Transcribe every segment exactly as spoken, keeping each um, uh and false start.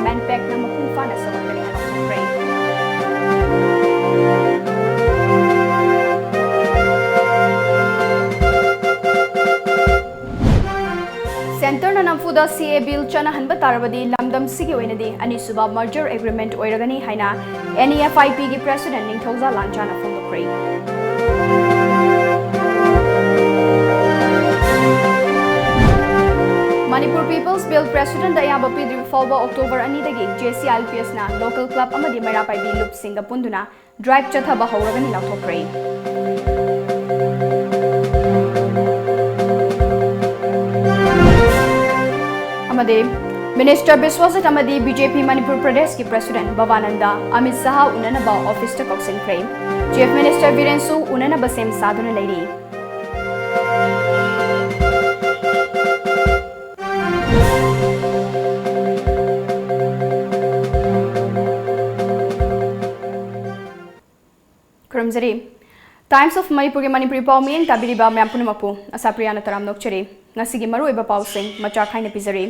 ꯃꯦꯟꯄꯦꯛꯅ ꯃꯄꯨꯡ ꯐꯥꯅ ꯁꯧꯒꯠꯀꯅꯤ ꯍꯥꯏꯅ ꯐꯣꯡꯗꯣꯛꯈ꯭ꯔꯦ꯫ ꯁꯦꯟꯇꯔꯅ ꯅꯝꯐꯨꯗ ꯁꯤ ꯑꯦ ꯕꯤꯜ ꯆꯠꯅꯍꯟꯕ ꯇꯥꯔꯕꯗꯤ ꯂꯝꯗꯝꯁꯤꯒꯤ ꯑꯣꯏꯅꯗꯤ ꯑꯅꯤꯁꯨꯕ ꯃꯔꯖꯔ ꯑꯦꯒ꯭ꯔꯤꯃꯦꯟꯠ ꯑꯣꯏꯔꯒꯅꯤ ꯍꯥꯏꯅ ꯑꯦꯟ ꯏ ꯑꯦꯐ ꯑꯥꯏ ꯄꯤꯒꯤ ꯄ꯭ꯔꯦꯁꯤꯗꯦꯟꯠ ꯅꯤꯡꯊꯧꯖꯥ ꯂꯥꯟꯆꯥꯅ ꯐꯣꯡꯗꯣꯛꯈ꯭ꯔꯦ꯫ ꯃꯅꯤꯄꯨꯔ ꯄꯤꯄꯜꯁ ꯕꯤꯜ ꯄ꯭ꯔꯦꯁꯤꯗꯦꯟꯠ ꯑꯌꯥꯕ ꯄꯤꯗ꯭ꯔꯤꯕ ꯐꯥꯎꯕ ꯑꯣꯛꯇꯣꯕꯔ ꯑꯅꯤꯗꯒꯤ J C I L P ꯑꯦꯁꯅ ꯂꯣꯀꯦꯜ ꯀ꯭ꯂꯕ ꯑꯃꯗꯤ ꯃꯩꯔꯥ ꯄꯥꯏꯕꯤ ꯂꯨꯞꯁꯤꯡꯒ ꯄꯨꯟꯗꯨꯅ ꯗ꯭ꯔꯥꯏꯕ ꯆꯠꯊꯕ ꯍꯧꯔꯒꯅꯤ ꯂꯥꯎꯊꯣꯛꯈ꯭ꯔꯦ꯫ ꯑꯃꯗꯤ ꯃꯤꯅꯤꯁꯇꯔ ꯕꯤꯁ꯭ꯋꯖꯤꯠ ꯑꯃꯗꯤ ꯕꯤ ꯖꯦ ꯄꯤ ꯃꯅꯤꯄꯨꯔ ꯄ꯭ꯔꯗꯦꯁꯀꯤ ꯄ꯭ꯔꯦꯁꯤꯗꯦꯟꯠ ꯚꯕꯥꯅꯟꯗ ꯑꯃꯤꯠ ꯁꯍꯥ ꯎꯅꯅꯕ ꯑꯣꯐꯤꯁꯇ ꯀꯧꯁꯤꯟꯈ꯭ꯔꯦ꯫ ꯆꯤꯐ ꯃꯤꯅꯤꯁꯇꯔ ꯕꯤꯔꯦꯟꯁꯨ ꯎꯅꯅꯕ ꯁꯦꯝ ꯁꯥꯗꯨꯅ ꯂꯩꯔꯤ꯫ ꯈꯨꯔꯨꯝꯖꯔꯤ꯫ Times of ꯃꯅꯤꯄꯨꯔꯒꯤ ꯃꯅꯤꯄꯨꯔꯤ ꯄꯥꯎ ꯃꯤꯠꯌꯦꯡ ꯇꯥꯕꯤꯔꯤꯕ ꯃꯌꯥꯝ ꯄꯨꯝꯅꯃꯛꯄꯨ ꯑꯁꯥꯄ꯭ꯔꯤꯌꯥꯅ ꯇꯔꯥꯝꯅ ꯑꯣꯛꯆꯔꯤ꯫ ꯉꯁꯤꯒꯤ ꯃꯔꯨꯑꯣꯏꯕ ꯄꯥꯎꯁꯤꯡ ꯃꯆꯥꯛ ꯈꯥꯏꯅ ꯄꯤꯖꯔꯤ꯫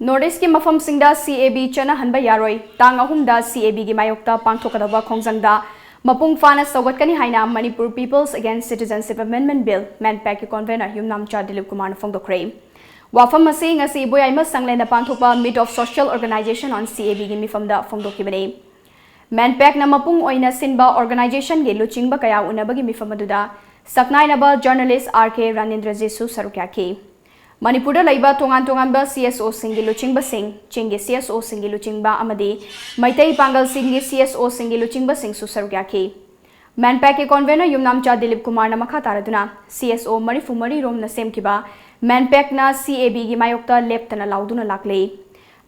ꯅꯣꯔꯠ ꯏꯁ꯭ꯠꯀꯤ ꯃꯐꯝꯁꯤꯡꯗ ꯁꯤ ꯑꯦ ꯕꯤ ꯆꯠꯅꯍꯟꯕ ꯌꯥꯔꯣꯏ꯫ ꯇꯥꯡ ꯑꯍꯨꯝꯗ ꯁꯤ ꯑꯦ ꯕꯤꯒꯤ ꯃꯥꯌꯣꯛꯇ ꯄꯥꯡꯊꯣꯛꯀꯗꯕ ꯈꯣꯡꯖꯪꯗ ꯃꯄꯨꯡ ꯐꯥꯅ ꯁꯧꯒꯠꯀꯅꯤ ꯍꯥꯏꯅ Manipur people's against citizenship amendment bill, ꯃꯦꯟꯄꯦꯛꯀꯤ ꯀꯣꯟꯚꯦꯅꯔ ꯌꯨꯝꯅꯥꯝꯆꯥ ꯗꯤꯂꯤꯞ ꯀꯨꯃꯥꯔꯅ ꯐꯣꯡꯗꯣꯛꯈ꯭ꯔꯦ꯫ ꯋꯥꯐꯝ ꯑꯁꯤ ꯉꯁꯤ ꯏꯕꯣꯌꯥꯏꯃ ꯁꯪꯂꯦꯟꯗ ꯄꯥꯡꯊꯣꯛꯄ Meet of Social Organisation on C A Bꯒꯤ ꯃꯤꯐꯝꯗ ꯐꯣꯡꯗꯣꯛꯈꯤꯕꯅꯤ꯫ ꯃꯦꯟꯄꯦꯛꯅ ꯃꯄꯨꯡ ꯑꯣꯏꯅ ꯁꯤꯟꯕ ꯑꯣꯔꯒꯅꯥꯏꯖꯦꯁꯟꯒꯤ ꯂꯨꯆꯤꯡꯕ ꯀꯌꯥ ꯎꯅꯕꯒꯤ ꯃꯤꯐꯝ ꯑꯗꯨꯗ ꯁꯛꯅꯥꯏꯅꯕ ꯖꯔꯅꯦꯂꯤꯁ꯭ꯠ ꯑꯥꯔ ꯀꯦ ꯔꯥꯅꯦꯟꯗ꯭ꯔꯖꯤꯠꯁꯨ ꯁꯔꯨꯛ ꯌꯥꯈꯤ꯫ ꯃꯅꯤꯄꯨꯔꯗ ꯂꯩꯕ ꯇꯣꯉꯥꯟ ꯇꯣꯉꯥꯟꯕ ꯁꯤ ꯑꯦꯁ ꯑꯣꯁꯤꯡꯒꯤ ꯂꯨꯆꯤꯡꯕꯁꯤꯡ, ꯆꯤꯡꯒꯤ ꯁꯤ ꯑꯦꯁ ꯑꯣꯁꯤꯡꯒꯤ ꯂꯨꯆꯤꯡꯕ ꯑꯃꯗꯤ ꯃꯩꯇꯩ ꯄꯥꯡꯒꯜꯁꯤꯡꯒꯤ ꯁꯤ ꯑꯦꯁ ꯑꯣꯁꯤꯡꯒꯤ ꯂꯨꯆꯤꯡꯕꯁꯤꯡꯁꯨ ꯁꯔꯨꯛ ꯌꯥꯈꯤ꯫ ꯃꯦꯟꯄꯦꯛꯀꯤ ꯀꯣꯟꯚꯦꯅꯔ ꯌꯨꯝꯅꯥꯝꯆꯥ ꯗꯤꯂꯤꯞ ꯀꯨꯃꯥꯔꯅ ꯃꯈꯥ ꯇꯥꯔꯗꯨꯅ, ꯁꯤ ꯑꯦꯁ ꯑꯣ ꯃꯔꯤꯐꯨ ꯃꯔꯤ ꯔꯣꯝꯅ ꯁꯦꯝꯈꯤꯕ ꯃꯦꯟꯄꯦꯛꯅ ꯁꯤ ꯑꯦ ꯕꯤꯒꯤ ꯃꯥꯌꯣꯛꯇ ꯂꯦꯞꯇꯅ ꯂꯥꯎꯗꯨꯅ ꯂꯥꯛꯂꯤ꯫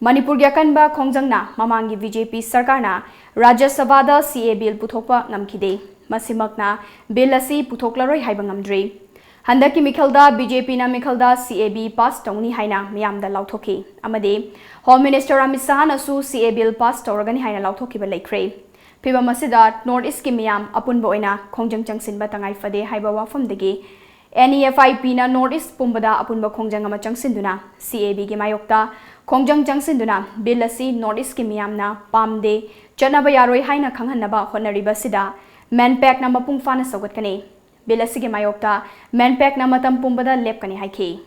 ꯃꯅꯤꯄꯨꯔꯒꯤ ꯑꯀꯟꯕ ꯈꯣꯡꯖꯪꯅ ꯃꯃꯥꯡꯒꯤ ꯕꯤ ꯖꯦ ꯄꯤ ꯁꯔꯀꯥꯔꯅ ꯔꯥꯖ꯭ꯌ ꯁꯚꯥꯗ ꯁꯤ ꯑꯦ ꯕꯤꯜ ꯄꯨꯊꯣꯛꯄ ꯉꯝꯈꯤꯗꯦ꯫ ꯃꯁꯤꯃꯛꯅ ꯕꯤꯜ ꯑꯁꯤ ꯄꯨꯊꯣꯛꯂꯔꯣꯏ ꯍꯥꯏꯕ ꯉꯝꯗ꯭ꯔꯤ꯫ ꯍꯟꯗꯛꯀꯤ ꯃꯤꯈꯜꯗ ꯕꯤ ꯖꯦ ꯄꯤꯅ ꯃꯤꯈꯜꯗ ꯁꯤ ꯑꯦ ꯕꯤ ꯄꯥꯁ ꯇꯧꯅꯤ ꯍꯥꯏꯅ ꯃꯤꯌꯥꯝꯗ ꯂꯥꯎꯊꯣꯛꯈꯤ ꯑꯃꯗꯤ ꯍꯣꯝ ꯃꯤꯅꯤꯁꯇꯔ ꯑꯃꯤꯠ ꯁꯍꯥꯅꯁꯨ ꯁꯤ ꯑꯦ ꯕꯤꯜ ꯄꯥꯁ ꯇꯧꯔꯒꯅꯤ ꯍꯥꯏꯅ ꯂꯥꯎꯊꯣꯛꯈꯤꯕ ꯂꯩꯈ꯭ꯔꯦ꯫ ꯐꯤꯚꯝ ꯑꯁꯤꯗ ꯅꯣꯔꯠ ꯏꯁ꯭ꯠꯀꯤ ꯃꯤꯌꯥꯝ ꯑꯄꯨꯟꯕ ꯑꯣꯏꯅ ꯈꯣꯡꯖꯪ ꯆꯪꯁꯤꯟꯕ ꯇꯉꯥꯏ ꯐꯗꯦ ꯍꯥꯏꯕ ꯋꯥꯐꯝꯗꯒꯤ NEFIP ꯅ North East ꯄꯨꯝꯕꯗ ꯑꯄꯨꯟꯕ ꯈꯣꯡꯖꯪ ꯑꯃ ꯆꯪꯁꯤꯟꯗꯨꯅ CAB ꯒꯤ ꯃꯥꯌꯣꯛꯇ ꯈꯣꯡꯖꯪ ꯆꯪꯁꯤꯟꯗꯨꯅ Bill ꯑꯁꯤ North East ꯀꯤ ꯃꯤꯌꯥꯝꯅ ꯄꯥꯝꯗꯦ, ꯆꯠꯅꯕ ꯌꯥꯔꯣꯏ ꯍꯥꯏꯅ ꯈꯪꯍꯟꯅꯕ ꯍꯣꯠꯅꯔꯤꯕ ꯑꯁꯤꯗ MANPAC ꯅ ꯃꯄꯨꯡ ꯐꯥꯅ ꯁꯧꯒꯠꯀꯅꯤ꯫ Bill ꯑꯁꯤꯒꯤ ꯃꯥꯌꯣꯛꯇ MANPAC ꯅ ꯃꯇꯝ ꯄꯨꯝꯕꯗ ꯂꯦꯞꯀꯅꯤ ꯍꯥꯏꯈꯤ꯫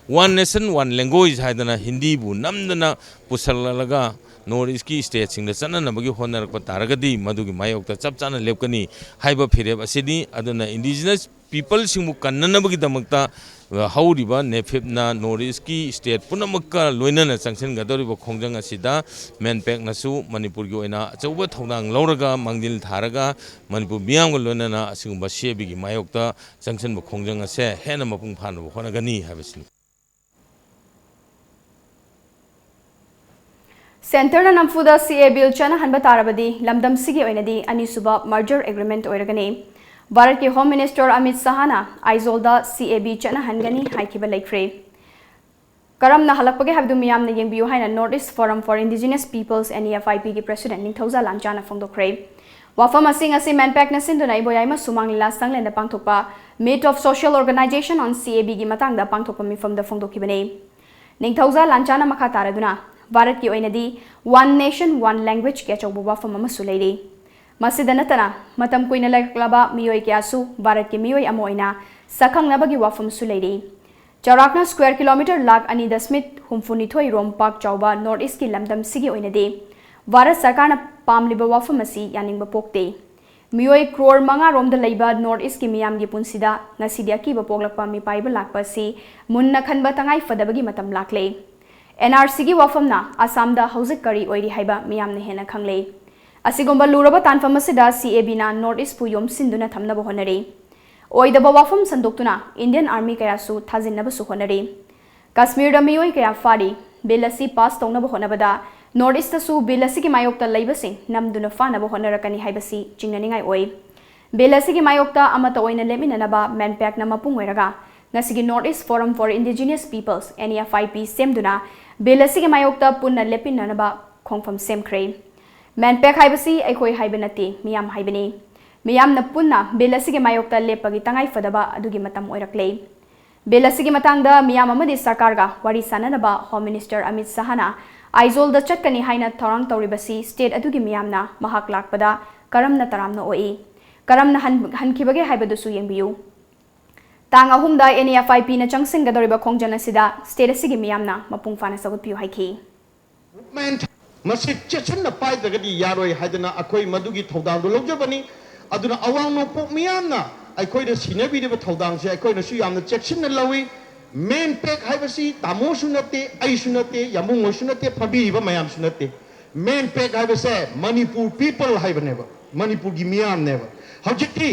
One nation, one language ꯍꯥꯏꯗꯅ ꯍꯤꯟꯗꯤꯕꯨ ꯅꯝꯗꯅ ꯄꯨꯁꯜꯂꯛꯂꯒ North East ꯀꯤ state ꯁꯤꯡꯗ ꯆꯠꯅꯅꯕꯒꯤ ꯍꯣꯠꯅꯔꯛꯄ ꯇꯥꯔꯒꯗꯤ ꯃꯗꯨꯒꯤ ꯃꯥꯌꯣꯛꯇ ꯆꯞ ꯆꯥꯅ ꯂꯦꯞꯀꯅꯤ ꯍꯥꯏꯕ ꯐꯤꯔꯦꯞ ꯑꯁꯤꯅꯤ꯫ ꯑꯗꯨꯅ indigenous people ꯁꯤꯡꯕꯨ ꯀꯟꯅꯅꯕꯒꯤꯗꯃꯛꯇ, ꯑ, ꯍꯧꯔꯤꯕ NEFIP ꯅ North East ꯀꯤ state ꯄꯨꯝꯅꯃꯛꯀ ꯂꯣꯏꯅꯅ ꯆꯪꯁꯤꯟꯒꯗꯧꯔꯤꯕ ꯈꯣꯡꯖꯪ ꯑꯁꯤꯗ MANPAC ꯅꯁꯨ ꯃꯅꯤꯄꯨꯔꯒꯤ ꯑꯣꯏꯅ ꯑꯆꯧꯕ ꯊꯧꯗꯥꯡ ꯂꯧꯔꯒ ꯃꯥꯡꯖꯤꯜ ꯊꯥꯔꯒ ꯃꯅꯤꯄꯨꯔ ꯃꯤꯌꯥꯝꯒ ꯂꯣꯏꯅꯅ ꯑꯁꯤꯒꯨꯝꯕ CAB ꯒꯤ ꯃꯥꯌꯣꯛꯇ ꯆꯪꯁꯤꯟꯕ ꯈꯣꯡꯖꯪ ꯑꯁꯦ ꯍꯦꯟꯅ ꯃꯄꯨꯡ ꯐꯥꯅꯕ ꯍꯣꯠꯅꯒꯅꯤ ꯍꯥꯏꯕꯁꯤꯅꯤ꯫ Centre ꯅ ꯅꯝꯐꯨꯗ CAA Bill ꯆꯠꯅꯍꯟꯕ ꯇꯥꯔꯕꯗꯤ ꯂꯝꯗꯝꯁꯤꯒꯤ ꯑꯣꯏꯅꯗꯤ ꯑꯅꯤꯁꯨꯕ merger agreement ꯑꯣꯏꯔꯒꯅꯤ꯫ ꯚꯥꯔꯠꯀꯤ Home Minister ꯑꯃꯤꯠ ꯁꯍꯥꯅ ꯑꯥꯏꯖꯣꯜꯗ CAB ꯆꯠꯅꯍꯟꯒꯅꯤ ꯍꯥꯏꯈꯤꯕ ꯂꯩꯈ꯭ꯔꯦ꯫ ꯀꯔꯝꯅ ꯍꯜꯂꯛꯄꯒꯦ ꯍꯥꯏꯕꯗꯨ ꯃꯤꯌꯥꯝꯅ ꯌꯦꯡꯕꯤꯌꯨ ꯍꯥꯏꯅ North East Forum for Indigenous Peoples, NEFIP ꯒꯤ President ꯅꯤꯡꯊꯧꯖꯥ ꯂꯥꯟꯆꯥꯅ ꯐꯣꯡꯗꯣꯛꯈ꯭ꯔꯦ꯫ ꯋꯥꯐꯝ ꯑꯁꯤ ꯉꯁꯤ MANPAC ꯅ ꯁꯤꯟꯗꯨꯅ ꯏꯕꯣꯌꯥꯏꯃ ꯁꯨꯃꯥꯡ ꯂꯤꯂꯥ ꯁꯪꯂꯦꯟꯗ ꯄꯥꯡꯊꯣꯛꯄ Meet of Social Organisation on CAB ꯒꯤ ꯃꯇꯥꯡꯗ ꯄꯥꯡꯊꯣꯛꯄ ꯃꯤꯐꯝꯗ ꯐꯣꯡꯗꯣꯛꯈꯤꯕꯅꯤ꯫ ꯅꯤꯡꯊꯧꯖꯥ ꯂꯥꯟꯆꯥꯅ ꯃꯈꯥ ꯇꯥꯔꯗꯨꯅ, ꯚꯥꯔꯠꯀꯤ ꯑꯣꯏꯅꯗꯤ One Nation, One Language ꯀꯤ ꯑꯆꯧꯕ ꯋꯥꯐꯝ ꯑꯃꯁꯨ ꯂꯩꯔꯤ꯫ ꯃꯁꯤꯗ ꯅꯠꯇꯅ, ꯃꯇꯝ ꯀꯨꯏꯅ ꯂꯩꯔꯛꯂꯕ ꯃꯤꯑꯣꯏ ꯀꯌꯥꯁꯨ ꯚꯥꯔꯠꯀꯤ ꯃꯤꯑꯣꯏ ꯑꯃ ꯑꯣꯏꯅ ꯁꯛꯈꯪꯅꯕꯒꯤ ꯋꯥꯐꯝꯁꯨ ꯂꯩꯔꯤ꯫ ꯆꯥꯎꯔꯥꯛꯅ square kilometre ꯂꯥꯈ ꯑꯅꯤ ꯗꯁꯃꯤꯛ ꯍꯨꯝꯐꯨ ꯅꯤꯊꯣꯏ ꯔꯣꯝ ꯄꯥꯛ ꯆꯥꯎꯕ North East ꯀꯤ ꯂꯝꯗꯝꯁꯤꯒꯤ ꯑꯣꯏꯅꯗꯤ ꯚꯥꯔꯠ ꯁꯔꯀꯥꯔꯅ ꯄꯥꯝꯂꯤꯕ ꯋꯥꯐꯝ ꯑꯁꯤ ꯌꯥꯅꯤꯡꯕ ꯄꯣꯛꯇꯦ꯫ ꯃꯤꯑꯣꯏ crore ꯃꯉꯥ ꯔꯣꯝꯗ ꯂꯩꯕ North East ꯀꯤ ꯃꯤꯌꯥꯝꯒꯤ ꯄꯨꯟꯁꯤꯗ ꯉꯁꯤꯗꯤ ꯑꯀꯤꯕ ꯄꯣꯛꯂꯛꯄ ꯃꯤꯄꯥꯏꯕ ꯂꯥꯛꯄ ꯑꯁꯤ ꯃꯨꯟꯅ ꯈꯟꯕ ꯇꯉꯥꯏ ꯐꯗꯕꯒꯤ ꯃꯇꯝ ꯂꯥꯛꯂꯦ꯫ NRC ꯒꯤ ꯋꯥꯐꯝꯅ ꯑꯁꯥꯝꯗ ꯍꯧꯖꯤꯛ ꯀꯔꯤ ꯑꯣꯏꯔꯤ ꯍꯥꯏꯕ ꯃꯤꯌꯥꯝꯅ ꯍꯦꯟꯅ ꯈꯪꯂꯦ꯫ ꯑꯁꯤꯒꯨꯝꯕ ꯂꯨꯔꯕ ꯇꯥꯟꯐꯝ ꯑꯁꯤꯗ CAB ꯅ North East ꯄꯨ ꯌꯣꯝꯁꯤꯟꯗꯨꯅ ꯊꯝꯅꯕ ꯍꯣꯠꯅꯔꯤ꯫ ꯑꯣꯏꯗꯕ ꯋꯥꯐꯝ ꯁꯟꯗꯣꯛꯇꯨꯅ Indian Army ꯀꯌꯥꯁꯨ ꯊꯥꯖꯤꯟꯅꯕꯁꯨ ꯍꯣꯠꯅꯔꯤ꯫ ꯀꯥꯁꯃꯤꯔꯗ ꯃꯤꯑꯣꯏ ꯀꯌꯥ ꯐꯥꯔꯤ꯫ Bill ꯑꯁꯤ pass ꯇꯧꯅꯕ ꯍꯣꯠꯅꯕꯗ North East ꯇꯁꯨ Bill ꯑꯁꯤꯒꯤ ꯃꯥꯌꯣꯛꯇ ꯂꯩꯕꯁꯤꯡ ꯅꯝꯗꯨꯅ ꯐꯥꯅꯕ ꯍꯣꯠꯅꯔꯛꯀꯅꯤ ꯍꯥꯏꯕꯁꯤ ꯆꯤꯡꯅꯅꯤꯡꯉꯥꯏ ꯑꯣꯏ꯫ Bill ꯑꯁꯤꯒꯤ ꯃꯥꯌꯣꯛꯇ ꯑꯃꯠꯇ ꯑꯣꯏꯅ ꯂꯦꯞꯃꯤꯟꯅꯅꯕ MANPAC ꯅ ꯃꯄꯨꯡ ꯑꯣꯏꯔꯒ ꯉꯁꯤꯒꯤ North East Forum for Indigenous Peoples, NEFIP ꯁꯦꯝꯗꯨꯅ Bill ꯑꯁꯤꯒꯤ ꯃꯥꯌꯣꯛꯇ ꯄꯨꯟꯅ ꯂꯦꯞꯃꯤꯟꯅꯅꯕ ꯈꯣꯡꯐꯝ ꯁꯦꯝꯈ꯭ꯔꯦ꯫ MANPAC ꯍꯥꯏꯕꯁꯤ ꯑꯩꯈꯣꯏ ꯍꯥꯏꯕ ꯅꯠꯇꯦ, ꯃꯤꯌꯥꯝ ꯍꯥꯏꯕꯅꯤ꯫ ꯃꯤꯌꯥꯝꯅ ꯄꯨꯟꯅ ꯕꯤꯜ ꯑꯁꯤꯒꯤ ꯃꯥꯌꯣꯛꯇ ꯂꯦꯞꯄꯒꯤ ꯇꯉꯥꯏ ꯐꯗꯕ ꯑꯗꯨꯒꯤ ꯃꯇꯝ ꯑꯣꯏꯔꯛꯂꯦ꯫ ꯕꯤꯜ ꯑꯁꯤꯒꯤ ꯃꯇꯥꯡꯗ ꯃꯤꯌꯥꯝ ꯑꯃꯗꯤ ꯁꯔꯀꯥꯔꯒ ꯋꯥꯔꯤ ꯁꯥꯅꯅꯕ ꯍꯣꯝ ꯃꯤꯅꯤꯁꯇꯔ ꯑꯃꯤꯠ ꯁꯍꯥꯅ ꯑꯥꯏꯖꯣꯜꯗ ꯆꯠꯀꯅꯤ ꯍꯥꯏꯅ ꯊꯧꯔꯥꯡ ꯇꯧꯔꯤꯕꯁꯤ ꯁ꯭ꯇꯦꯠ ꯑꯗꯨꯒꯤ ꯃꯤꯌꯥꯝꯅ ꯃꯍꯥꯛ ꯂꯥꯛꯄꯗ ꯀꯔꯝꯅ ꯇꯔꯥꯝꯅ ꯑꯣꯛꯏ, ꯀꯔꯝꯅ ꯍꯟ-, ꯍꯟꯈꯤꯕꯒꯦ ꯍꯥꯏꯕꯗꯨꯁꯨ ꯌꯦꯡꯕꯤꯌꯨ꯫ ꯇꯥꯡ ꯑꯍꯨꯝꯗ NEFIP ꯅ ꯆꯪꯁꯤꯟꯒꯗꯧꯔꯤꯕ ꯈꯣꯡꯖꯪ ꯑꯁꯤꯗ ꯁ꯭ꯇꯦꯠ ꯑꯁꯤꯒꯤ ꯃꯤꯌꯥꯝꯅ ꯃꯄꯨꯡ ꯐꯥꯅ ꯁꯧꯒꯠꯄꯤꯌꯨ ꯍꯥꯏꯈꯤ꯫ ꯃꯁꯤ ꯆꯦꯛꯁꯤꯟꯅ ꯄꯥꯏꯗ꯭ꯔꯒꯗꯤ ꯌꯥꯔꯣꯏ ꯍꯥꯏꯗꯅ ꯑꯩꯈꯣꯏ ꯃꯗꯨꯒꯤ ꯊꯧꯗꯥꯡꯗꯨ ꯂꯧꯖꯕꯅꯤ꯫ ꯑꯗꯨꯅ ꯑꯋꯥꯡ ꯅꯣꯡꯄꯣꯛ ꯃꯤꯌꯥꯝꯅ ꯑꯩꯈꯣꯏꯗ ꯁꯤꯟꯅꯕꯤꯔꯤꯕ ꯊꯧꯗꯥꯡꯁꯦ ꯑꯩꯈꯣꯏꯅꯁꯨ ꯌꯥꯝꯅ ꯆꯦꯛꯁꯤꯟꯅ ꯂꯧꯏ꯫ ꯃꯦꯟ ꯄꯦꯛ ꯍꯥꯏꯕꯁꯤ ꯇꯥꯃꯣꯁꯨ ꯅꯠꯇꯦ, ꯑꯩꯁꯨ ꯅꯠꯇꯦ, ꯌꯥꯝꯕꯨꯡ ꯍꯣꯏꯁꯨ ꯅꯠꯇꯦ, ꯐꯥꯕꯤꯔꯤꯕ ꯃꯌꯥꯝꯁꯨ ꯅꯠꯇꯦ꯫ ꯃꯦꯟ ꯄꯦꯛ ꯍꯥꯏꯕꯁꯦ ꯃꯅꯤꯄꯨꯔ ꯄꯤꯄꯜ ꯍꯥꯏꯕꯅꯦꯕ, ꯃꯅꯤꯄꯨꯔꯒꯤ ꯃꯤꯌꯥꯝꯅꯦꯕ꯫ ꯍꯧꯖꯤꯛꯇꯤ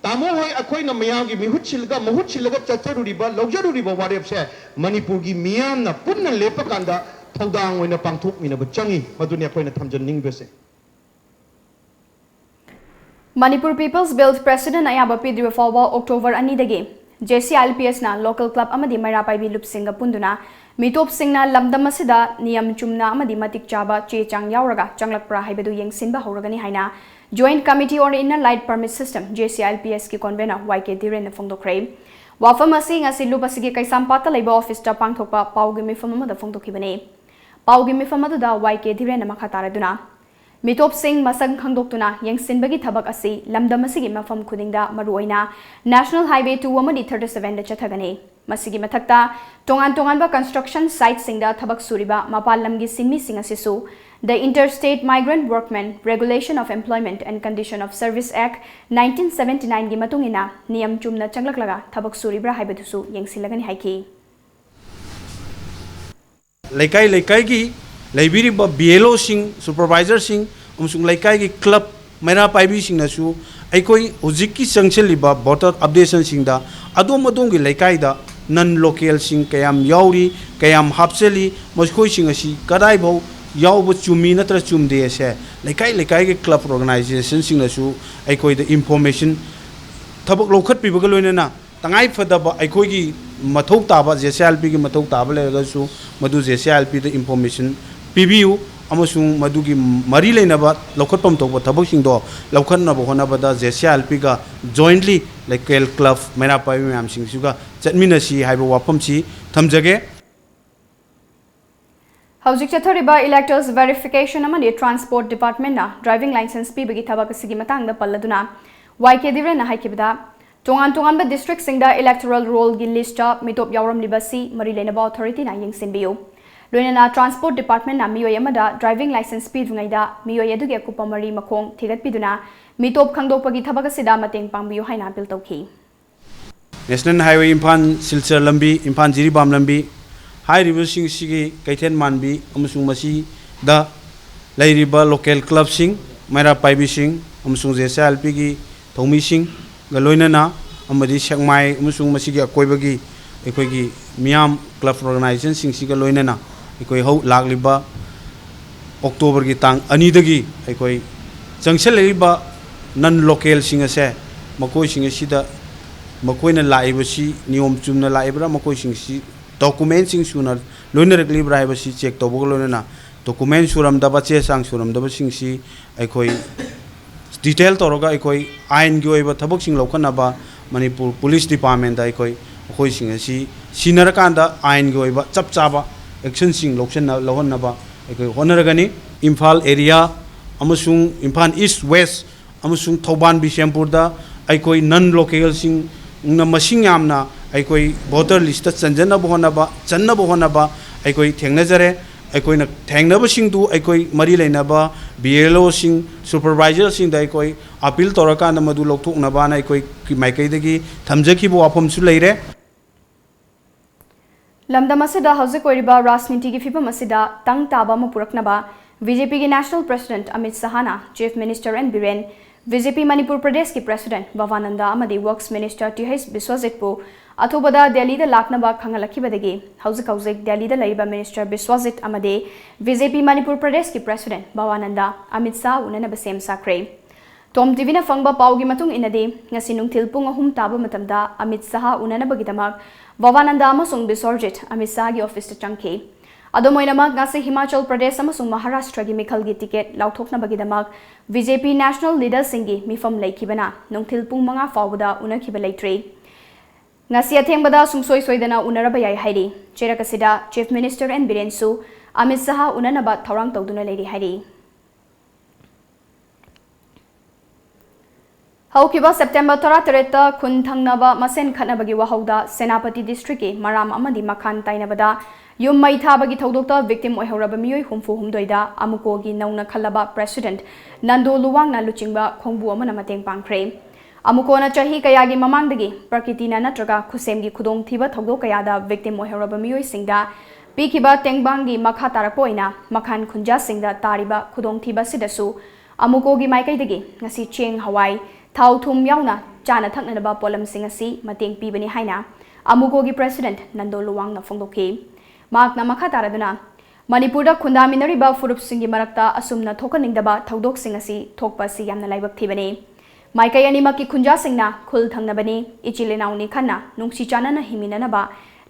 ꯇꯥꯃꯣ ꯍꯣꯏ ꯑꯩꯈꯣꯏꯅ ꯃꯌꯥꯝꯒꯤ ꯃꯤꯍꯨꯠ ꯁꯤꯜꯂꯒ, ꯃꯍꯨꯠ ꯁꯤꯜꯂꯒ ꯆꯠꯆꯔꯨꯔꯤꯕ, ꯂꯧꯖꯔꯨꯔꯤꯕ ꯋꯥꯔꯦꯞꯁꯦ ꯃꯅꯤꯄꯨꯔꯒꯤ ꯃꯤꯌꯥꯝꯅ ꯄꯨꯟꯅ ꯂꯦꯞꯄꯀꯥꯟꯗ ꯊꯧꯗꯥꯡ ꯑꯣꯏꯅ ꯄꯥꯡꯊꯣꯛꯃꯤꯟꯅꯕ ꯆꯪꯉꯤ꯫ ꯃꯗꯨꯅꯤ ꯑꯩꯈꯣꯏꯅ ꯊꯝꯖꯅꯤꯡꯕꯁꯦ꯫ Manipur People's Bill President ꯑꯌꯥꯕ ꯄꯤꯗ꯭ꯔꯤꯕ ꯐꯥꯎꯕ ꯑꯣꯛꯇꯣꯕꯔ ꯑꯅꯤꯗꯒꯤ JCILPS ꯅ local club ꯑꯃꯗꯤ ꯃꯩꯔꯥ ꯄꯥꯏꯕꯤ ꯂꯨꯞꯁꯤꯡꯒ ꯄꯨꯟꯗꯨꯅ ꯃꯤꯇꯣꯞꯁꯤꯡꯅ ꯂꯝꯗꯝ ꯑꯁꯤꯗ ꯅꯤꯌꯝ ꯆꯨꯝꯅ ꯑꯃꯗꯤ ꯃꯇꯤꯛ ꯆꯥꯕ ꯆꯦ ꯆꯥꯡ ꯌꯥꯎꯔꯒ ꯆꯪꯂꯛꯄ꯭ꯔꯥ ꯍꯥꯏꯕꯗꯨ ꯌꯦꯡꯁꯤꯟꯕ ꯍꯧꯔꯒꯅꯤ ꯍꯥꯏꯅ Joint Committee on Inner Light Permit System, JCILPS ꯀꯤ convener ꯋꯥꯏ ꯀꯦ ꯙꯤꯔꯦꯟꯅ ꯐꯣꯡꯗꯣꯛꯈ꯭ꯔꯦ꯫ ꯋꯥꯐꯝ ꯑꯁꯤ ꯉꯁꯤ ꯂꯨꯞ ꯑꯁꯤꯒꯤ ꯀꯩꯁꯥꯝꯄꯥꯠꯇ ꯂꯩꯕ office ꯇ ꯄꯥꯡꯊꯣꯛꯄ ꯄꯥꯎꯒꯤ ꯃꯤꯐꯝ ꯑꯃꯗ ꯐꯣꯡꯗꯣꯛꯈꯤꯕꯅꯤ꯫ ꯄꯥꯎꯒꯤ ꯃꯤꯐꯝ ꯑꯗꯨꯗ ꯋꯥꯏ ꯀꯦ ꯙꯤꯔꯦꯟꯅ ꯃꯈꯥ ꯇꯥꯔꯗꯨꯅ, ꯃꯤꯇꯣꯞꯁꯤꯡ ꯃꯁꯛ ꯈꯪꯗꯣꯛꯇꯨꯅ ꯌꯦꯡꯁꯤꯟꯕꯒꯤ ꯊꯕꯛ ꯑꯁꯤ ꯂꯝꯗꯝ ꯑꯁꯤꯒꯤ ꯃꯐꯝ ꯈꯨꯗꯤꯡꯗ, ꯃꯔꯨꯑꯣꯏꯅ National Highway two ꯑꯃꯗꯤ thirty seven ꯗ ꯆꯠꯊꯒꯅꯤ꯫ ꯃꯁꯤꯒꯤ ꯃꯊꯛꯇ, ꯇꯣꯉꯥꯟ ꯇꯣꯉꯥꯟꯕ construction site ꯁꯤꯡꯗ ꯊꯕꯛ ꯁꯨꯔꯤꯕ ꯃꯄꯥꯟ ꯂꯝꯒꯤ ꯁꯤꯟꯃꯤꯁꯤꯡ ꯑꯁꯤꯁꯨ The Interstate Migrant Workmen Regulation of Employment and Condition of Service Act nineteen seventy nine ꯒꯤ ꯃꯇꯨꯡ ꯏꯟꯅ ꯅꯤꯌꯝ ꯆꯨꯝꯅ ꯆꯪꯂꯛꯂꯒ ꯊꯕꯛ ꯁꯨꯔꯤꯕ꯭ꯔꯥ ꯍꯥꯏꯕꯗꯨꯁꯨ ꯌꯦꯡꯁꯤꯜꯂꯒꯅꯤ ꯍꯥꯏꯈꯤ꯫ ꯂꯩꯀꯥꯏ ꯂꯩꯀꯥꯏꯒꯤ ꯂꯩꯕꯤꯔꯤꯕ BLO ꯁꯤꯡ, supervisor ꯁꯤꯡ ꯑꯃꯁꯨꯡ ꯂꯩꯀꯥꯏꯒꯤ club ꯃꯩꯔꯥ ꯄꯥꯏꯕꯤꯁꯤꯡꯅꯁꯨ ꯑꯩꯈꯣꯏ ꯍꯧꯖꯤꯛꯀꯤ ꯆꯪꯁꯤꯜꯂꯤꯕ voter updation ꯁꯤꯡꯗ ꯑꯗꯣꯝ ꯑꯗꯣꯝꯒꯤ ꯂꯩꯀꯥꯏꯗ non local ꯁꯤꯡ ꯀꯌꯥꯝ ꯌꯥꯎꯔꯤ, ꯀꯌꯥꯝ ꯍꯥꯞꯆꯜꯂꯤ, ꯃꯈꯣꯏꯁꯤꯡ ꯑꯁꯤ ꯀꯗꯥꯏꯐꯥꯎ ꯌꯥꯎꯕ ꯆꯨꯝꯃꯤ ꯅꯠꯇ꯭ꯔ ꯆꯨꯝꯗꯦ ꯑꯁꯦ ꯂꯩꯀꯥꯏ ꯂꯩꯀꯥꯏꯒꯤ club organization ꯁꯤꯡꯅꯁꯨ ꯑꯩꯈꯣꯏꯗ information ꯊꯕꯛ ꯂꯧꯈꯠꯄꯤꯕꯒ ꯂꯣꯏꯅꯅ ꯇꯉꯥꯏ ꯐꯗꯕ ꯑꯩꯈꯣꯏꯒꯤ ꯃꯊꯧ ꯇꯥꯕ, JCILP ꯒꯤ ꯃꯊꯧ ꯇꯥꯕ ꯂꯩꯔꯒꯁꯨ ꯃꯗꯨ JCILP ꯗ information ꯄꯤꯕꯤꯌꯨ꯫ ꯑꯃꯁꯨꯡ ꯃꯗꯨꯒꯤ ꯃꯔꯤ ꯂꯩꯅꯕ ꯂꯧꯈꯠꯐꯝ ꯊꯣꯛꯄ ꯊꯕꯛꯁꯤꯡꯗꯣ ꯂꯧꯈꯠꯅꯕ ꯍꯣꯠꯅꯕꯗ ꯖꯦ ꯁꯤ ꯑꯥꯏ ꯑꯦꯜ ꯄꯤꯒ jointly local club ꯃꯩꯔꯥ ꯄꯥꯏꯕꯤ ꯃꯌꯥꯝꯁꯤꯡꯁꯤꯒ ꯆꯠꯃꯤꯟꯅꯁꯤ ꯍꯥꯏꯕ ꯋꯥꯐꯝꯁꯤ ꯊꯝꯖꯒꯦ꯫ ꯍꯧꯖꯤꯛ ꯆꯠꯊꯔꯤꯕ electors verification ꯑꯃꯗꯤ transport department ꯅ driving licence ꯄꯤꯕꯒꯤ ꯊꯕꯛ ꯑꯁꯤꯒꯤ ꯃꯇꯥꯡꯗ ꯄꯜꯂꯗꯨꯅ ꯋꯥꯏ ꯀꯦ ꯙꯤꯔꯦꯟꯅ ꯍꯥꯏꯈꯤꯕꯗ, ꯇꯣꯉꯥꯟ ꯇꯣꯉꯥꯟꯕ district ꯁꯤꯡꯗ electoral roll ꯒꯤ list ꯇ ꯃꯤꯇꯣꯞ ꯌꯥꯎꯔꯝꯂꯤꯕ ꯑꯁꯤ ꯃꯔꯤ ꯂꯩꯅꯕ authority ꯅ ꯌꯦꯡꯁꯤꯟꯕꯤꯌꯨ꯫ ꯂꯣꯏꯅꯅ transport department ꯅ ꯃꯤꯑꯣꯏ ꯑꯃꯗ driving licence ꯄꯤꯗ꯭ꯔꯤꯉꯩꯗ ꯃꯤꯑꯣꯏ ꯑꯗꯨꯒꯤ ꯑꯀꯨꯞꯄ ꯃꯔꯤ ꯃꯈꯣꯡ ꯊꯤꯒꯠꯄꯤꯗꯨꯅ ꯃꯤꯇꯣꯞ ꯈꯪꯗꯣꯛꯄꯒꯤ ꯊꯕꯛ ꯑꯁꯤꯗ ꯃꯇꯦꯡ ꯄꯥꯡꯕꯤꯌꯨ ꯍꯥꯏꯅ appeal ꯇꯧꯈꯤ꯫ National Highway ꯏꯝꯐꯥꯜ ꯁꯤꯜꯆꯔ ꯂꯝꯕꯤ, ꯏꯝꯐꯥꯜ ꯖꯤꯔꯤꯕꯥꯝ ꯂꯝꯕꯤ ꯍꯥꯏꯔꯤꯕꯁꯤꯡꯁꯤꯒꯤ ꯀꯩꯊꯦꯜ ꯃꯥꯟꯕꯤ ꯑꯃꯁꯨꯡ ꯃꯁꯤꯗ ꯂꯩꯔꯤꯕ local club ꯁꯤꯡ, ꯃꯩꯔꯥ ꯄꯥꯏꯕꯤꯁꯤꯡ ꯑꯃꯁꯨꯡ ꯖꯦ ꯁꯤ ꯑꯥꯏ ꯑꯦꯜ ꯄꯤꯒꯤ ꯊꯧꯃꯤꯁꯤꯡꯒ ꯂꯣꯏꯅꯅ ꯑꯃꯗꯤ ꯁꯦꯛꯃꯥꯏ ꯑꯃꯁꯨꯡ ꯃꯁꯤꯒꯤ ꯑꯀꯣꯏꯕꯒꯤ ꯑꯩꯈꯣꯏꯒꯤ ꯃꯤꯌꯥꯝ club organization ꯁꯤꯡꯁꯤꯒ ꯂꯣꯏꯅꯅ ꯑꯩꯈꯣꯏ ꯍꯧ-, ꯂꯥꯛꯂꯤꯕ October ꯒꯤ ꯇꯥꯡ ꯑꯅꯤꯗꯒꯤ ꯑꯩꯈꯣꯏ ꯆꯪꯁꯤꯜꯂꯛꯂꯤꯕ non local ꯁꯤꯡ ꯑꯁꯦ, ꯃꯈꯣꯏꯁꯤꯡ ꯑꯁꯤꯗ ꯃꯈꯣꯏꯅ ꯂꯥꯛꯏꯕꯁꯤ ꯅꯤꯌꯣꯝ ꯆꯨꯝꯅ ꯂꯥꯛꯏꯕ꯭ꯔꯥ, ꯃꯈꯣꯏꯁꯤꯡꯁꯤ document ꯁꯤꯡ ꯁꯨꯅ ꯂꯣꯏꯅꯔꯛꯂꯤꯕ꯭ꯔꯥ ꯍꯥꯏꯕꯁꯤ check ꯇꯧꯕꯒ ꯂꯣꯏꯅꯅ document ꯁꯨꯔꯝꯗꯕ, ꯆꯦ ꯆꯥꯡ ꯁꯨꯔꯝꯗꯕꯁꯤꯡꯁꯤ ꯑꯩꯈꯣꯏ detail ꯇꯧꯔꯒ ꯑꯩꯈꯣꯏ ꯑꯥꯏꯟꯒꯤ ꯑꯣꯏꯕ ꯊꯕꯛꯁꯤꯡ ꯂꯧꯈꯠꯅꯕ ꯃꯅꯤꯄꯨꯔ police department ꯇ ꯑꯩꯈꯣꯏ ꯃꯈꯣꯏꯁꯤꯡ ꯑꯁꯤ ꯁꯤꯟꯅꯔꯀꯥꯟꯗ ꯑꯥꯏꯟꯒꯤ ꯑꯣꯏꯕ ꯆꯞ ꯆꯥꯕ action ꯁꯤꯡ ꯂꯧꯁꯤꯟꯅ-, ꯂꯧꯍꯟꯅꯕ ꯑꯩꯈꯣꯏ ꯍꯣꯠꯅꯔꯒꯅꯤ꯫ ꯏꯝꯐꯥꯜ area ꯑꯃꯁꯨꯡ ꯏꯝꯐꯥꯜ East, West ꯑꯃꯁꯨꯡ ꯊꯧꯕꯥꯜ, ꯕꯤꯁꯦꯝꯄꯨꯔꯗ ꯑꯩꯈꯣꯏ non local ꯁꯤꯡꯅ ꯃꯁꯤꯡ ꯌꯥꯝꯅ ꯑꯩꯈꯣꯏ voter list ꯇ ꯆꯟꯖꯅꯕ ꯍꯣꯠꯅꯕ, ꯆꯟꯅꯕ ꯍꯣꯠꯅꯕ ꯑꯩꯈꯣꯏ ꯊꯦꯡꯅꯖꯔꯦ꯫ ꯑꯩꯈꯣꯏꯅ ꯊꯦꯡꯅꯕꯁꯤꯡꯗꯨ ꯑꯩꯈꯣꯏ ꯃꯔꯤ ꯂꯩꯅꯕ B L O ꯁꯤꯡ, supervisor ꯁꯤꯡꯗ ꯑꯩꯈꯣꯏ appeal ꯇꯧꯔꯀꯥꯟꯗ ꯃꯗꯨ ꯂꯧꯊꯣꯛꯅꯕꯅ ꯑꯩꯈꯣꯏꯒꯤ ꯃꯥꯏꯀꯩꯗꯒꯤ ꯊꯝꯖꯈꯤꯕ ꯋꯥꯐꯝꯁꯨ ꯂꯩꯔꯦ꯫ ꯂꯝꯗꯝ ꯑꯁꯤꯗ ꯍꯧꯖꯤꯛ ꯑꯣꯏꯔꯤꯕ ꯔꯥꯖꯅꯤꯇꯤꯒꯤ ꯐꯤꯕꯝ ꯑꯁꯤꯗ ꯇꯪ ꯇꯥꯕ ꯑꯃ ꯄꯨꯔꯛꯅꯕ B J P ꯒꯤ National President Amit ꯁꯍꯥꯅ Chief Minister N Biren, B J P Manipur ꯄ꯭ꯔꯗꯦꯁꯀꯤ President ꯚꯕꯥꯅꯟꯗ ꯑꯃꯗꯤ Works Minister T H ꯕꯤꯁ꯭ꯋꯖꯤꯠꯄꯨ ꯑꯊꯨꯕꯗ ꯗꯦꯜꯂꯤꯗ ꯂꯥꯛꯅꯕ ꯈꯪꯍꯜꯂꯛꯈꯤꯕꯗꯒꯤ ꯍꯧꯖꯤꯛ ꯍꯧꯖꯤꯛ ꯗꯦꯜꯂꯤꯗ ꯂꯩꯔꯤꯕ Minister ꯕꯤꯁ꯭ꯋꯖꯤꯠ ꯑꯃꯗꯤ B J P ꯃꯅꯤꯄꯨꯔ ꯄ꯭ꯔꯗꯦꯁꯀꯤ President ꯚꯕꯥꯅꯟꯗ ꯑꯃꯤꯠ ꯁꯍꯥ ꯎꯅꯅꯕ ꯁꯦꯝ ꯁꯥꯈ꯭ꯔꯦ꯫ Tom T V ꯅ ꯐꯪꯕ ꯄꯥꯎꯒꯤ ꯃꯇꯨꯡ ꯏꯟꯅꯗꯤ, ꯉꯁꯤ ꯅꯨꯡꯊꯤꯜ ꯄꯨꯡ ꯑꯍꯨꯝ ꯇꯥꯕ ꯃꯇꯝꯗ ꯑꯃꯤꯠ ꯁꯍꯥ ꯎꯅꯅꯕꯒꯤꯗꯃꯛ ꯚꯕꯥꯅꯟꯗ ꯑꯃꯁꯨꯡ ꯕꯤꯁ꯭ꯋꯖꯤꯠ ꯑꯃꯤꯠ ꯁꯍꯥꯒꯤ office ꯇ ꯆꯪꯈꯤ꯫ ꯑꯗꯨꯝ ꯑꯣꯏꯅꯃꯛ, ꯉꯁꯤ ꯍꯤꯃꯥꯆꯜ ꯄ꯭ꯔꯗꯦꯁ ꯑꯃꯁꯨꯡ ꯃꯍꯥꯔꯥꯁꯇ꯭ꯔꯒꯤ ꯃꯤꯈꯜꯒꯤ ꯇꯤꯀꯦꯠ ꯂꯥꯎꯊꯣꯛꯅꯕꯒꯤꯗꯃꯛ BJP national leaderꯁꯤꯡꯒꯤ ꯃꯤꯐꯝ ꯂꯩꯈꯤꯕꯅ ꯅꯨꯡꯊꯤꯜ ꯄꯨꯡ ꯃꯉꯥ ꯐꯥꯎꯕꯗ ꯎꯅꯈꯤꯕ ꯂꯩꯇ꯭ꯔꯤ꯫ ꯉꯁꯤ ꯑꯊꯦꯡꯕꯗ ꯁꯨꯡꯁꯣꯏ ꯁꯣꯏꯗꯅ ꯎꯅꯔꯕ ꯌꯥꯏ ꯍꯥꯏꯔꯤ꯫ ꯆꯩꯔꯛ ꯑꯁꯤꯗ Chief Minister N ꯕꯤꯔꯦꯟꯁꯨ ꯑꯃꯤꯠ ꯁꯍꯥ ꯎꯅꯅꯕ ꯊꯧꯔꯥꯡ ꯇꯧꯗꯨꯅ ꯂꯩꯔꯤ ꯍꯥꯏꯔꯤ꯫ ꯍꯧꯈꯤꯕ ꯁꯦꯞꯇꯦꯝꯕꯔ ꯇꯔꯥꯇꯔꯦꯠꯇ ꯈꯨꯟ ꯊꯪꯅꯕ ꯃꯁꯦꯟ ꯈꯠꯅꯕꯒꯤ ꯋꯥꯍꯧꯗ ꯁꯦꯅꯥꯄꯇꯤ ꯗꯤꯁꯇ꯭ꯔꯤꯛꯀꯤ ꯃꯔꯥꯝ ꯑꯃꯗꯤ ꯃꯈꯥꯟ ꯇꯥꯏꯅꯕꯗ ꯌꯨꯝ ꯃꯩ ꯊꯥꯕꯒꯤ ꯊꯧꯗꯣꯛꯇ victim ꯑꯣꯏꯍꯧꯔꯕ ꯃꯤꯑꯣꯏ ꯍꯨꯝꯐꯨ ꯍꯨꯝꯗꯣꯏꯗ ꯑꯃꯨꯀꯣꯒꯤ ꯅꯧꯅ ꯈꯜꯂꯕ president ꯅꯟꯗꯣ ꯂꯨꯋꯥꯡꯅ ꯂꯨꯆꯤꯡꯕ ꯈꯣꯡꯕꯨ ꯑꯃꯅ ꯃꯇꯦꯡ ꯄꯥꯡꯈ꯭ꯔꯦ꯫ ꯑꯃꯨꯀꯣꯅ ꯆꯍꯤ ꯀꯌꯥꯒꯤ ꯃꯃꯥꯡꯗꯒꯤ ꯄ꯭ꯔꯀꯤꯇꯤꯅ ꯅꯠꯇ꯭ꯔꯒ ꯈꯨꯠꯁꯦꯝꯒꯤ ꯈꯨꯗꯣꯡꯊꯤꯕ ꯊꯧꯗꯣꯛ ꯀꯌꯥꯗ victim ꯑꯣꯏꯍꯧꯔꯕ ꯃꯤꯑꯣꯏꯁꯤꯡꯗ ꯄꯤꯈꯤꯕ ꯇꯦꯡꯕꯥꯡꯒꯤ ꯃꯈꯥ ꯇꯥꯔꯛꯄ ꯑꯣꯏꯅ ꯃꯈꯥꯟ ꯈꯨꯟꯖꯥꯁꯤꯡꯗ ꯇꯥꯔꯤꯕ ꯈꯨꯗꯣꯡꯊꯤꯕ ꯑꯁꯤꯗꯁꯨ ꯑꯃꯨꯀꯣꯒꯤ ꯃꯥꯏꯀꯩꯗꯒꯤ ꯉꯁꯤ ꯆꯦꯡ, ꯍꯋꯥꯏ, ꯊꯥꯎ, ꯊꯨꯝ ꯌꯥꯎꯅ ꯆꯥꯅ ꯊꯛꯅꯅꯕ ꯄꯣꯠꯂꯝꯁꯤꯡ ꯑꯁꯤ ꯃꯇꯦꯡ ꯄꯤꯕꯅꯤ ꯍꯥꯏꯅ ꯑꯃꯨꯀꯣꯒꯤ president ꯅꯟꯗꯣ ꯂꯨꯋꯥꯡꯅ ꯐꯣꯡꯗꯣꯛꯈꯤ꯫ ꯃꯍꯥꯛꯅ ꯃꯈꯥ ꯇꯥꯔꯗꯨꯅ, ꯃꯅꯤꯄꯨꯔꯗ ꯈꯨꯟꯗꯥꯃꯤꯟꯅꯔꯤꯕ ꯐꯨꯔꯨꯞꯁꯤꯡꯒꯤ ꯃꯔꯛꯇ ꯑꯁꯨꯝꯅ ꯊꯣꯛꯍꯟꯅꯤꯡꯗꯕ ꯊꯧꯗꯣꯛꯁꯤꯡ ꯑꯁꯤ ꯊꯣꯛꯄ ꯑꯁꯤ ꯌꯥꯝꯅ ꯂꯥꯏꯕꯛ ꯊꯤꯕꯅꯤ꯫ ꯃꯥꯏꯀꯩ ꯑꯅꯤꯃꯛꯀꯤ ꯈꯨꯟꯖꯥꯁꯤꯡꯅ ꯈꯨꯜ ꯊꯪꯅꯕꯅꯤ, ꯏꯆꯤꯜ ꯏꯅꯥꯎꯅꯤ ꯈꯟꯅ ꯅꯨꯡꯁꯤ ꯆꯥꯟꯅꯅ ꯍꯤꯡꯃꯤꯟꯅꯅꯕ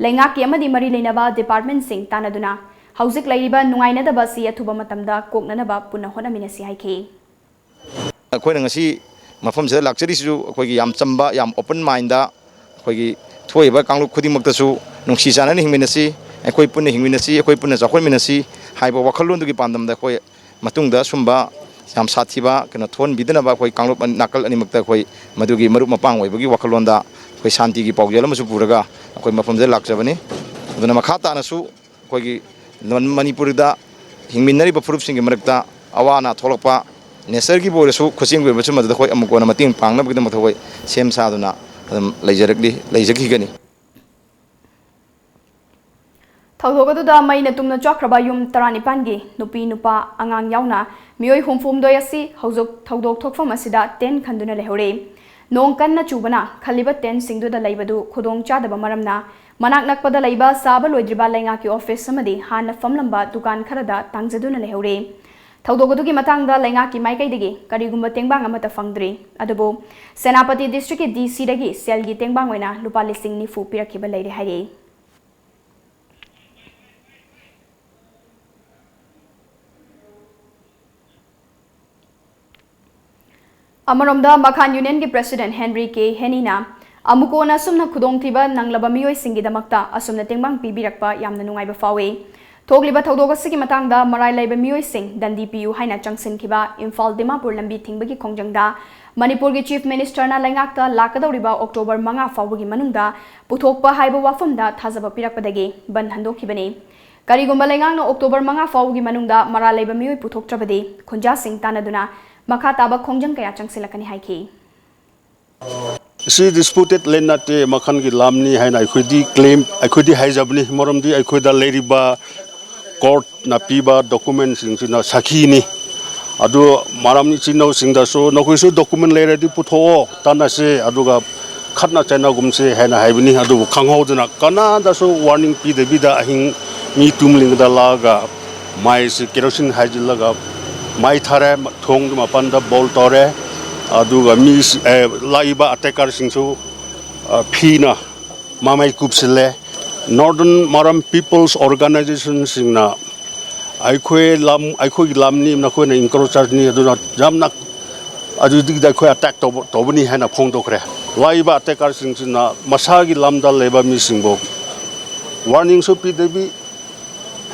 ꯂꯩꯉꯥꯛꯀꯤ ꯑꯃꯗꯤ ꯃꯔꯤ ꯂꯩꯅꯕ departmentꯁꯤꯡ ꯇꯥꯟꯅꯗꯨꯅ ꯍꯧꯖꯤꯛ ꯂꯩꯔꯤꯕ ꯅꯨꯡꯉꯥꯏꯅꯗꯕ ꯑꯁꯤ ꯑꯊꯨꯕ ꯃꯇꯝꯗ ꯀꯣꯛꯅꯅꯕ ꯄꯨꯟꯅ ꯍꯣꯠꯅꯃꯤꯟꯅꯁꯤ ꯍꯥꯏꯈꯤ꯫ ꯑꯩꯈꯣꯏꯅ ꯉꯁꯤ ꯃꯐꯝꯁꯤꯗ ꯂꯥꯛꯆꯔꯤꯁꯤꯁꯨ ꯑꯩꯈꯣꯏꯒꯤ ꯌꯥꯝ ꯆꯝꯕ, ꯌꯥꯝ open mindꯗ ꯑꯩꯈꯣꯏꯒꯤ ꯊꯣꯛꯏꯕ ꯀꯥꯡꯂꯨꯞ ꯈꯨꯗꯤꯡꯃꯛꯇꯁꯨ ꯅꯨꯡꯁꯤ ꯆꯥꯟꯅꯅ ꯍꯤꯡꯃꯤꯟꯅꯁꯤ, ꯑꯩꯈꯣꯏ ꯄꯨꯟꯅ ꯍꯤꯡꯃꯤꯟꯅꯁꯤ, ꯑꯩꯈꯣꯏ ꯄꯨꯟꯅ ꯆꯥꯎꯈꯠꯃꯤꯟꯅꯁꯤ ꯍꯥꯏꯕ ꯋꯥꯈꯜꯂꯣꯟꯗꯨꯒꯤ ꯄꯥꯟꯗꯝꯗ ꯑꯩꯈꯣꯏ ꯃꯇꯨꯡꯗ ꯁꯨꯝꯕ ꯌꯥꯝ ꯁꯥꯊꯤꯕ ꯀꯩꯅꯣ ꯊꯣꯛꯍꯟꯕꯤꯗꯅꯕ ꯑꯩꯈꯣꯏ ꯀꯥꯡꯂꯨꯞ ꯑꯅꯤ-, ꯅꯥꯀꯜ ꯑꯅꯤꯃꯛꯇ ꯑꯩꯈꯣꯏ ꯃꯗꯨꯒꯤ ꯃꯔꯨꯞ ꯃꯄꯥꯡ ꯑꯣꯏꯕꯒꯤ ꯋꯥꯈꯜꯂꯣꯟꯗ ꯑꯩꯈꯣꯏ ꯁꯥꯟꯇꯤꯒꯤ ꯄꯥꯎꯖꯦꯜ ꯑꯃꯁꯨ ꯄꯨꯔꯒ ꯑꯩꯈꯣꯏ ꯃꯐꯝꯗ ꯂꯥꯛꯆꯕꯅꯤ꯫ ꯑꯗꯨꯅ ꯃꯈꯥ ꯇꯥꯅꯁꯨ ꯑꯩꯈꯣꯏꯒꯤ ꯂꯝ ꯃꯅꯤꯄꯨꯔꯗ ꯍꯤꯡꯃꯤꯟꯅꯔꯤꯕ ꯐꯨꯔꯨꯞꯁꯤꯡꯒꯤ ꯃꯔꯛꯇ ꯑꯋꯥ ꯑꯅꯥ ꯊꯣꯛꯂꯛꯄ, natureꯒꯤꯕꯨ ꯑꯣꯏꯔꯁꯨ, ꯈꯨꯠꯁꯦꯝꯒꯤ ꯑꯣꯏꯕꯁꯨ, ꯃꯗꯨꯗ ꯑꯩꯈꯣꯏ ꯑꯃꯨꯛ ꯀꯣꯟꯅ ꯃꯇꯦꯡ ꯄꯥꯡꯅꯕꯒꯤꯗꯃꯛꯇ ꯑꯩꯈꯣꯏ ꯁꯦꯝ ꯁꯥꯗꯨꯅ ꯑꯗꯨꯝ ꯂꯩꯖꯔꯛꯂꯤ, ꯂꯩꯖꯈꯤꯒꯅꯤ꯫ ꯊꯧꯗꯣꯛ ꯑꯗꯨꯗ ꯃꯩꯅ ꯇꯨꯝꯅ ꯆꯥꯛꯈ꯭ꯔꯕ ꯌꯨꯝ ꯇꯔꯥꯅꯤꯄꯥꯟꯒꯤ ꯅꯨꯄꯤ, ꯅꯨꯄꯥ, ꯑꯉꯥꯡ ꯌꯥꯎꯅ ꯃꯤꯑꯣꯏ ꯍꯨꯝꯐꯨ ꯍꯨꯝꯗꯣꯏ ꯑꯁꯤ ꯍꯧꯖꯤꯛ ꯊꯧꯗꯣꯛ ꯊꯣꯛꯐꯝ ꯑꯁꯤꯗ tent ꯈꯟꯗꯨꯅ ꯂꯩꯍꯧꯔꯤ꯫ ꯅꯣꯡ ꯀꯟꯅ ꯆꯨꯕꯅ ꯈꯜꯂꯤꯕ tentꯁꯤꯡꯗꯨꯗ ꯂꯩꯕꯗꯨ ꯈꯨꯗꯣꯡ ꯆꯥꯗꯕ ꯃꯔꯝꯅ ꯃꯅꯥꯛ ꯅꯛꯄꯗ ꯂꯩꯕ ꯁꯥꯕ ꯂꯣꯏꯗ꯭ꯔꯤꯕ ꯂꯩꯉꯥꯛꯀꯤ office ꯑꯃꯗꯤ ꯍꯥꯟꯅ ꯐꯝꯂꯝꯕ ꯗꯨꯀꯥꯟ ꯈꯔꯗ ꯇꯥꯡꯖꯗꯨꯅ ꯂꯩꯍꯧꯔꯤ꯫ ꯊꯧꯗꯣꯛ ꯑꯗꯨꯒꯤ ꯃꯇꯥꯡꯗ ꯂꯩꯉꯥꯛꯀꯤ ꯃꯥꯏꯀꯩꯗꯒꯤ ꯀꯔꯤꯒꯨꯝꯕ ꯇꯦꯡꯕꯥꯡ ꯑꯃꯠꯇ ꯐꯪꯗ꯭ꯔꯤ꯫ ꯑꯗꯨꯕꯨ ꯁꯦꯅꯥꯄꯇꯤ districtꯀꯤ DCꯗꯒꯤ ꯁꯦꯜꯒꯤ ꯇꯦꯡꯕꯥꯡ ꯑꯣꯏꯅ ꯂꯨꯄꯥ ꯂꯤꯁꯤꯡ ꯅꯤꯐꯨ ꯄꯤꯔꯛꯈꯤꯕ ꯂꯩꯔꯦ ꯍꯥꯏꯔꯤ꯫ ꯑꯃꯔꯣꯝꯗ, ꯃꯈꯥꯟ ꯌꯨꯅꯤꯌꯟꯒꯤ ꯄ꯭ꯔꯦꯁꯤꯗꯦꯟꯠ ꯍꯦꯟꯔꯤ ꯀꯦ ꯍꯦꯅꯤꯅ, "ꯑꯃꯨꯛ ꯍꯟꯅ ꯑꯁꯨꯝꯅ ꯈꯨꯗꯣꯡꯊꯤꯕ ꯅꯪꯂꯕ ꯃꯤꯑꯣꯏꯁꯤꯡꯒꯤꯗꯃꯛꯇ ꯑꯁꯨꯝꯅ ꯇꯦꯡꯕꯥꯡ ꯄꯤꯕꯤꯔꯛꯄ ꯌꯥꯝꯅ ꯅꯨꯡꯉꯥꯏꯕ ꯐꯥꯎꯏ꯫ ꯊꯣꯛꯂꯤꯕ ꯊꯧꯗꯣꯛ ꯑꯁꯤꯒꯤ ꯃꯇꯥꯡꯗ ꯃꯔꯥꯏ ꯂꯩꯕ ꯃꯤꯑꯣꯏꯁꯤꯡ ꯗꯟꯗꯤ ꯄꯤꯌꯨ" ꯍꯥꯏꯅ ꯆꯪꯁꯤꯟꯈꯤꯕ ꯏꯝꯐꯥꯜ ꯗꯤꯃꯥꯄꯨꯔ ꯂꯝꯕꯤ ꯊꯤꯡꯕꯒꯤ ꯈꯣꯡꯖꯪꯗ ꯃꯅꯤꯄꯨꯔꯒꯤ ꯆꯤꯐ ꯃꯤꯅꯤꯁꯇꯔꯅ ꯂꯩꯉꯥꯛꯇ ꯂꯥꯛꯀꯗꯧꯔꯤꯕ ꯑꯣꯛꯇꯣꯕꯔ ꯃꯉꯥ ꯐꯥꯎꯕꯒꯤ ꯃꯅꯨꯡꯗ ꯄꯨꯊꯣꯛꯄ ꯍꯥꯏꯕ ꯋꯥꯐꯝꯗ ꯊꯥꯖꯕ ꯄꯤꯔꯛꯄꯗꯒꯤ ꯕꯟ ꯍꯟꯗꯣꯛꯈꯤꯕꯅꯤ꯫ ꯀꯔꯤꯒꯨꯝꯕ ꯂꯩꯉꯥꯛꯅ ꯑꯣꯛꯇꯣꯕꯔ ꯃꯉꯥ ꯐꯥꯎꯕꯒꯤ ꯃꯅꯨꯡꯗ ꯃꯔꯥꯜ ꯂꯩꯕ ꯃꯤꯑꯣꯏ ꯄꯨꯊꯣꯛꯇ꯭ꯔꯕꯗꯤ, ꯈꯨꯟꯖꯥꯁꯤꯡ ꯇꯥꯟꯅꯗꯨꯅ ꯃꯈꯥ ꯇꯥꯕ ꯈꯣꯡꯖꯪ ꯀꯌꯥ ꯆꯪꯁꯤꯜꯂꯛꯀꯅꯤ ꯍꯥꯏꯈꯤ꯫ ꯁꯤ ꯗꯤꯁꯄ꯭ꯌꯨꯇꯦꯗ ꯂꯦꯟ ꯅꯠꯇꯦ, ꯃꯈꯜꯒꯤ ꯂꯝꯅꯤ ꯍꯥꯏꯅ ꯑꯩꯈꯣꯏꯗꯤ ꯀ꯭ꯂꯦꯝ, ꯑꯩꯈꯣꯏꯗꯤ ꯍꯥꯏꯖꯕꯅꯤ꯫ ꯃꯔꯝꯗꯤ ꯑꯩꯈꯣꯏꯗ ꯂꯩꯔꯤꯕ ꯀꯣꯔꯠꯅ ꯄꯤꯕ ꯗꯣꯀꯨꯃꯦꯟꯁꯤꯡꯁꯤꯅ ꯁꯥꯈꯤꯅꯤ꯫ ꯑꯗꯨ ꯃꯔꯝ ꯏꯆꯤꯟ ꯏꯅꯥꯎꯁꯤꯡꯗꯁꯨ, "ꯅꯈꯣꯏꯁꯨ ꯗꯣꯀꯨꯃꯦꯟ ꯂꯩꯔꯗꯤ ꯄꯨꯊꯣꯛꯑꯣ, ꯇꯥꯟꯅꯁꯦ, ꯑꯗꯨꯒ ꯈꯠꯅ ꯆꯩꯅꯒꯨꯝꯁꯦ" ꯍꯥꯏꯅ ꯍꯥꯏꯕꯅꯤ꯫ ꯑꯗꯨꯕꯨ ꯈꯪꯍꯧꯗꯅ ꯀꯅꯥꯗꯁꯨ ꯋꯥꯔꯅꯤꯡ ꯄꯤꯗꯕꯤꯗ ꯑꯍꯤꯡ ꯃꯤ ꯇꯨꯝꯂꯤꯉꯩꯗ ꯂꯥꯛꯑꯒ ꯃꯩꯁꯤ ꯀꯦꯔꯣꯁꯤꯟ ꯍꯩꯖꯤꯜꯂꯒ ꯃꯩ ꯊꯥꯔꯦ, ꯊꯣꯡ ꯃꯄꯥꯟꯗ ꯕꯣꯜ ꯇꯧꯔꯦ꯫ ꯑꯗꯨꯒ ꯃꯤ, ꯑꯦ, ꯂꯥꯛꯏꯕ ꯑꯦꯇꯦꯀꯔꯁꯤꯡꯁꯨ, ꯑ, ꯐꯤꯅ ꯃꯃꯩ ꯀꯨꯞꯁꯤꯜꯂꯦ꯫ ꯅꯣꯔꯗꯔꯟ ꯃꯔꯥꯝ ꯄꯤꯄꯜꯁ ꯑꯣꯔꯒꯅꯥꯏꯖꯦꯁꯟꯁꯤꯡꯅ ꯑꯩꯈꯣꯏ ꯂꯝ, ꯑꯩꯈꯣꯏꯒꯤ ꯂꯝꯅꯤ, ꯅꯈꯣꯏꯅ ꯏꯟꯀ꯭ꯔꯣꯆꯔꯅꯤ, ꯑꯗꯨꯅ ꯌꯥꯝꯅ ꯑꯗꯨꯗꯒꯤꯗ ꯑꯩꯈꯣꯏ ꯑꯦꯇꯦꯛ ꯇꯧꯕ, ꯇꯧꯕꯅꯤ ꯍꯥꯏꯅ ꯐꯣꯡꯗꯣꯛꯈ꯭ꯔꯦ꯫ ꯂꯥꯛꯏꯕ ꯑꯦꯇꯦꯀꯔꯁꯤꯡꯁꯤꯅ ꯃꯁꯥꯒꯤ ꯂꯝꯗ ꯂꯩꯕ ꯃꯤꯁꯤꯡꯕꯨ ꯋꯥꯔꯅꯤꯡꯁꯨ ꯄꯤꯗꯕꯤ,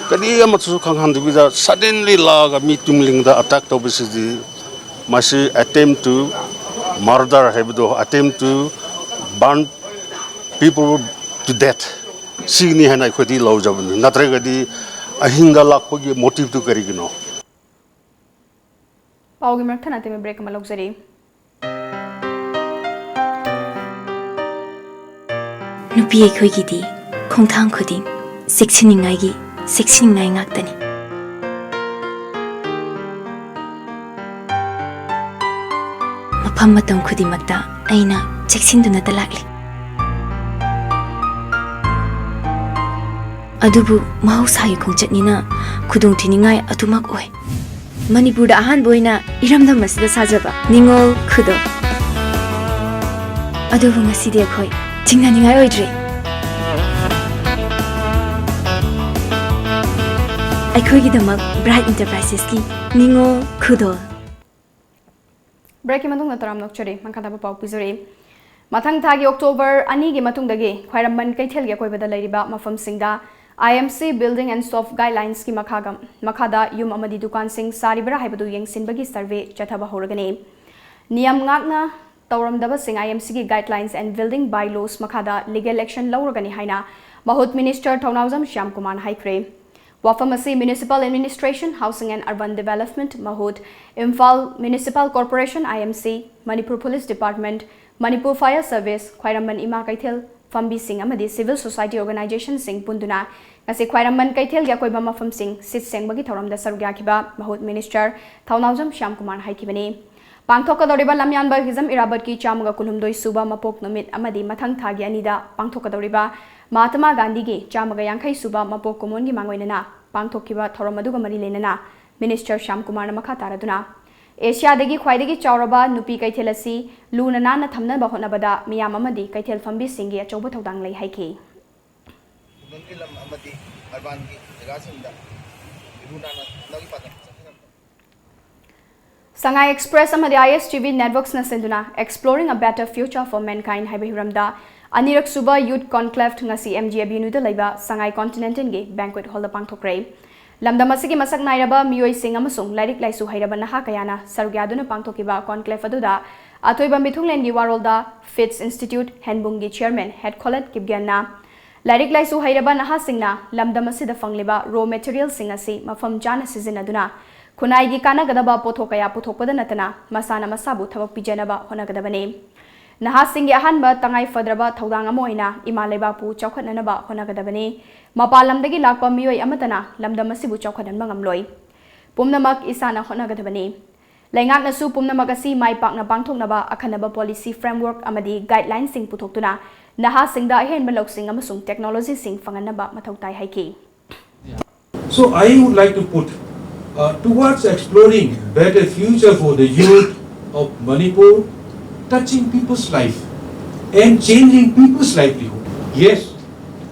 ꯀꯔꯤ ꯑꯃꯠꯇꯁꯨ ꯈꯪꯍꯟꯗꯕꯤꯗ ꯁꯗꯟꯂꯤ ꯂꯥꯛꯑꯒ ꯃꯤ ꯇꯨꯝꯂꯤꯡꯗ ꯑꯦꯇꯦꯛ ꯇꯧꯕꯁꯤꯗꯤ, ꯃꯁꯤ attempt to murder ꯍꯥꯏꯕꯗꯣ, attempt to burn people to death, ꯁꯤꯒꯤꯅꯤ ꯍꯥꯏꯅ ꯑꯩꯈꯣꯏꯗꯤ ꯂꯧꯖꯕꯅꯤ꯫ ꯅꯠꯇ꯭ꯔꯒꯗꯤ ꯑꯍꯤꯡꯗ ꯂꯥꯛꯄꯒꯤ ꯃꯣꯇꯤꯚꯇꯨ ꯀꯔꯤꯒꯤꯅꯣ? ꯄꯥꯎꯒꯤ ꯃꯔꯛ ꯊꯠꯅ ꯑꯇꯦꯟꯕ ꯕ꯭ꯔꯦꯛ ꯑꯃ ꯂꯧꯖꯔꯤ꯫ ꯅꯨꯄꯤ ꯑꯩꯈꯣꯏꯒꯤꯗꯤ ꯈꯣꯡꯊꯥꯡ ꯈꯨꯗꯤꯡ ꯆꯦꯛꯁꯤꯟꯅꯤꯡꯉꯥꯏꯒꯤ ꯆꯦꯛꯁꯤꯟꯅꯤꯡꯉꯥꯏ ꯉꯥꯛꯇꯅꯤ꯫ ꯃꯐꯝ ꯃꯇꯝ ꯈꯨꯗꯤꯡꯃꯛꯇ ꯑꯩꯅ ꯆꯦꯛꯁꯤꯟꯗꯨꯅꯇ ꯂꯥꯛꯂꯤ꯫ ꯑꯗꯨꯕꯨ ꯃꯍꯧꯁꯥꯒꯤ ꯈꯣꯡꯆꯠꯅꯤꯅ ꯈꯨꯗꯣꯡꯊꯤꯅꯤꯡꯉꯥꯏ ꯑꯗꯨꯃꯛ ꯑꯣꯏ꯫ ꯃꯅꯤꯄꯨꯔꯗ ꯑꯍꯥꯟꯕ ꯑꯣꯏꯅ ꯏꯔꯝꯗꯝ ꯑꯁꯤꯗ ꯁꯥꯖꯕ ꯅꯤꯉꯣꯜ ꯈꯨꯗꯣꯜ꯫ ꯑꯗꯨꯕꯨ ꯉꯁꯤꯗꯤ ꯑꯩꯈꯣꯏ ꯆꯤꯡꯅꯅꯤꯡꯉꯥꯏ ꯑꯣꯏꯗ꯭ꯔꯦ꯫ ꯑꯩꯈꯣꯏꯒꯤꯗꯃꯛ ꯕ꯭ꯔꯥꯏꯠ ꯏꯟꯇꯔꯄ꯭ꯔꯥꯏꯁꯦꯁꯀꯤ ꯅꯤꯉꯣꯜ ꯈꯨꯗꯣꯜ꯫ ꯕ꯭ꯔꯦꯛꯀꯤ ꯃꯇꯨꯡꯗ ꯇꯔꯥꯝꯅ ꯑꯣꯛꯆꯔꯤ꯫ ꯃꯈꯥ ꯇꯥꯕ ꯄꯥꯎ ꯄꯤꯖꯔꯤ꯫ ꯃꯊꯪ ꯊꯥꯒꯤ ꯑꯣꯛꯇꯣꯕꯔ ꯑꯅꯤꯒꯤ ꯃꯇꯨꯡꯗꯒꯤ ꯈ꯭ꯋꯥꯏꯔꯝꯕꯟ ꯀꯩꯊꯦꯜꯒꯤ ꯑꯀꯣꯏꯕꯗ ꯂꯩꯔꯤꯕ ꯃꯐꯝꯁꯤꯡꯗ I M C Building and Soft Guidelines ꯀꯤ ꯃꯈꯥꯒ-, ꯃꯈꯥꯗ ꯌꯨꯝ ꯑꯃꯗꯤ ꯗꯨꯀꯥꯟꯁꯤꯡ ꯁꯥꯔꯤꯕ꯭ꯔꯥ ꯍꯥꯏꯕꯗꯨ ꯌꯦꯡꯁꯤꯟꯕꯒꯤ ꯁꯔꯚꯦ ꯆꯠꯊꯕ ꯍꯧꯔꯒꯅꯤ꯫ ꯅꯤꯌꯝ ꯉꯥꯛꯅ ꯇꯧꯔꯝꯗꯕꯁꯤꯡ I M C ꯒꯤ Guidelines and Building By Laws ꯃꯈꯥꯗ legal action ꯂꯧꯔꯒꯅꯤ ꯍꯥꯏꯅ ꯃꯍꯨꯠ ꯃꯤꯅꯤꯁꯇꯔ ꯊꯧꯅꯥꯎꯖꯝ ꯁ꯭ꯌꯥꯝ ꯀꯨꯃꯥꯔꯅ ꯍꯥꯏꯈ꯭ꯔꯦ꯫ ꯋꯥꯐꯝ ꯑꯁꯤ Municipal Administration, Housing and Urban Development, ꯃꯍꯨꯠ, Imphal Municipal Corporation, I M C, Manipur Police Department, Manipur Fire Service, ꯈ꯭ꯋꯥꯏꯔꯝꯕꯟ ꯏꯃꯥ ꯀꯩꯊꯦꯜ ꯐꯝꯕꯤꯁꯤꯡ ꯑꯃꯗꯤ civil society organization ꯁꯤꯡ ꯄꯨꯟꯗꯨꯅ ꯉꯁꯤ ꯈ꯭ꯋꯥꯏꯔꯝꯕꯟ ꯀꯩꯊꯦꯜꯒꯤ ꯑꯀꯣꯏꯕ ꯃꯐꯝꯁꯤꯡ ꯁꯤꯠ ꯁꯦꯡꯕꯒꯤ ꯊꯧꯔꯝꯗ ꯁꯔꯨꯛ ꯌꯥꯈꯤꯕ ꯃꯍꯨꯠ ꯃꯤꯅꯤꯁꯇꯔ ꯊꯧꯅꯥꯎꯖꯝ ꯁ꯭ꯌꯥꯝ ꯀꯨꯃꯥꯔꯅ ꯍꯥꯏꯈꯤꯕꯅꯤ꯫ ꯄꯥꯡꯊꯣꯛꯀꯗꯧꯔꯤꯕ ꯂꯝꯌꯥꯟꯕ ꯍꯤꯖꯝ ꯏꯔꯥꯕꯠꯀꯤ ꯆꯥꯝꯃꯒ ꯀꯨꯟꯍꯨꯝꯗꯣꯏ ꯁꯨꯕ ꯃꯄꯣꯛ ꯅꯨꯃꯤꯠ ꯑꯃꯗꯤ ꯃꯊꯪ ꯊꯥꯒꯤ ꯑꯅꯤꯗ ꯄꯥꯡꯊꯣꯛꯀꯗꯧꯔꯤꯕ ꯃꯍꯥꯇꯃꯥ ꯒꯥꯟꯙꯤꯒꯤ ꯆꯥꯝꯃꯒ ꯌꯥꯡꯈꯩ ꯁꯨꯕ ꯃꯄꯣꯛ ꯀꯨꯝꯑꯣꯟꯒꯤ ꯃꯥꯡꯑꯣꯏꯅꯅ ꯄꯥꯡꯊꯣꯛꯈꯤꯕ ꯊꯧꯔꯝ ꯑꯗꯨꯒ ꯃꯔꯤ ꯂꯩꯅꯅ ꯃꯤꯅꯤꯁꯇꯔ ꯁ꯭ꯌꯥꯝ ꯀꯨꯃꯥꯔꯅ ꯃꯈꯥ ꯇꯥꯔꯗꯨꯅ, ꯑꯦꯁꯤꯌꯥꯗꯒꯤ ꯈ꯭ꯋꯥꯏꯗꯒꯤ ꯆꯥꯎꯔꯕ ꯅꯨꯄꯤ ꯀꯩꯊꯦꯜ ꯑꯁꯤ ꯂꯨꯅ ꯅꯥꯟꯅ ꯊꯝꯅꯕ ꯍꯣꯠꯅꯕꯗ ꯃꯤꯌꯥꯝ ꯑꯃꯗꯤ ꯀꯩꯊꯦꯜ ꯐꯝꯕꯤꯁꯤꯡꯒꯤ ꯑꯆꯧꯕ ꯊꯧꯗꯥꯡ ꯂꯩ ꯍꯥꯏꯈꯤ꯫ ꯈꯨꯡꯒꯪꯒꯤ ꯂꯝ ꯑꯃꯗꯤ ꯑꯔꯕꯥꯟꯒꯤ ꯖꯒꯥꯁꯤꯡꯗ ꯂꯨ ꯅꯥꯟꯅ ꯊꯝꯅꯕꯒꯤ ꯄꯥꯟꯗꯝ ꯆꯠꯊꯔꯝꯕ꯫ ꯁꯉꯥꯏ ꯑꯦꯛꯁꯄ꯭ꯔꯦꯁ ꯑꯃꯗꯤ I S T V Networks ꯅ ꯁꯤꯟꯗꯨꯅ Exploring a Better Future for Mankind ꯍꯥꯏꯕ ꯍꯤꯔꯝꯗ ꯑꯅꯤꯔꯛ ꯁꯨꯕ Youth Conclave ꯉꯁꯤ M G Avenue ꯗ ꯂꯩꯕ ꯁꯉꯥꯏ Continental ꯒꯤ banquet hall ꯗ ꯄꯥꯡꯊꯣꯛꯈ꯭ꯔꯦ꯫ ꯂꯝꯗꯝ ꯑꯁꯤꯒꯤ ꯃꯁꯛ ꯅꯥꯏꯔꯕ ꯃꯤꯑꯣꯏꯁꯤꯡ ꯑꯃꯁꯨꯡ ꯂꯥꯏꯔꯤꯛ ꯂꯥꯏꯁꯨ ꯍꯩꯔꯕ ꯅꯍꯥ ꯀꯌꯥꯅ ꯁꯔꯨꯛ ꯌꯥꯗꯨꯅ ꯄꯥꯡꯊꯣꯛꯈꯤꯕ conclave ꯑꯗꯨꯗ ꯑꯊꯣꯏꯕ ꯃꯤꯊꯨꯡꯂꯦꯟꯒꯤ ꯋꯥꯔꯣꯜꯗ Fitz Institute ꯍꯦꯟꯕꯨꯡꯒꯤ chairman ꯍꯦꯠꯈꯣꯂꯠ ꯀꯤꯞꯒꯦꯟꯅ ꯂꯥꯏꯔꯤꯛ ꯂꯥꯏꯁꯨ ꯍꯩꯔꯕ ꯅꯍꯥꯁꯤꯡꯅ ꯂꯝꯗꯝ ꯑꯁꯤꯗ ꯐꯪꯂꯤꯕ raw material ꯁꯤꯡ ꯑꯁꯤ ꯃꯐꯝ ꯆꯥꯅ ꯁꯤꯖꯤꯟꯅꯗꯨꯅ ꯈꯨꯟꯅꯥꯏꯒꯤ ꯀꯥꯟꯅꯒꯗꯕ ꯄꯣꯠꯊꯣꯛ ꯀꯌꯥ ꯄꯨꯊꯣꯛꯄꯗ ꯅꯠꯇꯅ ꯃꯁꯥꯅ ꯃꯁꯥꯕꯨ ꯊꯕꯛ ꯄꯤꯖꯅꯕ ꯍꯣꯠꯅꯒꯗꯕꯅꯤ꯫ ꯅꯍꯥꯁꯤꯡꯒꯤ ꯑꯍꯥꯟꯕ ꯇꯉꯥꯏ ꯐꯗ꯭ꯔꯕ ꯊꯧꯗꯥꯡ ꯑꯃ ꯑꯣꯏꯅ ꯏꯃꯥ ꯂꯩꯕꯥꯛꯄꯨ ꯆꯥꯎꯈꯠꯅꯅꯕ ꯍꯣꯠꯅꯒꯗꯕꯅꯤ꯫ ꯃꯄꯥꯟ ꯂꯝꯗꯒꯤ ꯂꯥꯛꯄ ꯃꯤꯑꯣꯏ ꯑꯃꯠꯇꯅ ꯂꯝꯗꯝ ꯑꯁꯤꯕꯨ ꯆꯥꯎꯈꯠꯍꯟꯕ ꯉꯝꯂꯣꯏ꯫ ꯄꯨꯝꯅꯃꯛ ꯏꯁꯥꯅ ꯍꯣꯠꯅꯒꯗꯕꯅꯤ꯫ ꯂꯩꯉꯥꯛꯅꯁꯨ ꯄꯨꯝꯅꯃꯛ ꯑꯁꯤ ꯃꯥꯏ ꯄꯥꯛꯅ ꯄꯥꯡꯊꯣꯛꯅꯕ ꯑꯈꯟꯅꯕ policy framework ꯑꯃꯗꯤ guideline ꯁꯤꯡ ꯄꯨꯊꯣꯛꯇꯨꯅ ꯅꯍꯥꯁꯤꯡꯗ ꯑꯍꯦꯟꯕ ꯂꯧꯁꯤꯡ ꯑꯃꯁꯨꯡ technology ꯁꯤꯡ ꯐꯪꯍꯟꯅꯕ ꯃꯊꯧ ꯇꯥꯏ ꯍꯥꯏꯈꯤ꯫ So I would like to put, uh, towards exploring better future for the youth of Manipur, touching people's life and changing people's livelihood. Yes,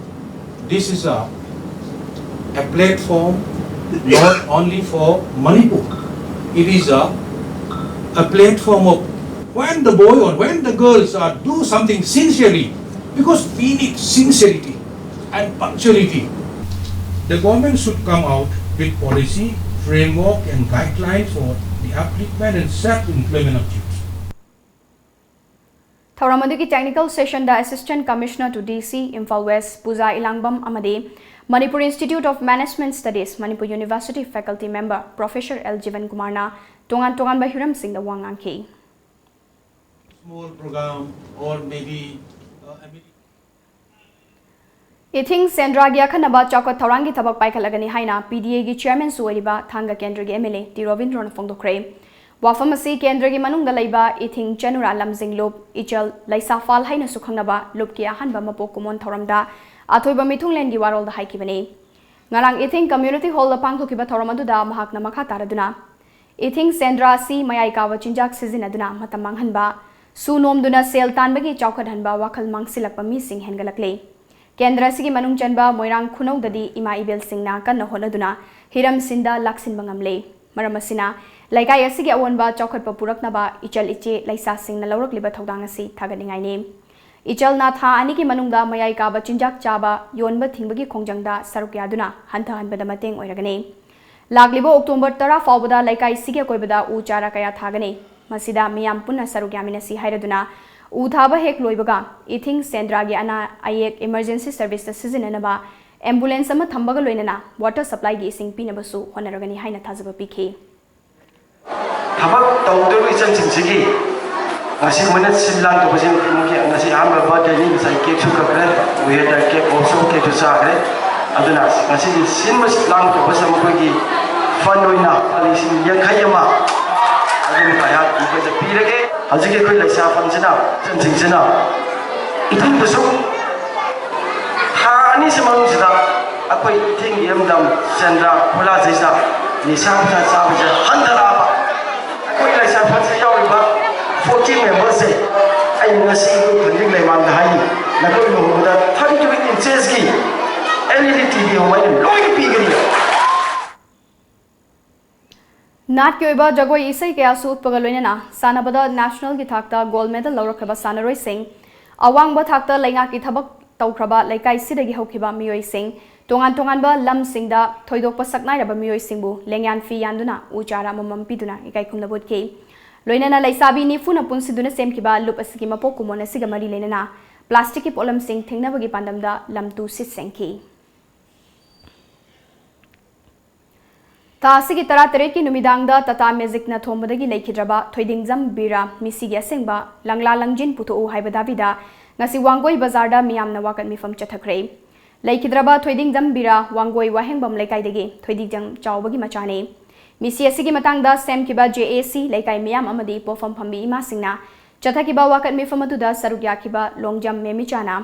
this is a, a platform not only for Manipur. It is a, A platform of when the boy or when the girls are do something sincerely, because we need sincerity and punctuality. The government should come out with policy, framework and guidelines for the upliftment and self-employment of youth. ꯊꯧꯔꯝ ꯑꯗꯨꯒꯤ technical sessionꯗ Assistant Commissioner to D C, Imphal West, ꯄꯨꯖꯥ ꯏꯂꯥꯡꯕꯝ ꯑꯃꯗꯤ Manipur Institute of Management Studies, Manipur University faculty member Professor L ꯖꯤꯕꯟ ꯀꯨꯃꯥꯔꯅ ꯇꯣꯉꯥꯟ ꯇꯣꯉꯥꯟꯕ ꯍꯤꯔꯝꯁꯤꯡꯗ ꯋꯥ ꯉꯥꯡꯈꯤ꯫ Small program or maybe uh, a meeting. ꯏꯊꯤꯡ ꯁꯦꯟꯗ꯭ꯔꯥꯒꯤ ꯑꯈꯟꯅꯕ ꯆꯥꯎꯈꯠ ꯊꯧꯔꯥꯡꯒꯤ ꯊꯕꯛ ꯄꯥꯏꯈꯠꯂꯒꯅꯤ ꯍꯥꯏꯅ P D Aꯒꯤ chairmanꯁꯨ ꯑꯣꯏꯔꯤꯕ ꯊꯥꯡꯒ ꯀꯦꯟꯗ꯭ꯔꯒꯤ M L A ꯇꯤ ꯔꯣꯕꯤꯟꯗ꯭ꯔꯣꯅ ꯐꯣꯡꯗꯣꯛꯈ꯭ꯔꯦ꯫ ꯋꯥꯐꯝ ꯑꯁꯤ ꯀꯦꯟꯗ꯭ꯔꯒꯤ ꯃꯅꯨꯡꯗ ꯂꯩꯕ ꯏꯊꯤꯡ ꯆꯅꯨꯔꯥ ꯂꯝꯖꯤꯡ ꯂꯨꯞ, ꯏꯆꯜ ꯂꯩꯁꯥꯐꯥꯜ ꯍꯥꯏꯅꯁꯨ ꯈꯪꯅꯕ ꯂꯨꯞꯀꯤ ꯑꯍꯥꯟꯕ ꯃꯄꯣꯛ ꯀꯨꯝꯑꯣꯟ ꯊꯧꯔꯝꯗ ꯑꯊꯣꯏꯕ ꯃꯤꯊꯨꯡꯂꯦꯟꯒꯤ ꯋꯥꯔꯣꯜꯗ ꯍꯥꯏꯈꯤꯕꯅꯤ꯫ ꯉꯔꯥꯡ ꯏꯊꯤꯡ community hallꯗ ꯄꯥꯡꯊꯣꯛꯈꯤꯕ ꯊꯧꯔꯝ ꯑꯗꯨꯗ ꯃꯍꯥꯛꯅ ꯃꯈꯥ ꯇꯥꯔꯗꯨꯅ, ꯏꯊꯤꯡ ꯁꯦꯟꯗ꯭ꯔꯥ ꯑꯁꯤ ꯃꯌꯥꯏ ꯀꯥꯕ ꯆꯤꯟꯖꯥꯛ ꯁꯤꯖꯤꯟꯅꯗꯨꯅ ꯃꯇꯝ ꯃꯥꯡꯍꯟꯕ, ꯁꯨ ꯅꯣꯝꯗꯨꯅ ꯁꯦꯜ ꯇꯥꯟꯕꯒꯤ ꯆꯥꯎꯈꯠꯍꯟꯕ ꯋꯥꯈꯜ ꯃꯥꯡꯁꯤꯜꯂꯛꯄ ꯃꯤꯁꯤꯡ ꯍꯦꯟꯒꯠꯂꯛꯂꯦ꯫ ꯀꯦꯟꯗ꯭ꯔ ꯑꯁꯤꯒꯤ ꯃꯅꯨꯡ ꯆꯟꯕ ꯃꯣꯏꯔꯥꯡ ꯈꯨꯅꯧꯗꯗꯤ ꯏꯃꯥ ꯏꯕꯦꯜꯁꯤꯡꯅ ꯀꯟꯅ ꯍꯣꯠꯅꯗꯨꯅ ꯍꯤꯔꯝꯁꯤꯡꯗ ꯂꯥꯛꯁꯤꯟꯕ ꯉꯝꯂꯦ꯫ ꯃꯔꯝ ꯑꯁꯤꯅ ꯂꯩꯀꯥꯏ ꯑꯁꯤꯒꯤ ꯑꯑꯣꯟꯕ ꯆꯥꯎꯈꯠꯄ ꯄꯨꯔꯛꯅꯕ ꯏꯆꯜ ꯏꯆꯦ ꯂꯩꯁꯥꯁꯤꯡꯅ ꯂꯧꯔꯛꯂꯤꯕ ꯊꯧꯗꯥꯡ ꯑꯁꯤ ꯊꯥꯒꯠꯅꯤꯡꯉꯥꯏꯅꯤ꯫ ꯏꯆꯜꯅ ꯊꯥ ꯑꯅꯤꯒꯤ ꯃꯅꯨꯡꯗ ꯃꯌꯥꯏ ꯀꯥꯕ ꯆꯤꯟꯖꯥꯛ ꯆꯥꯕ ꯌꯣꯟꯕ ꯊꯤꯡꯕꯒꯤ ꯈꯣꯡꯖꯪꯗ ꯁꯔꯨꯛ ꯌꯥꯗꯨꯅ ꯍꯟꯊꯍꯟꯕꯗ ꯃꯇꯦꯡ ꯑꯣꯏꯔꯒꯅꯤ꯫ ꯂꯥꯛꯂꯤꯕ October ꯇꯔꯥ ꯐꯥꯎꯕꯗ ꯂꯩꯀꯥꯏꯁꯤꯒꯤ ꯑꯀꯣꯏꯕꯗ ꯎ ꯆꯥꯔꯥ ꯀꯌꯥ ꯊꯥꯒꯅꯤ? ꯃꯁꯤꯗ ꯃꯤꯌꯥꯝ ꯄꯨꯟꯅ ꯁꯔꯨꯛ ꯌꯥꯃꯤꯟꯅꯁꯤ ꯍꯥꯏꯔꯗꯨꯅ ꯎ ꯊꯥꯕ ꯍꯦꯛ ꯂꯣꯏꯕꯒ ꯏꯊꯤꯡ ꯁꯦꯟꯗ꯭ꯔꯥꯒꯤ ꯑꯅꯥ ꯑꯌꯦꯛ emergency serviceꯇ ꯁꯤꯖꯤꯟꯅꯅꯕ ambulance ꯑꯃ ꯊꯝꯕꯒ ꯂꯣꯏꯅꯅ water supplyꯒꯤ ꯏꯁꯤꯡ ꯄꯤꯅꯕꯁꯨ ꯍꯣꯠꯅꯔꯒꯅꯤ ꯍꯥꯏꯅ ꯊꯥꯖꯕ ꯄꯤꯈꯤ꯫ ꯊꯕꯛ ꯇꯧꯗꯧꯔꯤꯕ ꯏꯆꯜꯁꯤꯡꯁꯤꯒꯤ ꯉꯁꯤ ꯃꯣꯏꯅ ꯁꯤꯟ ꯂꯥꯡꯗꯧꯕꯁꯤꯡ ꯃꯣꯏꯒꯤ ꯉꯁꯤ ꯑꯍꯥꯟꯕ birthdayꯅꯤ, ꯉꯁꯥꯏ cakeꯁꯨ ꯀꯛꯈ꯭ꯔꯦ, we had a cake also, cakeꯁꯨ ꯆꯥꯈ꯭ꯔꯦ꯫ ꯑꯗꯨꯅ ꯉꯁꯤꯒꯤ ꯁꯤꯟꯕ ꯂꯥꯡꯕ ꯇꯧꯕꯁꯤꯗ ꯃꯈꯣꯏꯒꯤ fund ꯑꯣꯏꯅ ꯂꯨꯄꯥ ꯂꯤꯁꯤꯡ ꯌꯥꯡꯈꯩ ꯑꯃ ꯑꯗꯨꯝ ꯀꯌꯥ ꯃꯈꯣꯏꯗ ꯄꯤꯔꯒꯦ꯫ ꯍꯧꯖꯤꯛꯀꯤ ꯑꯩꯈꯣꯏ ꯂꯩꯁꯥ fund ꯁꯤꯅ ꯏꯆꯟꯁꯤꯡꯁꯤꯅ ꯏꯊꯤꯡꯗꯁꯨ ꯊꯥ ꯑꯅꯤꯁꯤ ꯃꯅꯨꯡꯁꯤꯗ ꯑꯩꯈꯣꯏ ꯏꯊꯤꯡꯒꯤ ꯏꯔꯝꯗꯝ ꯁꯦꯟꯗ꯭ꯔꯥ ꯈꯨꯂꯥꯁꯤꯗ ꯅꯤꯁꯥ ꯄꯨꯁꯥ ꯆꯥꯕꯁꯦ ꯍꯟꯊꯔꯛꯑꯕ꯫ ꯑꯩꯈꯣꯏ ꯂꯩꯁꯥ fund ꯁꯤꯗ ꯌꯥꯎꯔꯤꯕ forty memberꯁꯦ ꯑꯩ ꯉꯁꯤ ꯑꯩꯈꯣꯏ ꯈꯨꯟꯒꯤ ꯂꯩꯃꯥꯡꯗ ꯍꯥꯏꯔꯤ, ꯅꯈꯣꯏ ꯂꯨꯍꯣꯡꯕꯗ thirty-two inchesꯀꯤ L E D T V ꯑꯃ ꯑꯩꯅ ꯂꯣꯏꯅ ꯄꯤꯒꯅꯤ꯫ ꯅꯥꯠꯀꯤ ꯑꯣꯏꯕ ꯖꯒꯣꯏ ꯏꯁꯩ ꯀꯌꯥꯁꯨ ꯎꯠꯄꯒ ꯂꯣꯏꯅꯅ ꯁꯥꯟꯅꯕꯗ ꯅꯦꯁꯅꯦꯜꯒꯤ ꯊꯥꯛꯇ ꯒꯣꯜꯗ ꯃꯦꯗꯜ ꯂꯧꯔꯛꯈ꯭ꯔꯕ ꯁꯥꯟꯅꯔꯣꯏꯁꯤꯡ, ꯑꯋꯥꯡꯕ ꯊꯥꯛꯇ ꯂꯩꯉꯥꯛꯀꯤ ꯊꯕꯛ ꯇꯧꯈ꯭ꯔꯕ ꯂꯩꯀꯥꯏꯁꯤꯗꯒꯤ ꯍꯧꯈꯤꯕ ꯃꯤꯑꯣꯏꯁꯤꯡ, ꯇꯣꯉꯥꯟ ꯇꯣꯉꯥꯟꯕ ꯂꯝꯁꯤꯡꯗ ꯊꯣꯏꯗꯣꯛꯄ ꯁꯛꯅꯥꯏꯔꯕ ꯃꯤꯑꯣꯏꯁꯤꯡꯕꯨ ꯂꯦꯡꯌꯥꯟ ꯐꯤ ꯌꯥꯟꯗꯨꯅ ꯎ ꯆꯥꯔꯥ ꯑꯃꯃꯝ ꯄꯤꯗꯨꯅ ꯏꯀꯥꯏ ꯈꯨꯝꯅꯕ ꯎꯠꯈꯤ꯫ ꯂꯣꯏꯅꯅ ꯂꯩꯁꯥꯕꯤ ꯅꯤꯐꯨꯅ ꯄꯨꯟꯁꯤꯟꯗꯨꯅ ꯁꯦꯝꯈꯤꯕ ꯂꯨꯞ ꯑꯁꯤꯒꯤ ꯃꯄꯣꯛ ꯀꯨꯝꯑꯣꯟ ꯑꯁꯤꯒ ꯃꯔꯤ ꯂꯩꯅꯅ ꯄ꯭ꯂꯥꯁꯇꯤꯛꯀꯤ ꯄꯣꯠꯂꯝꯁꯤꯡ ꯊꯦꯡꯅꯕꯒꯤ ꯄꯥꯟꯗꯝꯗ ꯂꯝ ꯇꯨ ꯁꯤꯠ ꯁꯦꯡꯈꯤ꯫ ꯊꯥ ꯑꯁꯤꯒꯤ ꯇꯔꯥꯇꯔꯦꯠꯀꯤ ꯅꯨꯃꯤꯗꯥꯡꯗ ꯇꯥꯇꯥ ꯃꯦꯖꯤꯛꯅ ꯊꯣꯝꯕꯗꯒꯤ ꯂꯩꯈꯤꯗ꯭ꯔꯕ ꯊꯣꯏꯗꯤꯡꯖꯝ ꯕꯤꯔꯥ ꯃꯤꯁꯤꯒꯤ ꯑꯁꯦꯡꯕ ꯂꯪꯂꯥ ꯂꯪꯖꯤꯟ ꯄꯨꯊꯣꯛꯎ ꯍꯥꯏꯕ ꯗꯥꯕꯤꯗ ꯉꯁꯤ ꯋꯥꯡꯒꯣꯏ ꯕꯖꯥꯔꯗ ꯃꯤꯌꯥꯝꯅ ꯋꯥꯀꯠ ꯃꯤꯐꯝ ꯆꯠꯊꯈ꯭ꯔꯦ꯫ ꯂꯩꯈꯤꯗ꯭ꯔꯕ ꯊꯣꯏꯗꯤꯡꯖꯝ ꯕꯤꯔꯥ ꯋꯥꯡꯒꯣꯏ ꯋꯥꯍꯦꯡꯕꯝ ꯂꯩꯀꯥꯏꯗꯒꯤ ꯊꯣꯏꯗꯤꯡꯖꯝ ꯆꯥꯎꯕꯒꯤ ꯃꯆꯥꯅꯤ꯫ ꯃꯤꯁꯤ ꯑꯁꯤꯒꯤ ꯃꯇꯥꯡꯗ ꯁꯦꯝꯈꯤꯕ ꯖꯦ ꯑꯦ ꯁꯤ ꯂꯩꯀꯥꯏ ꯃꯤꯌꯥꯝ ꯑꯃꯗꯤ ꯄꯣꯠꯐꯝ ꯐꯝꯕꯤ ꯏꯃꯥꯁꯤꯡꯅ ꯆꯠꯊꯈꯤꯕ ꯋꯥꯀꯠ ꯃꯤꯐꯝ ꯑꯗꯨꯗ ꯁꯔꯨꯛ ꯌꯥꯈꯤꯕ ꯂꯣꯡꯖꯝ ꯃꯦꯃꯤꯆꯥꯅ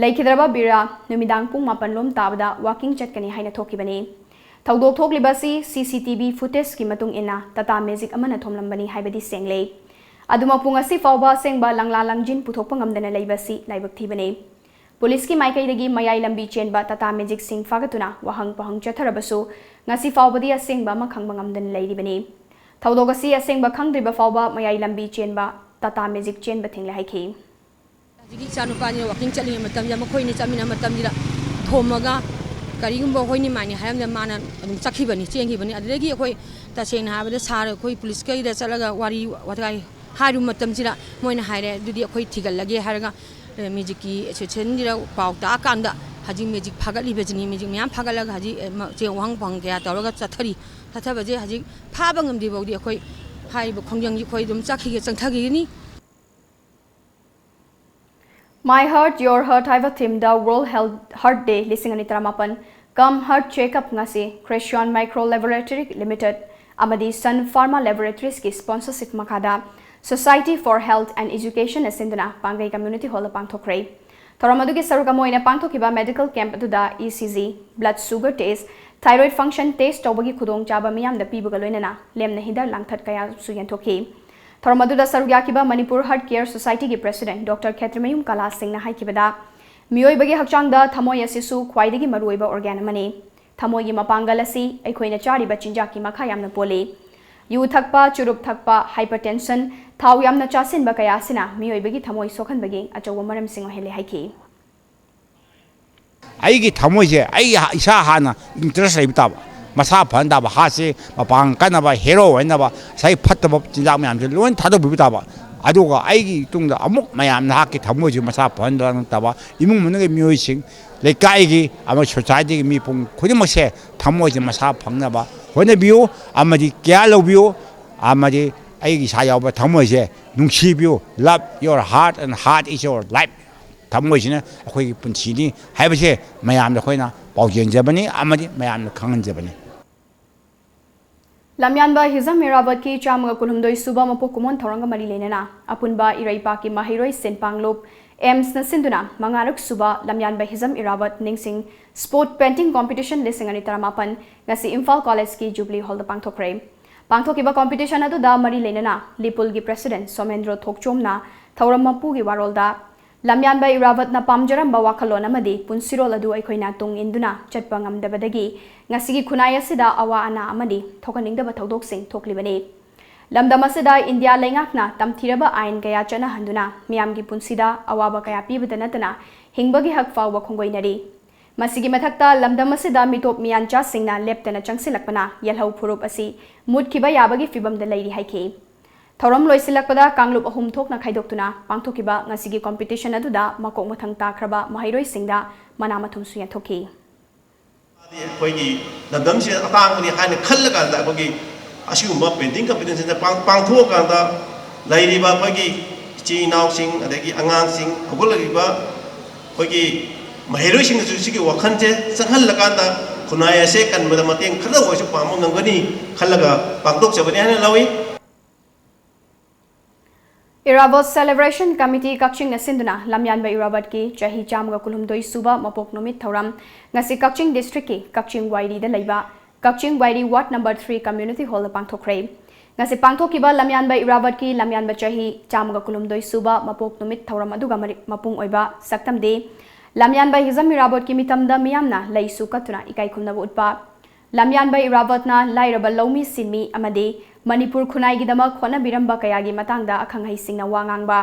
ꯂꯩꯈꯤꯗ꯭ꯔꯕ ꯕꯤꯔꯥ ꯅꯨꯃꯤꯗꯥꯡ ꯄꯨꯡ ꯃꯥꯄꯟ ꯂꯣꯝ ꯇꯥꯕꯗ ꯋꯥꯀꯤꯡ ꯆꯠꯀꯅꯤ ꯍꯥꯏꯅ ꯊꯣꯛꯈꯤꯕꯅꯤ꯫ ꯊꯧꯗꯣꯛ ꯊꯣꯛꯂꯤꯕ ꯑꯁꯤ ꯁꯤ ꯁꯤ ꯇꯤ ꯚꯤ ꯐꯨꯇꯦꯖꯀꯤ ꯃꯇꯨꯡ ꯏꯟꯅ ꯇꯥꯇꯥ ꯃꯦꯖꯤꯛ ꯑꯃꯅ ꯊꯣꯝꯂꯝꯕꯅꯤ ꯍꯥꯏꯕꯗꯤ ꯁꯦꯡꯂꯦ꯫ ꯑꯗꯨꯃꯛꯄꯨ ꯉꯁꯤ ꯐꯥꯎꯕ ꯑꯁꯦꯡꯕ ꯂꯪꯂꯥ ꯂꯪꯖꯤꯟ ꯄꯨꯊꯣꯛꯄ ꯉꯝꯗꯅ ꯂꯩꯕ ꯑꯁꯤ ꯂꯥꯏꯕꯛ ꯊꯤꯕꯅꯤ꯫ ꯄꯨꯂꯤꯁꯀꯤ ꯃꯥꯏꯀꯩꯗꯒꯤ ꯃꯌꯥꯏ ꯂꯝꯕꯤ ꯆꯦꯟꯕ ꯇꯥꯇꯥ ꯃꯦꯖꯤꯛꯁꯤꯡ ꯐꯥꯒꯠꯇꯨꯅ ꯋꯥꯍꯪ ꯄꯥꯎꯍꯪ ꯆꯠꯊꯔꯕꯁꯨ ꯉꯁꯤ ꯐꯥꯎꯕꯗꯤ ꯑꯁꯦꯡꯕ ꯑꯃ ꯈꯪꯕ ꯉꯝꯗꯅ ꯂꯩꯔꯤꯕꯅꯤ꯫ ꯊꯧꯗꯣꯛ ꯑꯁꯤ ꯑꯁꯦꯡꯕ ꯈꯪꯗ꯭ꯔꯤꯕ ꯐꯥꯎꯕ ꯃꯌꯥꯏ ꯂꯝꯕꯤ ꯆꯦꯟꯕ ꯇꯥꯇꯥ ꯃꯦꯖꯤꯛ ꯆꯦꯟꯕ ꯊꯤꯡꯂꯦ ꯍꯥꯏꯈꯤ꯫ ꯍꯧꯖꯤꯛꯀꯤ ꯏꯆꯥꯅꯨꯄꯥꯁꯤꯅ ꯋꯥꯀꯤꯡ ꯆꯠꯂꯤꯉꯩ ꯃꯇꯝꯁꯤꯗ ꯃꯈꯣꯏꯅꯤ ꯆꯠꯃꯤꯟꯅꯕ ꯃꯇꯝꯁꯤꯗ ꯊꯣꯝꯃꯒ ꯀꯔꯤꯒꯨꯝꯕ ꯑꯩꯈꯣꯏꯅꯤ ꯃꯥꯏꯅꯤ ꯍꯥꯏꯔꯝꯗ ꯃꯥꯅ ꯑꯗꯨꯝ ꯆꯠꯈꯤꯕꯅꯤ, ꯆꯦꯟꯈꯤꯕꯅꯤ꯫ ꯑꯗꯨꯗꯒꯤ ꯑꯩꯈꯣꯏ ꯇꯁꯦꯡꯅ ꯍꯥꯏꯔꯕꯗ ꯁꯥꯔ ꯑꯩꯈꯣꯏ ꯄꯨꯂꯤꯁꯀꯩꯗ ꯆꯠꯂꯒ ꯋꯥꯔꯤ ꯋꯥꯇꯥꯏ ꯍꯥꯏꯔꯨꯕ ꯃꯇꯝꯁꯤꯗ ꯃꯣꯏꯅ ꯍꯥꯏꯔꯦ, "ꯑꯗꯨꯗꯤ ꯑꯩꯈꯣꯏ ꯊꯤꯒꯠꯂꯒꯦ" ꯍꯥꯏꯔꯒ, ꯑꯦ, ꯃꯦꯖꯤꯛꯀꯤ ꯑꯦꯁꯣꯁꯤꯌꯦꯁꯟꯁꯤꯗ ꯄꯥꯎ ꯇꯥꯛꯑꯀꯥꯟꯗ ꯍꯧꯖꯤꯛ ꯃꯦꯖꯤꯛ ꯐꯥꯒꯠꯂꯤꯕꯁꯤꯅꯤ꯫ ꯃꯦꯖꯤꯛ ꯃꯌꯥꯝ ꯐꯥꯒꯠꯂꯒ ꯍꯧꯖꯤꯛ, ꯑꯦ, ꯃ-, ꯆꯦ ꯋꯥꯍꯪ ꯄꯥꯎꯍꯪ ꯀꯌꯥ ꯇꯧꯔꯒ ꯆꯠꯊꯔꯤ꯫ ꯆꯠꯊꯕꯁꯦ ꯍꯧꯖꯤꯛ ꯐꯥꯕ ꯉꯝꯗ꯭ꯔꯤ ꯐꯥꯎꯗꯤ ꯑꯩꯈꯣꯏ ꯍꯥꯏꯔꯤꯕ ꯈꯣꯡꯖꯪꯁꯤ ꯑꯩꯈꯣꯏ ꯑꯗꯨꯝ ꯆꯠꯈꯤꯒꯦ, ꯆꯪꯊꯈꯤꯒꯅꯤ꯫ My Heart, Your Heart ꯍꯥꯏꯕ ꯊꯤꯝꯗ World Health, Heart Day ꯂꯤꯁꯤꯡ ꯑꯅꯤ ꯇꯔꯥꯃꯥꯄꯟ cum Heart Checkup ꯉꯁꯤ Cresion Micro Laboratory Limited ꯑꯃꯗꯤ Sun Pharma Laboratories ꯀꯤ sponsorship ꯃꯈꯥꯗ Society for Health and Education ꯅ ꯁꯤꯟꯗꯨꯅ ꯄꯥꯡꯒꯩ Community Hall ꯗ ꯄꯥꯡꯊꯣꯛꯈ꯭ꯔꯦ꯫ ꯊꯧꯔꯝ ꯑꯗꯨꯒꯤ ꯁꯔꯨꯛ ꯑꯃ ꯑꯣꯏꯅ ꯄꯥꯡꯊꯣꯛꯈꯤꯕ medical camp ꯑꯗꯨꯗ E C G, blood sugar test, thyroid function test ꯇꯧꯕꯒꯤ ꯈꯨꯗꯣꯡꯆꯥꯕ ꯃꯤꯌꯥꯝꯗ ꯄꯤꯕꯒ ꯂꯣꯏꯅꯅ ꯂꯦꯝꯅ ꯍꯤꯗꯥꯛ ꯂꯥꯡꯊꯛ ꯀꯌꯥꯁꯨ ꯌꯦꯟꯊꯣꯛꯈꯤ꯫ ꯊꯧꯔꯝ ꯑꯗꯨꯗ ꯁꯔꯨꯛ ꯌꯥꯈꯤꯕ ꯃꯅꯤꯄꯨꯔ Heart Care Society ꯒꯤ president Doctor ꯈꯦꯇ꯭ꯔꯤꯃꯌꯨꯝ ꯀꯂꯥ ꯁꯤꯡꯅ ꯍꯥꯏꯈꯤꯕꯗ, ꯃꯤꯑꯣꯏꯕꯒꯤ ꯍꯛꯆꯥꯡꯗ ꯊꯃꯣꯏ ꯑꯁꯤꯁꯨ ꯈ꯭ꯋꯥꯏꯗꯒꯤ ꯃꯔꯨꯑꯣꯏꯕ organ ꯑꯃꯅꯤ꯫ ꯊꯃꯣꯏꯒꯤ ꯃꯄꯥꯡꯒꯜ ꯑꯁꯤ ꯑꯩꯈꯣꯏꯅ ꯆꯥꯔꯤꯕ ꯆꯤꯟꯖꯥꯛꯀꯤ ꯃꯈꯥ ꯌꯥꯝꯅ ꯄꯣꯜꯂꯤ꯫ ꯌꯨ ꯊꯛꯄ, ꯆꯨꯔꯨꯞ ꯊꯛꯄ, ꯍꯥꯏꯄꯔꯇꯦꯟꯁꯟ, ꯊꯥꯎ ꯌꯥꯝꯅ ꯆꯥꯁꯤꯟꯕ ꯀꯌꯥ ꯑꯁꯤꯅ ꯃꯤꯑꯣꯏꯕꯒꯤ ꯊꯃꯣꯏ ꯁꯣꯛꯍꯟꯕꯒꯤ ꯑꯆꯧꯕ ꯃꯔꯝꯁꯤꯡ ꯑꯣꯏꯍꯜꯂꯦ ꯍꯥꯏꯈꯤ꯫ ꯑꯩꯒꯤ ꯊꯃꯣꯏꯁꯦ ꯑꯩ ꯏꯁꯥ ꯍꯥꯟꯅ ꯏꯟꯇꯔꯦꯁ ꯂꯩꯕ ꯇꯥꯕ, ꯃꯁꯥ ꯐꯍꯟ ꯇꯥꯕ, ꯍꯥꯔꯠꯁꯦ ꯃꯄꯥꯡ ꯀꯟꯅꯕ, ꯍꯦꯔꯣ ꯑꯣꯏꯅꯕ, ꯉꯁꯥꯏ ꯐꯠꯇꯕ ꯆꯤꯟꯖꯥꯛ ꯃꯌꯥꯝꯁꯦ ꯂꯣꯏ ꯊꯥꯗꯣꯛꯄꯤꯕ ꯇꯥꯕ꯫ ꯑꯗꯨꯒ ꯑꯩꯒꯤ ꯇꯨꯡꯗ ꯑꯃꯨꯛ ꯃꯌꯥꯝ ꯅꯍꯥꯛꯀꯤ ꯊꯃꯣꯏꯁꯦ ꯃꯁꯥ ꯐꯍꯟꯕ ꯅꯠꯇꯕ ꯏꯃꯨꯡ ꯃꯅꯨꯡꯒꯤ ꯃꯤꯑꯣꯏꯁꯤꯡ, ꯂꯩꯀꯥꯏꯒꯤ ꯑꯃꯗꯤ ꯁꯣꯁꯥꯏꯇꯤꯒꯤ ꯃꯤꯄꯨꯝ ꯈꯨꯗꯤꯡꯃꯛꯁꯦ ꯊꯃꯣꯏꯁꯦ ꯃꯁꯥ ꯐꯪꯅꯕ ꯍꯣꯠꯅꯕꯤꯌꯨ ꯑꯃꯗꯤ ꯀꯤꯌꯥꯔ ꯂꯧꯕꯤꯌꯨ ꯑꯃꯗꯤ ꯑꯩꯒꯤ ꯏꯁꯥ ꯌꯥꯎꯕ ꯊꯃꯣꯏꯁꯦ ꯅꯨꯡꯁꯤꯕꯤꯌꯨ꯫ Love your heart and heart is your life꯫ ꯊꯃꯣꯏꯁꯤꯅ ꯑꯩꯈꯣꯏꯒꯤ ꯄꯨꯟꯁꯤꯅꯤ ꯍꯥꯏꯕꯁꯦ ꯃꯌꯥꯝꯗ ꯑꯩꯈꯣꯏꯅ ꯄꯥꯎꯖꯦꯟꯖꯕꯅꯤ ꯑꯃꯗꯤ ꯃꯌꯥꯝꯗ ꯈꯪꯍꯟꯖꯕꯅꯤ꯫ ꯂꯝꯌꯥꯟꯕ ꯍꯤꯖꯝ ꯏꯔꯥꯕꯠꯀꯤ ꯆꯥꯝꯃꯒ ꯀꯨꯟꯍꯨꯝꯗꯣꯏ ꯁꯨꯕ ꯃꯄꯣꯛ ꯀꯨꯝꯑꯣꯟ ꯊꯧꯔꯝꯒ ꯃꯔꯤ ꯂꯩꯅꯅ ꯑꯄꯨꯟꯕ ꯏꯔꯩꯄꯥꯛꯀꯤ ꯃꯍꯩꯔꯣꯏ ꯁꯤꯟ ꯄꯥꯡꯂꯨꯞ ꯑꯦꯝꯁꯅ ꯁꯤꯟꯗꯨꯅ ꯃꯉꯥꯔꯛ ꯁꯨꯕ ꯂꯝꯌꯥꯟꯕ ꯍꯤꯖꯝ ꯏꯔꯥꯕꯠ ꯅꯤꯡꯁꯤꯡ ꯁ꯭ꯄꯣꯔꯠ ꯄꯦꯟꯇꯤꯡ ꯀꯣꯝꯄꯤꯇꯤꯁꯟ ꯂꯤꯁꯤꯡ ꯑꯅꯤ ꯇꯔꯥꯃꯥꯄꯟ ꯉꯁꯤ ꯏꯝꯐꯥꯜ ꯀꯣꯂꯦꯖꯀꯤ ꯖꯨꯕꯂꯤ ꯍꯣꯜꯗ ꯄꯥꯡꯊꯣꯛꯈ꯭ꯔꯦ꯫ ꯄꯥꯡꯊꯣꯛꯈꯤꯕ ꯀꯣꯝꯄꯤꯇꯤꯁꯟ ꯑꯗꯨꯗ ꯃꯔꯤ ꯂꯩꯅꯅ ꯂꯤꯄꯨꯜꯒꯤ ꯄ꯭ꯔꯦꯁꯤꯗꯦꯟꯠ ꯁꯣꯃꯦꯟꯗ꯭ꯔꯣ ꯊꯣꯛꯆꯣꯝꯅ ꯊꯧꯔꯝ ꯃꯄꯨꯒꯤ ꯋꯥꯔꯣꯜꯗ ꯂꯝꯌꯥꯟꯕ ꯏꯔꯥꯕꯠꯅ ꯄꯥꯝꯖꯔꯝꯕ ꯋꯥꯈꯜꯂꯣꯟ ꯑꯃꯗꯤ ꯄꯨꯟꯁꯤꯔꯣꯜ ꯑꯗꯨ ꯑꯩꯈꯣꯏꯅ ꯇꯨꯡ ꯏꯟꯗꯨꯅ ꯆꯠꯄ ꯉꯝꯗꯕꯗꯒꯤ ꯉꯁꯤꯒꯤ ꯈꯨꯟꯅꯥꯏ ꯑꯁꯤꯗ ꯑꯋꯥ ꯑꯅꯥ ꯑꯃꯗꯤ ꯊꯣꯛꯍꯟꯅꯤꯡꯗꯕ ꯊꯧꯗꯣꯛꯁꯤꯡ ꯊꯣꯛꯂꯤꯕꯅꯤ꯫ ꯂꯝꯗꯝ ꯑꯁꯤꯗ ꯏꯟꯗꯤꯌꯥ ꯂꯩꯉꯥꯛꯅ ꯇꯝꯊꯤꯔꯕ ꯑꯥꯏꯟ ꯀꯌꯥ ꯆꯠꯅꯍꯟꯗꯨꯅ ꯃꯤꯌꯥꯝꯒꯤ ꯄꯨꯟꯁꯤꯗ ꯑꯋꯥꯕ ꯀꯌꯥ ꯄꯤꯕꯗ ꯅꯠꯇꯅ ꯍꯤꯡꯕꯒꯤ ꯍꯛ ꯐꯥꯎꯕ ꯈꯣꯡꯒꯣꯏꯅꯔꯤ꯫ ꯃꯁꯤꯒꯤ ꯃꯊꯛꯇ ꯂꯝꯗꯝ ꯑꯁꯤꯗ ꯃꯤꯇꯣꯞ ꯃꯤꯌꯥꯟꯆꯥꯁꯤꯡꯅ ꯂꯦꯞꯇꯅ ꯆꯪꯁꯤꯜꯂꯛꯄꯅ ꯌꯦꯜꯍꯧ ꯐꯨꯔꯨꯞ ꯑꯁꯤ ꯃꯨꯠꯈꯤꯕ ꯌꯥꯕꯒꯤ ꯐꯤꯕꯝꯗ ꯂꯩꯔꯤ ꯍꯥꯏꯈꯤ꯫ ꯊꯧꯔꯝ ꯂꯣꯏꯁꯤꯜꯂꯛꯄꯗ ꯀꯥꯡꯂꯨꯞ ꯑꯍꯨꯝ ꯊꯣꯛꯅ ꯈꯥꯏꯗꯣꯛꯇꯨꯅ ꯄꯥꯡꯊꯣꯛꯈꯤꯕ ꯉꯁꯤꯒꯤ ꯀꯣꯝꯄꯤꯇꯤꯁꯟ ꯑꯗꯨꯗ ꯃꯀꯣꯛ ꯃꯊꯪ ꯇꯥꯈ꯭ꯔꯕ ꯃꯍꯩꯔꯣꯏꯁꯤꯡꯗ ꯃꯅꯥ ꯃꯊꯨꯝꯁꯨ ꯌꯦꯟꯊꯣꯛꯈꯤ꯫ ꯑꯩꯈꯣꯏꯒꯤ ꯂꯝꯗꯝꯁꯤꯗ ꯑꯇꯥꯡꯕꯅꯤ ꯍꯥꯏꯅ ꯈꯜꯂꯀꯥꯟꯗ ꯑꯩꯈꯣꯏꯒꯤ ꯑꯁꯤꯒꯨꯝꯕ ꯄꯦꯟꯇꯤꯡ ꯀꯝꯄꯤꯇꯤꯁꯟꯁꯦ ꯄꯥꯡ-, ꯄꯥꯡꯊꯣꯛꯑꯀꯥꯟꯗ ꯂꯩꯔꯤꯕ ꯑꯩꯈꯣꯏꯒꯤ ꯏꯆꯤꯜ ꯏꯅꯥꯎꯁꯤꯡ, ꯑꯗꯒꯤ ꯑꯉꯥꯡꯁꯤꯡ, ꯍꯧꯒꯠꯂꯛꯂꯤꯕ ꯑꯩꯈꯣꯏꯒꯤ ꯃꯍꯩꯔꯣꯏꯁꯤꯡꯅꯁꯨ ꯁꯤꯒꯤ ꯋꯥꯈꯜꯁꯦ ꯆꯪꯍꯜꯂꯀꯥꯟꯗ ꯈꯨꯟꯅꯥꯏ ꯑꯁꯦ ꯀꯟꯕꯗ ꯃꯇꯦꯡ ꯈꯔꯗ ꯑꯣꯏꯔꯁꯨ ꯄꯥꯡꯕ ꯉꯝꯒꯅꯤ ꯈꯜꯂꯒ ꯄꯥꯡꯊꯣꯛꯆꯕꯅꯤ ꯍꯥꯏꯅ ꯂꯧꯏ꯫ ꯏꯔꯥꯕꯣꯠ ꯁꯦꯂꯦꯕ꯭ꯔꯦꯁꯟ ꯀꯃꯤꯇꯤ ꯀꯛꯆꯤꯡꯅ ꯁꯤꯟꯗꯨꯅ ꯂꯝꯌꯥꯟꯕ ꯏꯔꯥꯕꯣꯠꯀꯤ ꯆꯍꯤ ꯆꯥꯝꯃꯒ ꯀꯨꯟꯍꯨꯝꯗꯣꯏ ꯁꯨꯕ ꯃꯄꯣꯛ ꯅꯨꯃꯤꯠ ꯊꯧꯔꯝ ꯉꯁꯤ ꯀꯛꯆꯤꯡ ꯗꯤꯁꯇ꯭ꯔꯤꯛꯀꯤ ꯀꯛꯆꯤꯡ ꯋꯥꯏꯔꯤꯗ ꯂꯩꯕ ꯀꯛꯆꯤꯡ ꯋꯥꯏꯔꯤ ꯋꯥꯔꯗ ꯅꯝꯕꯔ ꯊ꯭ꯔꯤ ꯀꯝꯃ꯭ꯌꯨꯅꯤꯇꯤ ꯍꯣꯜꯗ ꯄꯥꯡꯊꯣꯛꯈ꯭ꯔꯦ꯫ ꯉꯁꯤ ꯄꯥꯡꯊꯣꯛꯈꯤꯕ ꯂꯝꯌꯥꯟꯕ ꯏꯔꯥꯕꯣꯠꯀꯤ ꯂꯝꯌꯥꯟꯕ ꯆꯍꯤ ꯆꯥꯝꯃꯒ ꯀꯨꯟꯍꯨꯝꯗꯣꯏ ꯁꯨꯕ ꯃꯄꯣꯛ ꯅꯨꯃꯤꯠ ꯊꯧꯔꯝ ꯑꯗꯨꯒ ꯃꯔꯤ-, ꯃꯄꯨꯡ ꯑꯣꯏꯕ ꯁꯛꯇꯝꯗꯤ ꯂꯝꯌꯥꯟꯕ ꯍꯤꯖꯝ ꯏꯔꯥꯕꯣꯠꯀꯤ ꯃꯤꯇꯝꯗ ꯃꯤꯌꯥꯝꯅ ꯂꯩꯁꯨ ꯀꯠꯇꯨꯅ ꯏꯀꯥꯏ ꯈꯨꯝꯅꯕ ꯎꯠꯄ, ꯂꯝꯌꯥꯟꯕ ꯏꯔꯥꯕꯣꯠꯅ ꯂꯥꯏꯔꯕ ꯂꯧꯃꯤ ꯁꯤꯟꯃꯤ ꯑꯃꯗꯤ ꯃꯅꯤꯄꯨꯔ ꯈꯨꯟꯅꯥꯏꯒꯤꯗꯃꯛ ꯍꯣꯠꯅꯕꯤꯔꯝꯕ ꯀꯌꯥꯒꯤ ꯃꯇꯥꯡꯗ ꯑꯈꯪ ꯑꯍꯩꯁꯤꯡꯅ ꯋꯥ ꯉꯥꯡꯕ꯫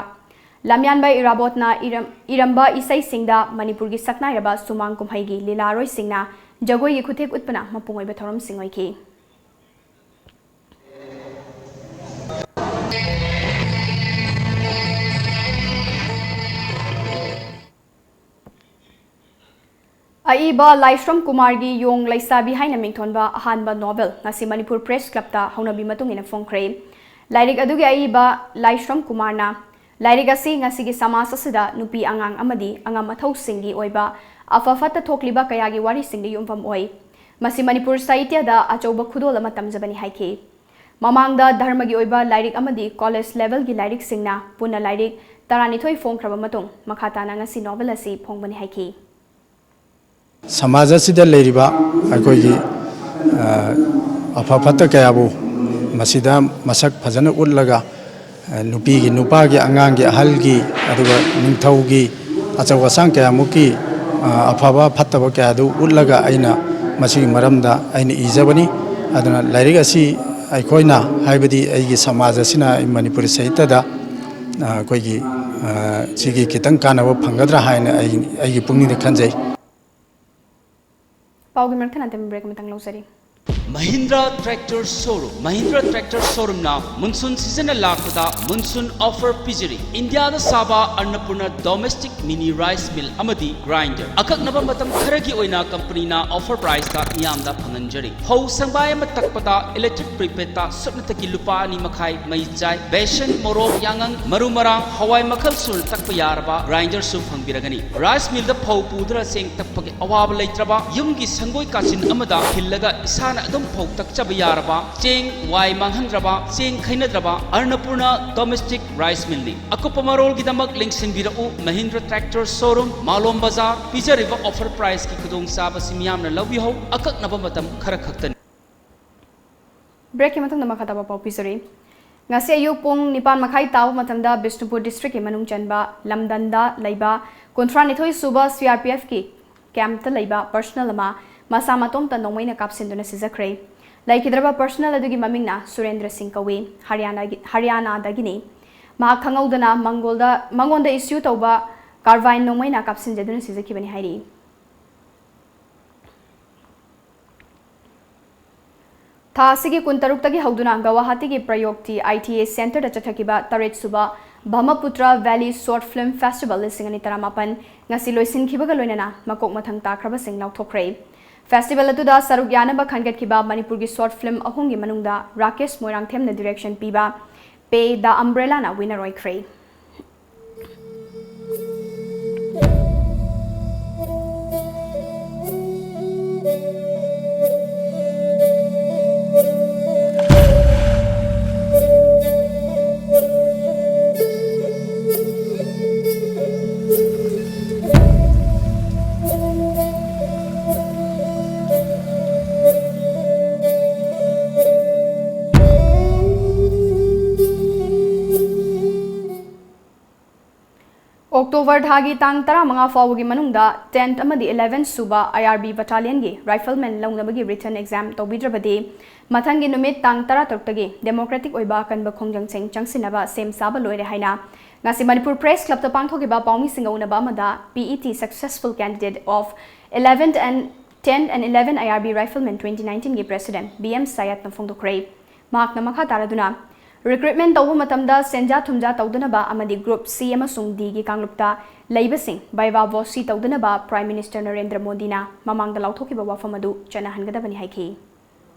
ꯂꯝꯌꯥꯟꯕ ꯏꯔꯥꯕꯣꯠꯅ ꯏꯔꯝ-, ꯏꯔꯝꯕ ꯏꯁꯩꯁꯤꯡꯗ ꯃꯅꯤꯄꯨꯔꯒꯤ ꯁꯛꯅꯥꯏꯔꯕ ꯁꯨꯃꯥꯡ ꯀꯨꯝꯍꯩꯒꯤ ꯂꯤꯂꯥꯔꯣꯏꯁꯤꯡꯅ ꯖꯒꯣꯏꯒꯤ ꯈꯨꯊꯦꯛ ꯎꯠꯄꯅ ꯃꯄꯨꯡ ꯑꯣꯏꯕ ꯊꯧꯔꯝꯁꯤꯡ ꯑꯣꯏꯈꯤ꯫ ꯑꯏꯕ ꯂꯥꯏꯁ꯭ꯔꯝ ꯀꯨꯃꯥꯔꯒꯤ ꯌꯣꯡ ꯂꯩꯁꯥꯕꯤ ꯍꯥꯏꯅ ꯃꯤꯡꯊꯣꯟꯕ ꯑꯍꯥꯟꯕ ꯅꯣꯚꯦꯜ ꯉꯁꯤ ꯃꯅꯤꯄꯨꯔ ꯄ꯭ꯔꯦꯁ ꯀ꯭ꯂꯕꯇ ꯍꯧꯅꯕꯤ ꯃꯇꯨꯡ ꯏꯟꯅ ꯐꯣꯡꯈ꯭ꯔꯦ꯫ ꯂꯥꯏꯔꯤꯛ ꯑꯗꯨꯒꯤ ꯑꯏꯕ ꯂꯥꯏꯁ꯭ꯔꯝ ꯀꯨꯃꯥꯔꯅ ꯂꯥꯏꯔꯤꯛ ꯑꯁꯤ ꯉꯁꯤꯒꯤ ꯁꯃꯥꯖ ꯑꯁꯤꯗ ꯅꯨꯄꯤ ꯑꯉꯥꯡ ꯑꯃꯗꯤ ꯑꯉꯝ ꯑꯊꯧꯁꯤꯡꯒꯤ ꯑꯣꯏꯕ ꯑꯐ ꯐꯠꯇ ꯊꯣꯛꯂꯤꯕ ꯀꯌꯥꯒꯤ ꯋꯥꯔꯤꯁꯤꯡꯗ ꯌꯨꯝꯐꯝ ꯑꯣꯏ꯫ ꯃꯁꯤ ꯃꯅꯤꯄꯨꯔ ꯁꯥꯍꯤꯇ꯭ꯌꯗ ꯑꯆꯧꯕ ꯈꯨꯗꯣꯜ ꯑꯃ ꯇꯝꯖꯕꯅꯤ ꯍꯥꯏꯈꯤ꯫ ꯃꯃꯥꯡꯗ ꯙꯔꯃꯒꯤ ꯑꯣꯏꯕ ꯂꯥꯏꯔꯤꯛ ꯑꯃꯗꯤ ꯀꯣꯂꯦꯖ ꯂꯦꯚꯦꯜꯒꯤ ꯂꯥꯏꯔꯤꯛꯁꯤꯡꯅ ꯄꯨꯟꯅ ꯂꯥꯏꯔꯤꯛ ꯇꯔꯥꯅꯤꯊꯣꯏ ꯐꯣꯡꯈ꯭ꯔꯕ ꯃꯇꯨꯡ ꯃꯈꯥ ꯇꯥꯅ ꯉꯁꯤ ꯅꯣꯚꯦꯜ ꯑꯁꯤ ꯐꯣꯡꯕꯅꯤ ꯍꯥꯏꯈꯤ꯫ ꯁꯃꯥꯖ ꯑꯁꯤꯗ ꯂꯩꯔꯤꯕ ꯑꯩꯈꯣꯏꯒꯤ, ꯑ, ꯑꯐ ꯐꯠꯇ ꯀꯌꯥꯕꯨ ꯃꯁꯤꯗ ꯃꯁꯛ ꯐꯖꯅ ꯎꯠꯂꯒ, ꯑ, ꯅꯨꯄꯤꯒꯤ, ꯅꯨꯄꯥꯒꯤ, ꯑꯉꯥꯡꯒꯤ, ꯑꯍꯜꯒꯤ, ꯑꯗꯨꯒ ꯅꯤꯡꯊꯧꯒꯤ, ꯑꯆꯧ ꯑꯁꯥꯡ ꯀꯌꯥꯃꯨꯛꯀꯤ, ꯑ, ꯑꯐꯕ ꯐꯠꯇꯕ ꯀꯌꯥꯗꯨ ꯎꯠꯂꯒ ꯑꯩꯅ ꯃꯁꯤꯒꯤ ꯃꯔꯝꯗ ꯑꯩꯅ ꯏꯖꯕꯅꯤ꯫ ꯑꯗꯨꯅ ꯂꯥꯏꯔꯤꯛ ꯑꯁꯤ ꯑꯩꯈꯣꯏꯅ, ꯍꯥꯏꯕꯗꯤ ꯑꯩꯒꯤ ꯁꯃꯥꯖ ꯑꯁꯤꯅ, ꯑꯩ ꯃꯅꯤꯄꯨꯔꯤ ꯁꯥꯍꯤꯇ꯭ꯌꯗ, ꯑ, ꯑꯩꯈꯣꯏꯒꯤ, ꯑ, ꯁꯤꯒꯤ ꯈꯤꯇꯪ ꯀꯥꯟꯅꯕ ꯐꯪꯒꯗ꯭ꯔꯥ ꯍꯥꯏꯅ ꯑꯩ, ꯑꯩꯒꯤ ꯄꯨꯛꯅꯤꯡꯗ ꯈꯟꯖꯩ꯫ ꯄꯥꯎꯒꯤ ꯃꯔꯛ ꯊꯠꯅ ꯕ꯭ꯔꯦꯛ ꯑꯃꯇꯪ ꯂꯧꯖꯔꯤ꯫ Mahindra tractor showroom. Mahindra tractor ꯁꯣꯔꯨꯝꯅ ꯃꯨꯟꯁꯨꯟ ꯁꯤꯖꯟꯅ ꯂꯥꯛꯄꯗ ꯃꯨꯟꯁꯨꯟ ꯑꯣꯐꯔ ꯄꯤꯖꯔꯤ꯫ ꯏꯟꯗꯤꯌꯥꯗ ꯁꯥꯕ ꯑꯟꯅꯄꯨꯔꯅ ꯗꯣꯃꯦꯁꯇꯤꯛ ꯃꯤꯅꯤ ꯔꯥꯏꯁ ꯃꯤꯜ ꯑꯃꯗꯤ ꯒ꯭ꯔꯥꯏꯟꯗꯔ꯫ ꯑꯀꯛꯅꯕ ꯃꯇꯝ ꯈꯔꯒꯤ ꯑꯣꯏꯅ ꯀꯝꯄꯅꯤꯅ ꯑꯣꯐꯔ ꯄ꯭ꯔꯥꯏꯁꯇ ꯃꯤꯌꯥꯝꯗ ꯐꯪꯍꯟꯖꯔꯤ꯫ ꯐꯧ ꯁꯪꯕꯥꯏ ꯑꯃ ꯇꯛꯄꯗ ꯏꯂꯦꯛꯇ꯭ꯔꯤꯛ ꯄ꯭ꯔꯤꯄꯦꯗꯇ ꯁꯨꯞꯅꯇꯒꯤ ꯂꯨꯄꯥ ꯑꯅꯤ ꯃꯈꯥꯏ ꯃꯩ ꯆꯥꯏ꯫ ꯕꯦꯁꯟ, ꯃꯣꯔꯣꯛ, ꯌꯥꯉꯪ, ꯃꯔꯨ ꯃꯔꯥꯡ, ꯍꯋꯥꯏ ꯃꯈꯜ ꯁꯨꯅ ꯇꯛꯄ ꯌꯥꯔꯕ ꯒ꯭ꯔꯥꯏꯟꯗꯔꯁꯨ ꯐꯪꯕꯤꯔꯒꯅꯤ꯫ ꯔꯥꯏꯁ ꯃꯤꯜꯗ ꯐꯧ ꯄꯨꯗꯨꯅ ꯆꯦꯡ ꯇꯛꯄꯒꯤ ꯑꯋꯥꯕ ꯂꯩꯇ꯭ꯔꯕ, ꯌꯨꯝꯒꯤ ꯁꯪꯒꯣꯏ ꯀꯥꯆꯤꯟ ꯑꯃꯗ ꯈꯤꯜꯂꯒ ꯏꯁꯥꯅ ꯑꯗꯨꯝ ꯐꯧ ꯇꯛꯆꯕ ꯌꯥꯔꯕ, ꯆꯦꯡ ꯋꯥꯏ ꯃꯥꯡꯍꯟꯗ꯭ꯔꯕ, ꯆꯦꯡ ꯈꯩꯅꯗ꯭ꯔꯕ ꯑꯟꯅꯄꯨꯔꯅ ꯗꯣꯃꯦꯁꯇꯤꯛ ꯔꯥꯏꯁ ꯃꯤꯜꯅꯤ꯫ ꯑꯀꯨꯞꯄ ꯃꯔꯣꯜꯒꯤꯗꯃꯛ ꯂꯦꯡꯁꯤꯟꯕꯤꯔꯛꯎ ꯃꯍꯤꯟꯗ꯭ꯔ ꯇ꯭ꯔꯦꯛꯇꯔ ꯁꯣꯔꯨꯝ, ꯃꯥꯂꯣꯝ ꯕꯖꯥꯔ꯫ ꯄꯤꯖꯔꯤꯕ ꯑꯣꯐꯔ ꯄ꯭ꯔꯥꯏꯁꯀꯤ ꯈꯨꯗꯣꯡꯆꯥꯕꯁꯤ ꯃꯤꯌꯥꯝꯅ ꯂꯧꯕꯤꯍꯧ, ꯑꯀꯛꯅꯕ ꯃꯇꯝ ꯈꯔ ꯈꯛꯇꯅꯤ꯫ ꯕ꯭ꯔꯦꯛꯀꯤ ꯃꯇꯨꯡꯗ ꯃꯈꯥ ꯇꯥꯕ ꯄꯥꯎ ꯄꯤꯖꯔꯤ꯫ ꯉꯁꯤ ꯑꯌꯨꯛ ꯄꯨꯡ ꯅꯤꯄꯥꯟ ꯃꯈꯥꯏ ꯇꯥꯕ ꯃꯇꯝꯗ ꯕꯤꯁꯅꯨꯄꯨꯔ ꯗꯤꯁꯇ꯭ꯔꯤꯛꯀꯤ ꯃꯅꯨꯡ ꯆꯟꯕ ꯂꯝꯗꯟꯗ ꯂꯩꯕ ꯀꯨꯟꯊ꯭ꯔꯥꯅꯤꯊꯣꯏ ꯁꯨꯕ ꯁꯤ ꯑꯥꯔ ꯄꯤ ꯑꯦꯐꯀꯤ ꯀꯦꯝꯞꯇ ꯂꯩꯕ ꯄꯔꯁꯅꯦꯜ ꯑꯃ ꯃꯁꯥ ꯃꯇꯣꯝꯇ ꯅꯣꯡꯃꯩꯅ ꯀꯥꯞꯁꯤꯟꯗꯨꯅ ꯁꯤꯖꯈ꯭ꯔꯦ꯫ ꯂꯩꯈꯤꯗ꯭ꯔꯕ ꯄꯔꯁꯅꯦꯜ ꯑꯗꯨꯒꯤ ꯃꯃꯤꯡꯅ ꯁꯨꯔꯦꯟꯗ꯭ꯔ ꯁꯤꯡ ꯀꯧꯏ꯫ ꯍꯔꯤꯌꯥꯅꯥꯒꯤ, ꯍꯔꯤꯌꯥꯅꯥꯗꯒꯤꯅꯤ꯫ ꯃꯍꯥꯛ ꯈꯪꯍꯧꯗꯅ ꯃꯪꯒꯣꯜꯗ, ꯃꯉꯣꯟꯗ ꯏꯁꯨ ꯇꯧꯕ ꯀꯥꯔꯕꯥꯏꯟ ꯅꯣꯡꯃꯩꯅ ꯀꯥꯞꯁꯤꯟꯖꯗꯨꯅ ꯁꯤꯖꯈꯤꯕꯅꯤ ꯍꯥꯏꯔꯤ꯫ ꯊꯥ ꯑꯁꯤꯒꯤ ꯀꯨꯟꯇꯔꯨꯛꯇꯒꯤ ꯍꯧꯗꯨꯅ ꯒꯧꯍꯥꯇꯤꯒꯤ ꯄ꯭ꯔꯌꯣꯛꯇꯤ ꯑꯥꯏ ꯇꯤ ꯑꯦ ꯁꯦꯟꯇꯔꯗ ꯆꯠꯊꯈꯤꯕ ꯇꯔꯦꯠ ꯁꯨꯕ Brahmaputra valley short film festival ꯂꯤꯁꯤꯡ ꯑꯅꯤ ꯇꯔꯥꯃꯥꯄꯟ ꯉꯁꯤ ꯂꯣꯏꯁꯤꯟꯈꯤꯕꯒ ꯂꯣꯏꯅꯅ ꯃꯀꯣꯛ ꯃꯊꯪ ꯇꯥꯈ꯭ꯔꯕꯁꯤꯡ ꯂꯥꯎꯊꯣꯛꯈ꯭ꯔꯦ꯫ ꯐꯦꯁꯇꯤꯚꯦꯜ ꯑꯗꯨꯗ ꯁꯔꯨꯛ ꯌꯥꯅꯕ ꯈꯟꯒꯠꯈꯤꯕ ꯃꯅꯤꯄꯨꯔꯒꯤ ꯁꯣꯔꯠ ꯐꯤꯜꯝ ꯑꯍꯨꯝꯒꯤ ꯃꯅꯨꯡꯗ ꯔꯥꯀꯦꯁ ꯃꯣꯏꯔꯥꯡꯊꯦꯝꯅ ꯗꯤꯔꯦꯛꯁꯟ ꯄꯤꯕ ꯄꯦ ꯗ ꯑꯝꯕ꯭ꯔꯦꯂꯥꯅ ꯋꯤꯟꯅꯔ ꯑꯣꯏꯈ꯭ꯔꯦ꯫ ꯑꯣꯛꯇꯣꯕꯔ ꯊꯥꯒꯤ ꯇꯥꯡ ꯇꯔꯥꯃꯉꯥ ꯐꯥꯎꯕꯒꯤ ꯃꯅꯨꯡꯗ ꯇꯦꯟ ꯑꯃꯗꯤ ꯏꯂꯦꯚꯦꯟ ꯁꯨꯕ ꯑꯥꯏ ꯑꯥꯔ ꯕꯤ ꯕꯠꯇꯥꯂꯤꯌꯟꯒꯤ ꯔꯥꯏꯐꯜꯃꯦꯟ ꯂꯧꯅꯕꯒꯤ ꯔꯤꯇꯟ ꯑꯦꯛꯖꯥꯝ ꯇꯧꯕꯤꯗ꯭ꯔꯕꯗꯤ, ꯃꯊꯪꯒꯤ ꯅꯨꯃꯤꯠ ꯇꯥꯡ ꯇꯔꯥꯇꯔꯨꯛꯇꯒꯤ ꯗꯦꯃꯣꯀ꯭ꯔꯦꯇꯤꯛ ꯑꯣꯏꯕ ꯑꯀꯟꯕ ꯈꯣꯡꯖꯪꯁꯤꯡ ꯆꯪꯁꯤꯟꯅꯕ ꯁꯦꯝ ꯁꯥꯕ ꯂꯣꯏꯔꯦ ꯍꯥꯏꯅ ꯉꯁꯤ ꯃꯅꯤꯄꯨꯔ ꯄ꯭ꯔꯦꯁ ꯀ꯭ꯂꯕꯇ ꯄꯥꯡꯊꯣꯛꯈꯤꯕ ꯄꯥꯎꯃꯤꯁꯤꯡꯒ ꯎꯅꯕ ꯑꯃꯗ P E T Successful Candidate of eleventh and ten and eleven I R B Riflemen twenty nineteen ꯒꯤ president B M ꯁꯌꯥꯠꯅ ꯐꯣꯡꯗꯣꯛꯈ꯭ꯔꯦ꯫ ꯃꯍꯥꯛꯅ ꯃꯈꯥ ꯇꯥꯔꯗꯨꯅ, ꯔꯤꯀ꯭ꯔꯨꯠꯃꯦꯟ ꯇꯧꯕ ꯃꯇꯝꯗ ꯁꯦꯟꯖꯥ ꯊꯨꯝꯖꯥ ꯇꯧꯗꯅꯕ ꯑꯃꯗꯤ ꯒ꯭ꯔꯨꯞ C ꯑꯃꯁꯨꯡ D ꯒꯤ ꯀꯥꯡꯂꯨꯞꯇ ꯂꯩꯕꯁꯤꯡ ꯚꯥꯏꯚꯥ ꯚꯣꯁꯤ ꯇꯧꯗꯅꯕ ꯄ꯭ꯔꯥꯏꯝ ꯃꯤꯅꯤꯁꯇꯔ ꯅꯔꯦꯟꯗ꯭ꯔ ꯃꯣꯗꯤꯅ ꯃꯃꯥꯡꯗ ꯂꯥꯎꯊꯣꯛꯈꯤꯕ ꯋꯥꯐꯝ ꯑꯗꯨ ꯆꯠꯅꯍꯟꯒꯗꯕꯅꯤ ꯍꯥꯏꯈꯤ꯫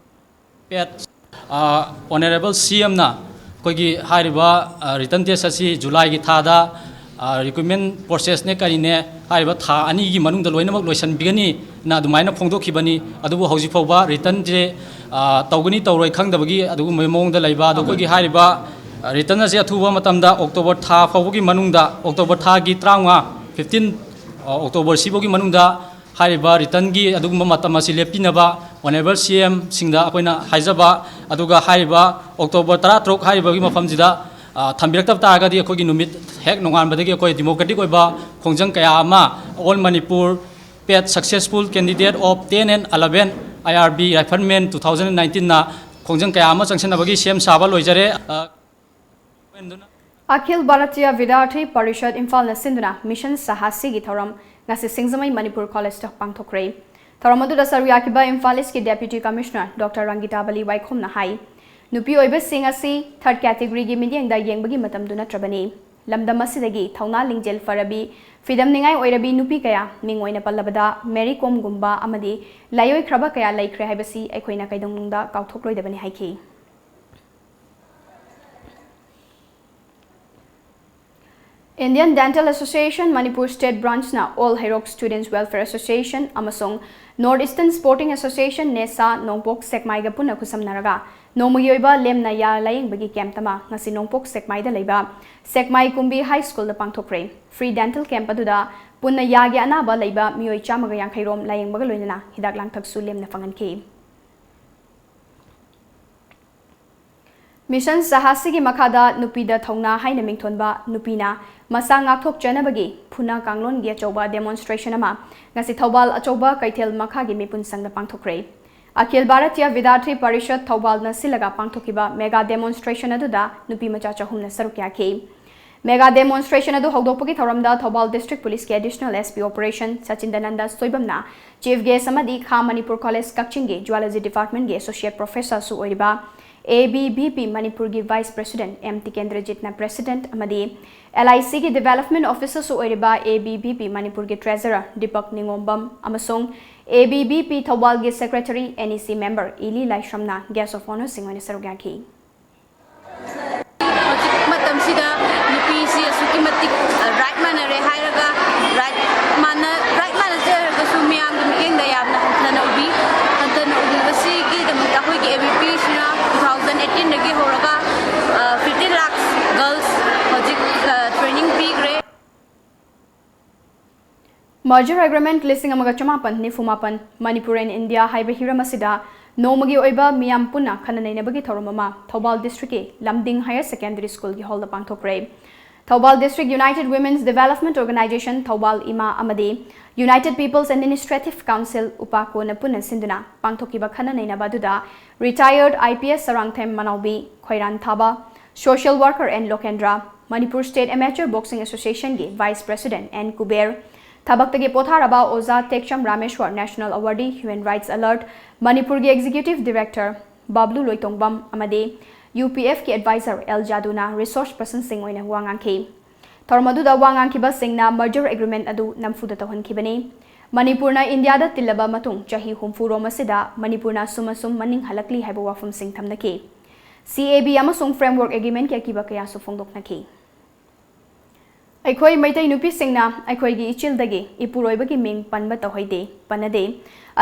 ꯄꯦꯠ, ꯑ, ꯑꯣꯅꯔꯦꯕꯜ C M ꯅ ꯑꯩꯈꯣꯏꯒꯤ ꯍꯥꯏꯔꯤꯕ, ꯑ, ꯔꯤꯇꯟ ꯇꯦꯁ ꯑꯁꯤ ꯖꯨꯂꯥꯏꯒꯤ ꯊꯥꯗ, ꯑ, ꯔꯤꯀ꯭ꯔꯨꯠꯃꯦꯟ ꯄ꯭ꯔꯣꯁꯦꯁꯅꯦ ꯀꯔꯤꯅꯦ ꯍꯥꯏꯔꯤꯕ ꯊꯥ ꯑꯅꯤꯒꯤ ꯃꯅꯨꯡꯗ ꯂꯣꯏꯅꯃꯛ ꯂꯣꯏꯁꯤꯟꯕꯤꯒꯅꯤꯅ ꯑꯗꯨꯃꯥꯏꯅ ꯐꯣꯡꯗꯣꯛꯈꯤꯕꯅꯤ꯫ ꯑꯗꯨꯕꯨ ꯍꯧꯖꯤꯛ ꯐꯥꯎꯕ ꯔꯤꯇꯟꯁꯦ, ꯑ, ꯇꯧꯒꯅꯤ ꯇꯧꯔꯣꯏ ꯈꯪꯗꯕꯒꯤ ꯑꯗꯨꯒꯨꯝꯕ ꯃꯑꯣꯡꯗ ꯂꯩꯕ꯫ ꯑꯗꯣ ꯑꯩꯈꯣꯏꯒꯤ ꯍꯥꯏꯔꯤꯕ, ꯑ, ꯔꯤꯇꯟ ꯑꯁꯤ ꯑꯊꯨꯕ ꯃꯇꯝꯗ ꯑꯣꯛꯇꯣꯕꯔ ꯊꯥ ꯐꯥꯎꯕꯒꯤ ꯃꯅꯨꯡꯗ, ꯑꯣꯛꯇꯣꯕꯔ ꯊꯥꯒꯤ ꯇꯔꯥꯃꯉꯥ, fifteen, ꯑ, ꯑꯣꯛꯇꯣꯕꯔ ꯁꯤꯐꯥꯎꯒꯤ ꯃꯅꯨꯡꯗ ꯍꯥꯏꯔꯤꯕ ꯔꯤꯇꯟꯒꯤ ꯑꯗꯨꯒꯨꯝꯕ ꯃꯇꯝ ꯑꯁꯤ ꯂꯦꯞꯄꯤꯅꯕ ꯑꯣꯅꯔꯦꯕꯜ C M ꯁꯤꯡꯗ ꯑꯩꯈꯣꯏꯅ ꯍꯥꯏꯖꯕ, ꯑꯗꯨꯒ ꯍꯥꯏꯔꯤꯕ ꯑꯣꯛꯇꯣꯕꯔ ꯇꯔꯥꯇꯔꯨꯛ ꯍꯥꯏꯔꯤꯕꯒꯤ ꯃꯐꯝꯁꯤꯗ, ꯑ, ꯊꯝꯕꯤꯔꯛꯇꯕ ꯇꯥꯔꯒꯗꯤ ꯑꯩꯈꯣꯏꯒꯤ ꯅꯨꯃꯤꯠ ꯍꯦꯛ ꯅꯣꯡꯉꯥꯟꯕꯗꯒꯤ ꯑꯩꯈꯣꯏ ꯗꯤꯃꯣꯀ꯭ꯔꯦꯇꯤꯛ ꯑꯣꯏꯕ ꯈꯣꯡꯖꯪ ꯀꯌꯥ ꯑꯃ All Manipur Pet Successful Candidate of ten and eleven I R B riflemen two thousand ꯅꯥꯏꯟꯇꯤꯟꯅ ꯈꯣꯡꯖꯪ ꯀꯌꯥ ꯑꯃ ꯆꯪꯁꯤꯟꯅꯕꯒꯤ ꯁꯦꯝ ꯁꯥꯕ ꯂꯣꯏꯖꯔꯦ꯫ ꯑ, ꯑꯈꯤꯜ ꯚꯥꯔꯇꯤꯌꯥ ꯚꯤꯗ꯭ꯌꯥꯔꯊꯤ ꯄꯔꯤꯁꯠ ꯏꯝꯐꯥꯜꯅ ꯁꯤꯟꯗꯨꯅ ꯃꯤꯁꯟ ꯁꯍꯥꯁꯤꯒꯤ ꯊꯧꯔꯝ ꯉꯁꯤ ꯁꯤꯡꯖꯃꯩ ꯃꯅꯤꯄꯨꯔ ꯀꯣꯂꯦꯖꯇ ꯄꯥꯡꯊꯣꯛꯈ꯭ꯔꯦ꯫ ꯊꯧꯔꯝ ꯑꯗꯨꯗ ꯁꯔꯨꯛ ꯌꯥꯈꯤꯕ ꯏꯝꯐꯥꯜ ꯏꯁꯀꯤ ꯗꯦꯄ꯭ꯌꯨꯇꯤ ꯀꯃꯤꯁꯅꯔ ꯗꯣꯛꯇꯔ ꯔꯪꯒꯤꯇꯥꯕꯂꯤ ꯋꯥꯏꯈꯣꯝꯅ ꯍꯥꯏ, ꯅꯨꯄꯤ ꯑꯣꯏꯕꯁꯤꯡ ꯑꯁꯤ ꯊꯔꯗ ꯀꯦꯇꯦꯒꯣꯔꯤꯒꯤ ꯃꯤꯠꯌꯦꯡꯗ ꯌꯦꯡꯕꯒꯤ ꯃꯇꯝꯗꯨ ꯅꯠꯇ꯭ꯔꯕꯅꯤ꯫ ꯂꯝꯗꯝ ꯑꯁꯤꯗꯒꯤ ꯊꯧꯅꯥ ꯂꯤꯡꯖꯦꯜ ꯐꯔꯕꯤ, ꯐꯤꯗꯝꯅꯤꯡꯉꯥꯏ ꯑꯣꯏꯔꯕꯤ ꯅꯨꯄꯤ ꯀꯌꯥ, ꯃꯤꯡ ꯑꯣꯏꯅ ꯄꯜꯂꯕꯗ ꯃꯦꯔꯤ ꯀꯣꯝꯒꯨꯝꯕ ꯑꯃꯗꯤ ꯂꯥꯏꯑꯣꯏꯈ꯭ꯔꯕ ꯀꯌꯥ ꯂꯩꯈ꯭ꯔꯦ ꯍꯥꯏꯕꯁꯤ ꯑꯩꯈꯣꯏꯅ ꯀꯩꯗꯧꯅꯨꯡꯗ ꯀꯥꯎꯊꯣꯛꯂꯣꯏꯗꯕꯅꯤ ꯍꯥꯏꯈꯤ꯫ Indian Dental Association Manipur State Branchꯅ All Heirok Students Welfare Association ꯑꯃꯁꯨꯡ North Eastern Sporting Association, ꯅꯦꯁꯥ, ꯅꯣꯡꯄꯣꯛ ꯁꯦꯛꯃꯥꯏꯒ ꯄꯨꯟꯅ ꯈꯨꯠꯁꯝꯅꯔꯒ ꯅꯣꯡꯃꯒꯤ ꯑꯣꯏꯕ ꯂꯦꯝꯅ ꯌꯥ ꯂꯥꯌꯦꯡꯕꯒꯤ ꯀꯦꯝꯞ ꯑꯃ ꯉꯁꯤ ꯅꯣꯡꯄꯣꯛ ꯁꯦꯛꯃꯥꯏꯗ ꯂꯩꯕ ꯁꯦꯛꯃꯥꯏ ꯀꯨꯝꯕꯤ ꯍꯥꯏ ꯁ꯭ꯀꯨꯜꯗ ꯄꯥꯡꯊꯣꯛꯈ꯭ꯔꯦ꯫ ꯐ꯭ꯔꯤ ꯗꯦꯟꯇꯜ ꯀꯦꯝꯞ ꯑꯗꯨꯗ ꯄꯨꯟꯅ ꯌꯥꯒꯤ ꯑꯅꯥꯕ ꯂꯩꯕ ꯃꯤꯑꯣꯏ ꯆꯥꯝꯃꯒ ꯌꯥꯡꯈꯩ ꯔꯣꯝ ꯂꯥꯌꯦꯡꯕꯒ ꯂꯣꯏꯅꯅ ꯍꯤꯗꯥꯛ ꯂꯥꯡꯊꯛꯁꯨ ꯂꯦꯝꯅ ꯐꯪꯍꯟꯈꯤ꯫ ꯃꯤꯁꯟ ꯁꯍꯥꯁꯤꯒꯤ ꯃꯈꯥꯗ ꯅꯨꯄꯤꯗ ꯊꯧꯅꯥ ꯍꯥꯏꯅ ꯃꯤꯡꯊꯣꯟꯕ ꯅꯨꯄꯤꯅ ꯃꯁꯥ ꯉꯥꯛꯊꯣꯛꯆꯅꯕꯒꯤ ꯐꯨꯅ ꯀꯥꯡꯂꯣꯟꯒꯤ ꯑꯆꯧꯕ ꯗꯦꯃꯣꯟꯁꯇ꯭ꯔꯦꯁꯟ ꯑꯃ ꯉꯁꯤ ꯊꯧꯕꯥꯜ ꯑꯆꯧꯕ ꯀꯩꯊꯦꯜ ꯃꯈꯥꯒꯤ ꯃꯤꯄꯨꯟ ꯁꯪꯗ ꯄꯥꯡꯊꯣꯛꯈ꯭ꯔꯦ꯫ ꯑꯈꯤꯜ ꯚꯥꯔꯇꯤꯌꯥ ꯚꯤꯗ꯭ꯌꯥꯔꯊꯤ ꯄꯔꯤꯁꯠ ꯊꯧꯕꯥꯜꯅ ꯁꯤꯜꯂꯒ ꯄꯥꯡꯊꯣꯛꯈꯤꯕ ꯃꯦꯒꯥ ꯗꯦꯃꯣꯟꯁꯇ꯭ꯔꯦꯁꯟ ꯑꯗꯨꯗ ꯅꯨꯄꯤ ꯃꯆꯥ ꯆꯍꯨꯝꯅ ꯁꯔꯨꯛ ꯌꯥꯈꯤ꯫ ꯃꯦꯒꯥ ꯗꯦꯃꯣꯟꯁꯇ꯭ꯔꯦꯁꯟ ꯑꯗꯨ ꯍꯧꯗꯣꯛꯄꯒꯤ ꯊꯧꯔꯝꯗ ꯊꯧꯕꯥꯜ ꯗꯤꯁꯇ꯭ꯔꯤꯛ ꯄꯨꯂꯤꯁꯀꯤ additional S P operation Sachindananda ꯁꯣꯏꯕꯝꯅ ꯆꯤꯐ ꯒꯦꯁ꯭ꯠ ꯑꯃꯗꯤ ꯈꯥ ꯃꯅꯤꯄꯨꯔ ꯀꯣꯂꯦꯖ ꯀꯛꯆꯤꯡꯒꯤ ꯖꯨꯑꯣꯂꯣꯖꯤ ꯗꯤꯄꯥꯔꯠꯃꯦꯟꯒꯤ ꯑꯦꯁꯣꯁꯤꯌꯦꯠ ꯄ꯭ꯔꯣꯐꯦꯁꯔꯁꯨ ꯑꯣꯏꯔꯤꯕ ꯑꯦ ꯕꯤ ꯚꯤ ꯄꯤ ꯃꯅꯤꯄꯨꯔꯒꯤ ꯚꯥꯏꯁ ꯄ꯭ꯔꯦꯁꯤꯗꯦꯟꯠ ꯑꯦꯝ ꯇꯤꯀꯦꯟꯗ꯭ꯔꯖꯤꯠꯅ ꯄ꯭ꯔꯦꯁꯤꯗꯦꯟꯠ ꯑꯃꯗꯤ ꯑꯦꯜ ꯑꯥꯏ ꯁꯤꯒꯤ ꯗꯤꯕꯦꯂꯞꯃꯦꯟꯠ ꯑꯣꯐꯤꯁꯔꯁꯨ ꯑꯣꯏꯔꯤꯕ ꯑꯦ ꯕꯤ ꯚꯤ ꯄꯤ ꯃꯅꯤꯄꯨꯔꯒꯤ ꯇ꯭ꯔꯦꯖꯔꯔ ꯗꯤꯄꯛ ꯅꯤꯉꯣꯝꯕꯝ ꯑꯃꯁꯨꯡ ꯑꯦ ꯕꯤ ꯚꯤ ꯄꯤ ꯊꯧꯕꯥꯜꯒꯤ secretary N E C member Eli ꯂꯥꯏꯁ꯭ꯔꯝꯅ ꯒꯦꯁ꯭ꯠ ꯑꯣꯐ ꯑꯣꯅꯔꯁꯤꯡ ꯑꯣꯏꯅ ꯁꯔꯨꯛ ꯌꯥꯈꯤ꯫ ꯍꯧꯖꯤꯛ ꯃꯇꯝꯁꯤꯗ ꯅꯨꯄꯤꯁꯤ ꯑꯁꯨꯛꯀꯤ ꯃꯇꯤꯛ ꯔꯥꯏꯠ ꯃꯥꯟꯅꯔꯦ ꯍꯥꯏꯔꯒ ꯔꯥꯏꯠ ꯃꯥꯟꯅ ꯔꯥꯏꯠ ꯃꯥꯟꯅꯖꯔꯒꯁꯨ ꯃꯤꯌꯥꯝꯒꯤ ꯃꯤꯠꯌꯦꯡꯗ ꯌꯥꯝꯅ ꯍꯟꯊꯅ ꯎꯕꯤ꯫ ꯍꯟꯊꯅ ꯎꯕꯤꯕꯁꯤꯒꯤꯗꯃꯛꯇ ꯑꯩꯈꯣꯏꯒꯤ ꯑꯦ ꯕꯤ ꯄꯤꯁꯤꯅ ꯇꯨ ꯊꯥꯎꯖꯟ ꯑꯩꯠꯇꯤꯟꯗꯒꯤ ꯍꯧꯔꯒ ꯐꯤꯐꯇꯤꯟ ꯂꯥꯛ ꯒꯔꯜꯁ ꯍꯧꯖꯤꯛ ꯇ꯭ꯔꯦꯅꯤꯡ ꯄꯤꯈ꯭ꯔꯦ꯫ ꯃꯔꯖꯔ ꯑꯦꯒ꯭ꯔꯤꯃꯦꯟꯠ ꯂꯤꯁꯤꯡ ꯑꯃꯒ ꯆꯃꯥꯄꯟ ꯅꯤꯐꯨ ꯃꯥꯄꯟ, ꯃꯅꯤꯄꯨꯔ ꯑꯦꯟ ꯏꯟꯗꯤꯌꯥ ꯍꯥꯏꯕ ꯍꯤꯔꯝ ꯑꯁꯤꯗ ꯅꯣꯡꯃꯒꯤ ꯑꯣꯏꯕ ꯃꯤꯌꯥꯝ ꯄꯨꯟꯅ ꯈꯟꯅ ꯅꯩꯅꯕꯒꯤ ꯊꯧꯔꯝ ꯑꯃ ꯊꯧꯕꯥꯜ ꯗꯤꯁꯇ꯭ꯔꯤꯛꯀꯤ ꯂꯝꯗꯤꯡ ꯍꯥꯌꯔ ꯁꯦꯀꯦꯟꯗꯔꯤ ꯁ꯭ꯀꯨꯜꯒꯤ ꯍꯣꯜꯗ ꯄꯥꯡꯊꯣꯛꯈ꯭ꯔꯦ꯫ Thoubal District United Women's Development Organisation Thoubal ꯏꯃꯥ ꯑꯃꯗꯤ United People's Administrative Council, ꯎꯄꯥꯀꯣꯅ ꯄꯨꯟꯅ ꯁꯤꯟꯗꯨꯅ ꯄꯥꯡꯊꯣꯛꯈꯤꯕ ꯈꯟꯅ ꯅꯩꯅꯕ ꯑꯗꯨꯗ retired I P S ꯆꯔꯥꯡꯊꯦꯝ ꯃꯅꯥꯎꯕꯤ, ꯈꯣꯏꯔꯥꯟ ꯊꯥꯕ, social worker N ꯂꯣꯀꯦꯟꯗ꯭ꯔ, Manipur State Amateur Boxing Association ꯒꯤ Vice President N ꯀꯨꯕꯦꯔ, ꯊꯕꯛꯇꯒꯤ ꯄꯣꯊꯥꯔꯕ ꯑꯣꯖꯥ ꯇꯦꯛꯆꯝ ꯔꯥꯃꯦꯁ꯭ꯋꯔ, National Awardee, Human Rights Alert, ꯃꯅꯤꯄꯨꯔꯒꯤ Executive Director ꯕꯥꯕ꯭ꯂꯨ ꯂꯣꯏꯇꯣꯡꯕꯝ ꯑꯃꯗꯤ U P F ꯀꯤ Advisor L ꯖꯥꯗꯨꯅ resource personꯁꯤꯡ ꯑꯣꯏꯅ ꯋꯥ ꯉꯥꯡꯈꯤ꯫ ꯊꯧꯔꯝ ꯑꯗꯨꯗ ꯋꯥ ꯉꯥꯡꯈꯤꯕꯁꯤꯡꯅ merger agreement ꯑꯗꯨ ꯅꯝꯐꯨꯗ ꯇꯧꯍꯟꯈꯤꯕꯅꯤ꯫ ꯃꯅꯤꯄꯨꯔꯅ ꯏꯟꯗꯤꯌꯥꯗ ꯇꯤꯜꯂꯕ ꯃꯇꯨꯡ ꯆꯍꯤ ꯍꯨꯝꯐꯨ ꯔꯣꯝ ꯑꯁꯤꯗ ꯃꯅꯤꯄꯨꯔꯅ ꯑꯁꯨꯝ ꯑꯁꯨꯝ ꯃꯅꯤꯡ ꯍꯜꯂꯛꯂꯤ ꯍꯥꯏꯕ ꯋꯥꯐꯝꯁꯤꯡ ꯊꯝꯅꯈꯤ꯫ C A B ꯑꯃꯁꯨꯡ Framework Agreement ꯀꯤ ꯑꯀꯤꯕ ꯀꯌꯥꯁꯨ ꯐꯣꯡꯗꯣꯛꯅꯈꯤ꯫ ꯑꯩꯈꯣꯏ ꯃꯩꯇꯩ ꯅꯨꯄꯤꯁꯤꯡꯅ ꯑꯩꯈꯣꯏꯒꯤ ꯏꯆꯤꯜꯗꯒꯤ ꯏꯄꯨꯔꯣꯏꯕꯒꯤ ꯃꯤꯡ ꯄꯟꯕ ꯇꯧꯍꯩꯗꯦ, ꯄꯟꯅꯗꯦ꯫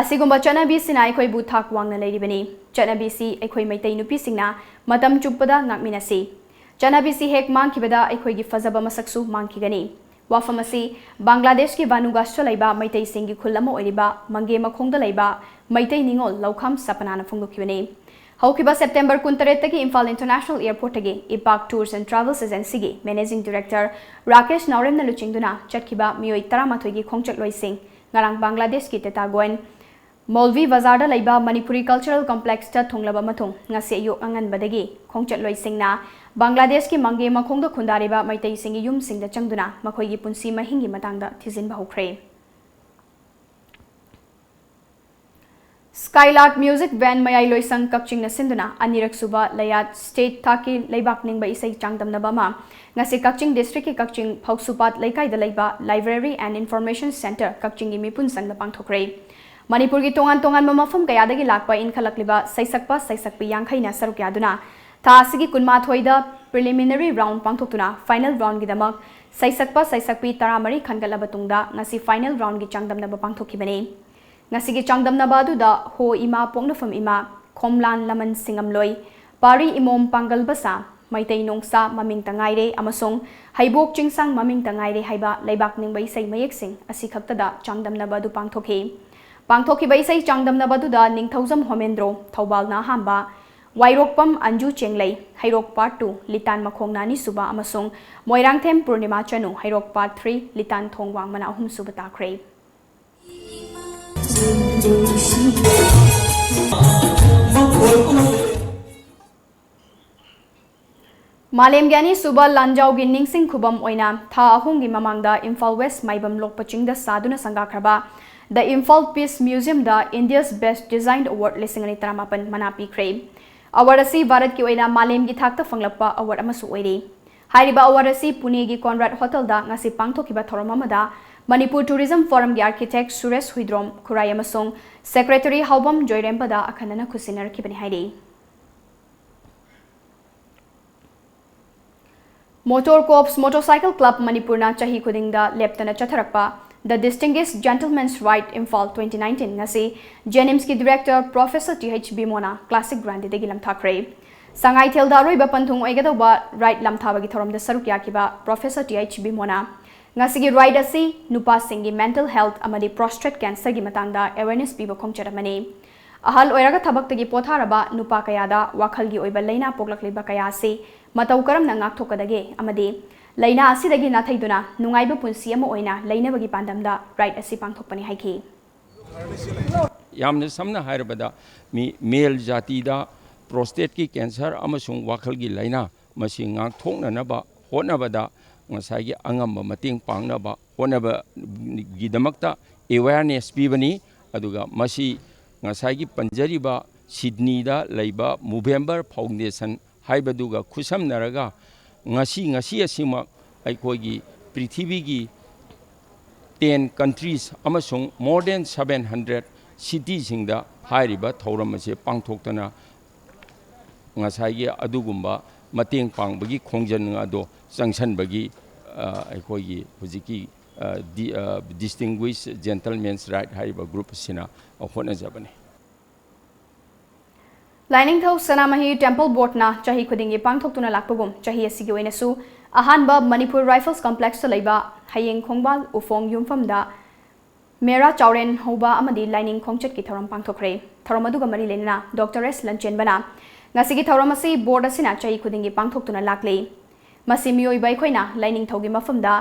ꯑꯁꯤꯒꯨꯝꯕ ꯆꯠꯅꯕꯤꯁꯤꯅ ꯑꯩꯈꯣꯏꯕꯨ ꯊꯥꯛ ꯋꯥꯡꯅ ꯂꯩꯔꯤꯕꯅꯤ꯫ ꯆꯠꯅꯕꯤꯁꯤ ꯑꯩꯈꯣꯏ ꯃꯩꯇꯩ ꯅꯨꯄꯤꯁꯤꯡꯅ ꯃꯇꯝ ꯆꯨꯞꯄꯗ ꯉꯥꯛꯃꯤꯟꯅꯁꯤ꯫ ꯆꯠꯅꯕꯤꯁꯤ ꯍꯦꯛ ꯃꯥꯡꯈꯤꯕꯗ ꯑꯩꯈꯣꯏꯒꯤ ꯐꯖꯕ ꯃꯁꯛꯁꯨ ꯃꯥꯡꯈꯤꯒꯅꯤ꯫ ꯋꯥꯐꯝ ꯑꯁꯤ ꯕꯪꯒ꯭ꯂꯥꯗꯦꯁꯀꯤ ꯚꯥꯅꯨꯒꯥꯁꯇ ꯂꯩꯕ ꯃꯩꯇꯩꯁꯤꯡꯒꯤ ꯈꯨꯜ ꯑꯃ ꯑꯣꯏꯔꯤꯕ ꯃꯪꯒꯦ ꯃꯈꯣꯡꯗ ꯂꯩꯕ ꯃꯩꯇꯩ ꯅꯤꯉꯣꯜ ꯂꯧꯈꯥꯝ ꯁꯄꯅꯥꯅ ꯐꯣꯡꯗꯣꯛꯈꯤꯕꯅꯤ꯫ ꯍꯧꯈꯤꯕ September ꯀꯨꯟꯇꯔꯦꯠꯇꯒꯤ Imphal International Airportꯇꯒꯤ ꯏꯄꯥꯛ Tours and Travels Agencyꯒꯤ Managing Director Rakesh ꯅꯥꯎꯔꯦꯝꯅ ꯂꯨꯆꯤꯡꯗꯨꯅ ꯆꯠꯈꯤꯕ ꯃꯤꯑꯣꯏ ꯇꯔꯥꯃꯥꯊꯣꯏꯒꯤ ꯈꯣꯡꯆꯠꯂꯣꯏꯁꯤꯡ ꯉꯔꯥꯡ ꯕꯪꯒ꯭ꯂꯥꯗꯦꯁꯀꯤ ꯇꯦꯇꯥꯒꯣꯟ ꯃꯧꯜꯚꯤ ꯕꯖꯥꯔꯗ ꯂꯩꯕ ꯃꯅꯤꯄꯨꯔꯤ Cultural Complexꯇ ꯊꯨꯡꯂꯕ ꯃꯇꯨꯡ, ꯉꯁꯤ ꯑꯌꯨꯛ ꯑꯉꯟꯕꯗꯒꯤ ꯈꯣꯡꯆꯠꯂꯣꯏꯁꯤꯡꯅ ꯕꯪꯒ꯭ꯂꯥꯗꯦꯁꯀꯤ ꯃꯪꯒꯦ ꯃꯈꯣꯡꯗ ꯈꯨꯟꯗꯥꯔꯤꯕ ꯃꯩꯇꯩꯁꯤꯡꯒꯤ ꯌꯨꯝꯁꯤꯡꯗ ꯆꯪꯗꯨꯅ ꯃꯈꯣꯏꯒꯤ ꯄꯨꯟꯁꯤ ꯃꯍꯤꯡꯒꯤ ꯃꯇꯥꯡꯗ ꯊꯤꯖꯤꯟꯕ ꯍꯧꯈ꯭ꯔꯦ꯫ Skylark Music Band ꯃꯌꯥꯏ ꯂꯣꯏꯁꯪ ꯀꯛꯆꯤꯡꯅ ꯁꯤꯟꯗꯨꯅ ꯑꯅꯤꯔꯛ ꯁꯨꯕ ꯂꯌꯥꯠ state ꯊꯥꯛꯀꯤ ꯂꯩꯕꯥꯛ ꯅꯤꯡꯕ ꯏꯁꯩ ꯆꯥꯡꯗꯝꯅꯕ ꯑꯃ ꯉꯁꯤ ꯀꯛꯆꯤꯡ districtꯀꯤ ꯀꯛꯆꯤꯡ ꯐꯧꯁꯨꯄꯥꯠ ꯂꯩꯀꯥꯏꯗ ꯂꯩꯕ Library and Information Centre ꯀꯛꯆꯤꯡꯒꯤ ꯃꯤꯄꯨꯟ ꯁꯪꯗ ꯄꯥꯡꯊꯣꯛꯈ꯭ꯔꯦ꯫ ꯃꯅꯤꯄꯨꯔꯒꯤ ꯇꯣꯉꯥꯟ ꯇꯣꯉꯥꯟꯕ ꯃꯐꯝ ꯀꯌꯥꯗꯒꯤ ꯂꯥꯛꯄ ꯏꯟꯈꯠꯂꯛꯂꯤꯕ ꯁꯩꯁꯛꯄ ꯁꯩꯁꯛꯄꯤ ꯌꯥꯡꯈꯩꯅ ꯁꯔꯨꯛ ꯌꯥꯗꯨꯅ ꯊꯥ ꯑꯁꯤꯒꯤ ꯀꯨꯟꯃꯥꯊꯣꯏꯗ preliminary round ꯄꯥꯡꯊꯣꯛꯇꯨꯅ final roundꯒꯤꯗꯃꯛ ꯁꯩꯁꯛꯄ ꯁꯩꯁꯛꯄꯤ ꯇꯔꯥꯃꯔꯤ ꯈꯟꯒꯠꯂꯕ ꯇꯨꯡꯗ ꯉꯁꯤ final roundꯒꯤ ꯆꯥꯡꯗꯝꯅꯕ ꯄꯥꯡꯊꯣꯛꯈꯤꯕꯅꯤ꯫ ꯉꯁꯤꯒꯤ ꯆꯥꯡꯗꯝꯅꯕ ꯑꯗꯨꯗ ꯍꯣ ꯏꯃꯥ ꯄꯣꯛꯅꯐꯝ ꯏꯃꯥ, ꯈꯣꯝꯂꯥꯟ ꯂꯃꯟ ꯁꯤꯡꯉꯝꯂꯣꯏ, ꯄꯥꯔꯤ ꯏꯃꯣꯝ ꯄꯥꯡꯒꯜ ꯕꯁꯥ, ꯃꯩꯇꯩ ꯅꯣꯡꯁꯥ ꯃꯃꯤꯡꯇ ꯉꯥꯏꯔꯦ ꯑꯃꯁꯨꯡ ꯍꯩꯕꯣꯛ ꯆꯤꯡꯁꯥꯡ ꯃꯃꯤꯡꯇ ꯉꯥꯏꯔꯦ ꯍꯥꯏꯕ ꯂꯩꯕꯥꯛ ꯅꯤꯡꯕ ꯏꯁꯩ ꯃꯌꯦꯛꯁꯤꯡ ꯑꯁꯤ ꯈꯛꯇꯗ ꯆꯥꯡꯗꯝꯅꯕ ꯑꯗꯨ ꯄꯥꯡꯊꯣꯛꯈꯤ꯫ ꯄꯥꯡꯊꯣꯛꯈꯤꯕ ꯏꯁꯩ ꯆꯥꯡꯗꯝꯅꯕ ꯑꯗꯨꯗ ꯅꯤꯡꯊꯧꯖꯝ ꯍꯣꯃꯦꯟꯗ꯭ꯔꯣ, ꯊꯧꯕꯥꯜꯅ ꯑꯍꯥꯟꯕ, ꯋꯥꯏꯔꯣꯛꯄꯝ ꯑꯟꯖꯨ ꯆꯦꯡꯂꯩ, ꯍꯩꯔꯣꯛ Part two, ꯂꯤꯇꯥꯟ ꯃꯈꯣꯡꯅ ꯑꯅꯤꯁꯨꯕ ꯑꯃꯁꯨꯡ ꯃꯣꯏꯔꯥꯡꯊꯦꯝ ꯄꯨꯔꯅꯤꯃꯥ ꯆꯅꯨ, ꯍꯩꯔꯣꯛ Part three, ꯂꯤꯇꯥꯟ ꯊꯣꯡ ꯋꯥꯡꯃꯅ ꯑꯍꯨꯝꯁꯨꯕ ꯇꯥꯈ꯭ꯔꯦ꯫ ꯃꯥꯂꯦꯝꯒꯤ ꯑꯅꯤꯁꯨꯕ ꯂꯥꯟꯖꯥꯎꯒꯤ ꯅꯤꯡꯁꯤꯡ ꯈꯨꯕꯝ ꯑꯣꯏꯅ ꯊꯥ ꯑꯍꯨꯝꯒꯤ ꯃꯃꯥꯡꯗ ꯏꯝꯐꯥꯜ ꯋꯦꯁ ꯃꯥꯏꯕꯝ ꯂꯣꯛꯄ ꯆꯤꯡꯗ ꯁꯥꯗꯨꯅ ꯁꯪꯒꯥꯈ꯭ꯔꯕ The Imphal Peace Museum-ꯗ India's Best Design Award ꯂꯤꯁꯤꯡ ꯑꯅꯤ ꯇꯔꯥꯃꯥꯄꯟ ꯃꯅꯥ ꯄꯤꯈ꯭ꯔꯦ꯫ Award ꯑꯁꯤ ꯚꯥꯔꯠꯀꯤ ꯑꯣꯏꯅ ꯃꯥꯂꯦꯝꯒꯤ ꯊꯥꯛꯇ ꯐꯪꯂꯛꯄ award ꯑꯃꯁꯨ ꯑꯣꯏꯔꯤ꯫ ꯍꯥꯏꯔꯤꯕ award ꯑꯁꯤ ꯄꯨꯅꯦꯒꯤ Conrad Hotel-ꯗ ꯉꯁꯤ ꯄꯥꯡꯊꯣꯛꯈꯤꯕ ꯊꯧꯔꯝ ꯑꯃꯗ ꯃꯅꯤꯄꯨꯔ Tourism Forum-ꯒꯤ architect ꯁꯨꯔꯦꯁ ꯍꯨꯏꯗ꯭ꯔꯣꯝ ꯈꯨꯔꯥꯏ ꯑꯃꯁꯨꯡ secretary ꯍꯥꯎꯕꯝ ꯖꯣꯏꯔꯦꯝꯕꯗ ꯑꯈꯟꯅꯅ ꯈꯨꯠꯁꯤꯟꯅꯔꯛꯈꯤꯕꯅꯤ ꯍꯥꯏꯔꯤ꯫ Motor Corps Motorcycle Club ꯃꯅꯤꯄꯨꯔꯅ ꯆꯍꯤ ꯈꯨꯗꯤꯡꯗ ꯂꯦꯞꯇꯅ ꯆꯠꯊꯔꯛꯄ The Distinguished Gentleman's Ride Imphal twenty nineteen ꯉꯁꯤ JNIMS-ꯀꯤ director Professor Th ꯕꯤꯃꯣꯅ classic ꯒ꯭ꯔꯥꯟꯗꯤꯗꯒꯤ ꯂꯝꯊꯥꯈ꯭ꯔꯦ꯫ ꯁꯉꯥꯏꯊꯦꯜꯗ ꯑꯔꯣꯏꯕ ꯄꯟꯊꯨꯡ ꯑꯣꯏꯒꯗꯧꯕ ride ꯂꯝꯊꯥꯕꯒꯤ ꯊꯧꯔꯝꯗ ꯁꯔꯨꯛ ꯌꯥꯈꯤꯕ Professor Th ꯕꯤꯃꯣꯅ ꯉꯁꯤꯒꯤ ride ꯑꯁꯤ ꯅꯨꯄꯥꯁꯤꯡꯒꯤ mental health ꯑꯃꯗꯤ prostate cancer-ꯒꯤ ꯃꯇꯥꯡꯗ awareness ꯄꯤꯕ ꯈꯣꯡꯆꯠ ꯑꯃꯅꯤ꯫ ꯑꯍꯜ ꯑꯣꯏꯔꯒ ꯊꯕꯛꯇꯒꯤ ꯄꯣꯊꯥꯔꯕ ꯅꯨꯄꯥ ꯀꯌꯥꯗ ꯋꯥꯈꯜꯒꯤ ꯑꯣꯏꯕ ꯂꯥꯏꯅꯥ ꯄꯣꯛꯂꯛꯂꯤꯕ ꯀꯌꯥ ꯑꯁꯤ ꯃꯇꯧ ꯀꯔꯝꯅ ꯉꯥꯛꯊꯣꯛꯀꯗꯒꯦ ꯑꯃꯗꯤ ꯂꯥꯏꯅꯥ ꯑꯁꯤꯗꯒꯤ ꯅꯥꯊꯩꯗꯨꯅ ꯅꯨꯡꯉꯥꯏꯕ ꯄꯨꯟꯁꯤ ꯑꯃ ꯑꯣꯏꯅ ꯂꯩꯅꯕꯒꯤ ꯄꯥꯟꯗꯝꯗ ride ꯑꯁꯤ ꯄꯥꯡꯊꯣꯛꯄꯅꯤ ꯍꯥꯏꯈꯤ꯫ ꯌꯥꯝꯅ ꯁꯝꯅ ꯍꯥꯏꯔꯕꯗ, ꯃꯤ, male ꯖꯥꯇꯤꯗ prostate-ꯀꯤ cancer ꯑꯃꯁꯨꯡ ꯋꯥꯈꯜꯒꯤ ꯂꯥꯏꯅꯥ ꯃꯁꯤ ꯉꯥꯛꯊꯣꯛꯅꯅꯕ ꯍꯣꯠꯅꯕꯗ ꯉꯁꯥꯏꯒꯤ ꯑꯉꯝꯕ ꯃꯇꯦꯡ ꯄꯥꯡꯅꯕ ꯍꯣꯠꯅꯕꯒꯤꯗꯃꯛꯇ awareness ꯄꯤꯕꯅꯤ꯫ ꯑꯗꯨꯒ ꯃꯁꯤ ꯉꯁꯥꯏꯒꯤ ꯄꯟꯖꯔꯤꯕ ꯁꯤꯗꯅꯤꯗ ꯂꯩꯕ Movember Foundation ꯍꯥꯏꯕꯗꯨꯒ ꯈꯨꯠꯁꯝꯅꯔꯒ ꯉꯁꯤ, ꯉꯁꯤ ꯑꯁꯤꯃꯛ ꯑꯩꯈꯣꯏꯒꯤ ꯄ꯭ꯔꯤꯊꯤꯕꯤꯒꯤ ten countries ꯑꯃꯁꯨꯡ more than seven hundred city-ꯁꯤꯡꯗ ꯍꯥꯏꯔꯤꯕ ꯊꯧꯔꯝ ꯑꯁꯤ ꯄꯥꯡꯊꯣꯛꯇꯅ ꯉꯁꯥꯏꯒꯤ ꯑꯗꯨꯒꯨꯝꯕ ꯃꯇꯦꯡ ꯄꯥꯡꯕꯒꯤ ꯈꯣꯡꯖꯪ ꯑꯗꯣ ꯆꯪꯁꯟꯕꯒꯤ, ꯑ, ꯑꯩꯈꯣꯏꯒꯤ ꯍꯧꯖꯤꯛꯀꯤ, ꯑ, ꯗꯤ-, ꯑ, Distinguished Gentleman's Ride ꯍꯥꯏꯔꯤꯕ group ꯑꯁꯤꯅ ꯍꯣꯠꯅꯖꯕꯅꯤ꯫ ꯂꯥꯏꯅꯤꯡꯊꯧ ꯁꯅꯥꯃꯍꯤ Temple Board-ꯅ ꯆꯍꯤ ꯈꯨꯗꯤꯡꯒꯤ ꯄꯥꯡꯊꯣꯛꯇꯨꯅ ꯂꯥꯛꯄꯒꯨꯝ ꯆꯍꯤ ꯑꯁꯤꯒꯤ ꯑꯣꯏꯅꯁꯨ ꯑꯍꯥꯟꯕ Manipur Rifles Complex-ꯇ ꯂꯩꯕ ꯍꯌꯦꯡ ꯈꯣꯡꯕꯥꯜ ꯎꯐꯣꯡ ꯌꯨꯝꯐꯝꯗ ꯃꯦꯔꯥ ꯆꯥꯎꯔꯦꯟ ꯍꯧꯕ ꯑꯃꯗꯤ ꯂꯥꯏꯅꯤꯡ ꯈꯣꯡꯆꯠꯀꯤ ꯊꯧꯔꯝ ꯄꯥꯡꯊꯣꯛꯈ꯭ꯔꯦ꯫ ꯊꯧꯔꯝ ꯑꯗꯨꯒ ꯃꯔꯤ ꯂꯩꯅꯅ Doctor S ꯂꯟꯆꯦꯟꯕꯅ ꯉꯁꯤꯒꯤ ꯊꯧꯔꯝ ꯑꯁꯤ board ꯑꯁꯤꯅ ꯆꯍꯤ ꯈꯨꯗꯤꯡꯒꯤ ꯄꯥꯡꯊꯣꯛꯇꯨꯅ ꯂꯥꯛꯂꯤ꯫ ꯃꯁꯤ ꯃꯤꯑꯣꯏꯕ ꯑꯩꯈꯣꯏꯅ ꯂꯥꯏꯅꯤꯡꯊꯧꯒꯤ ꯃꯐꯝꯗ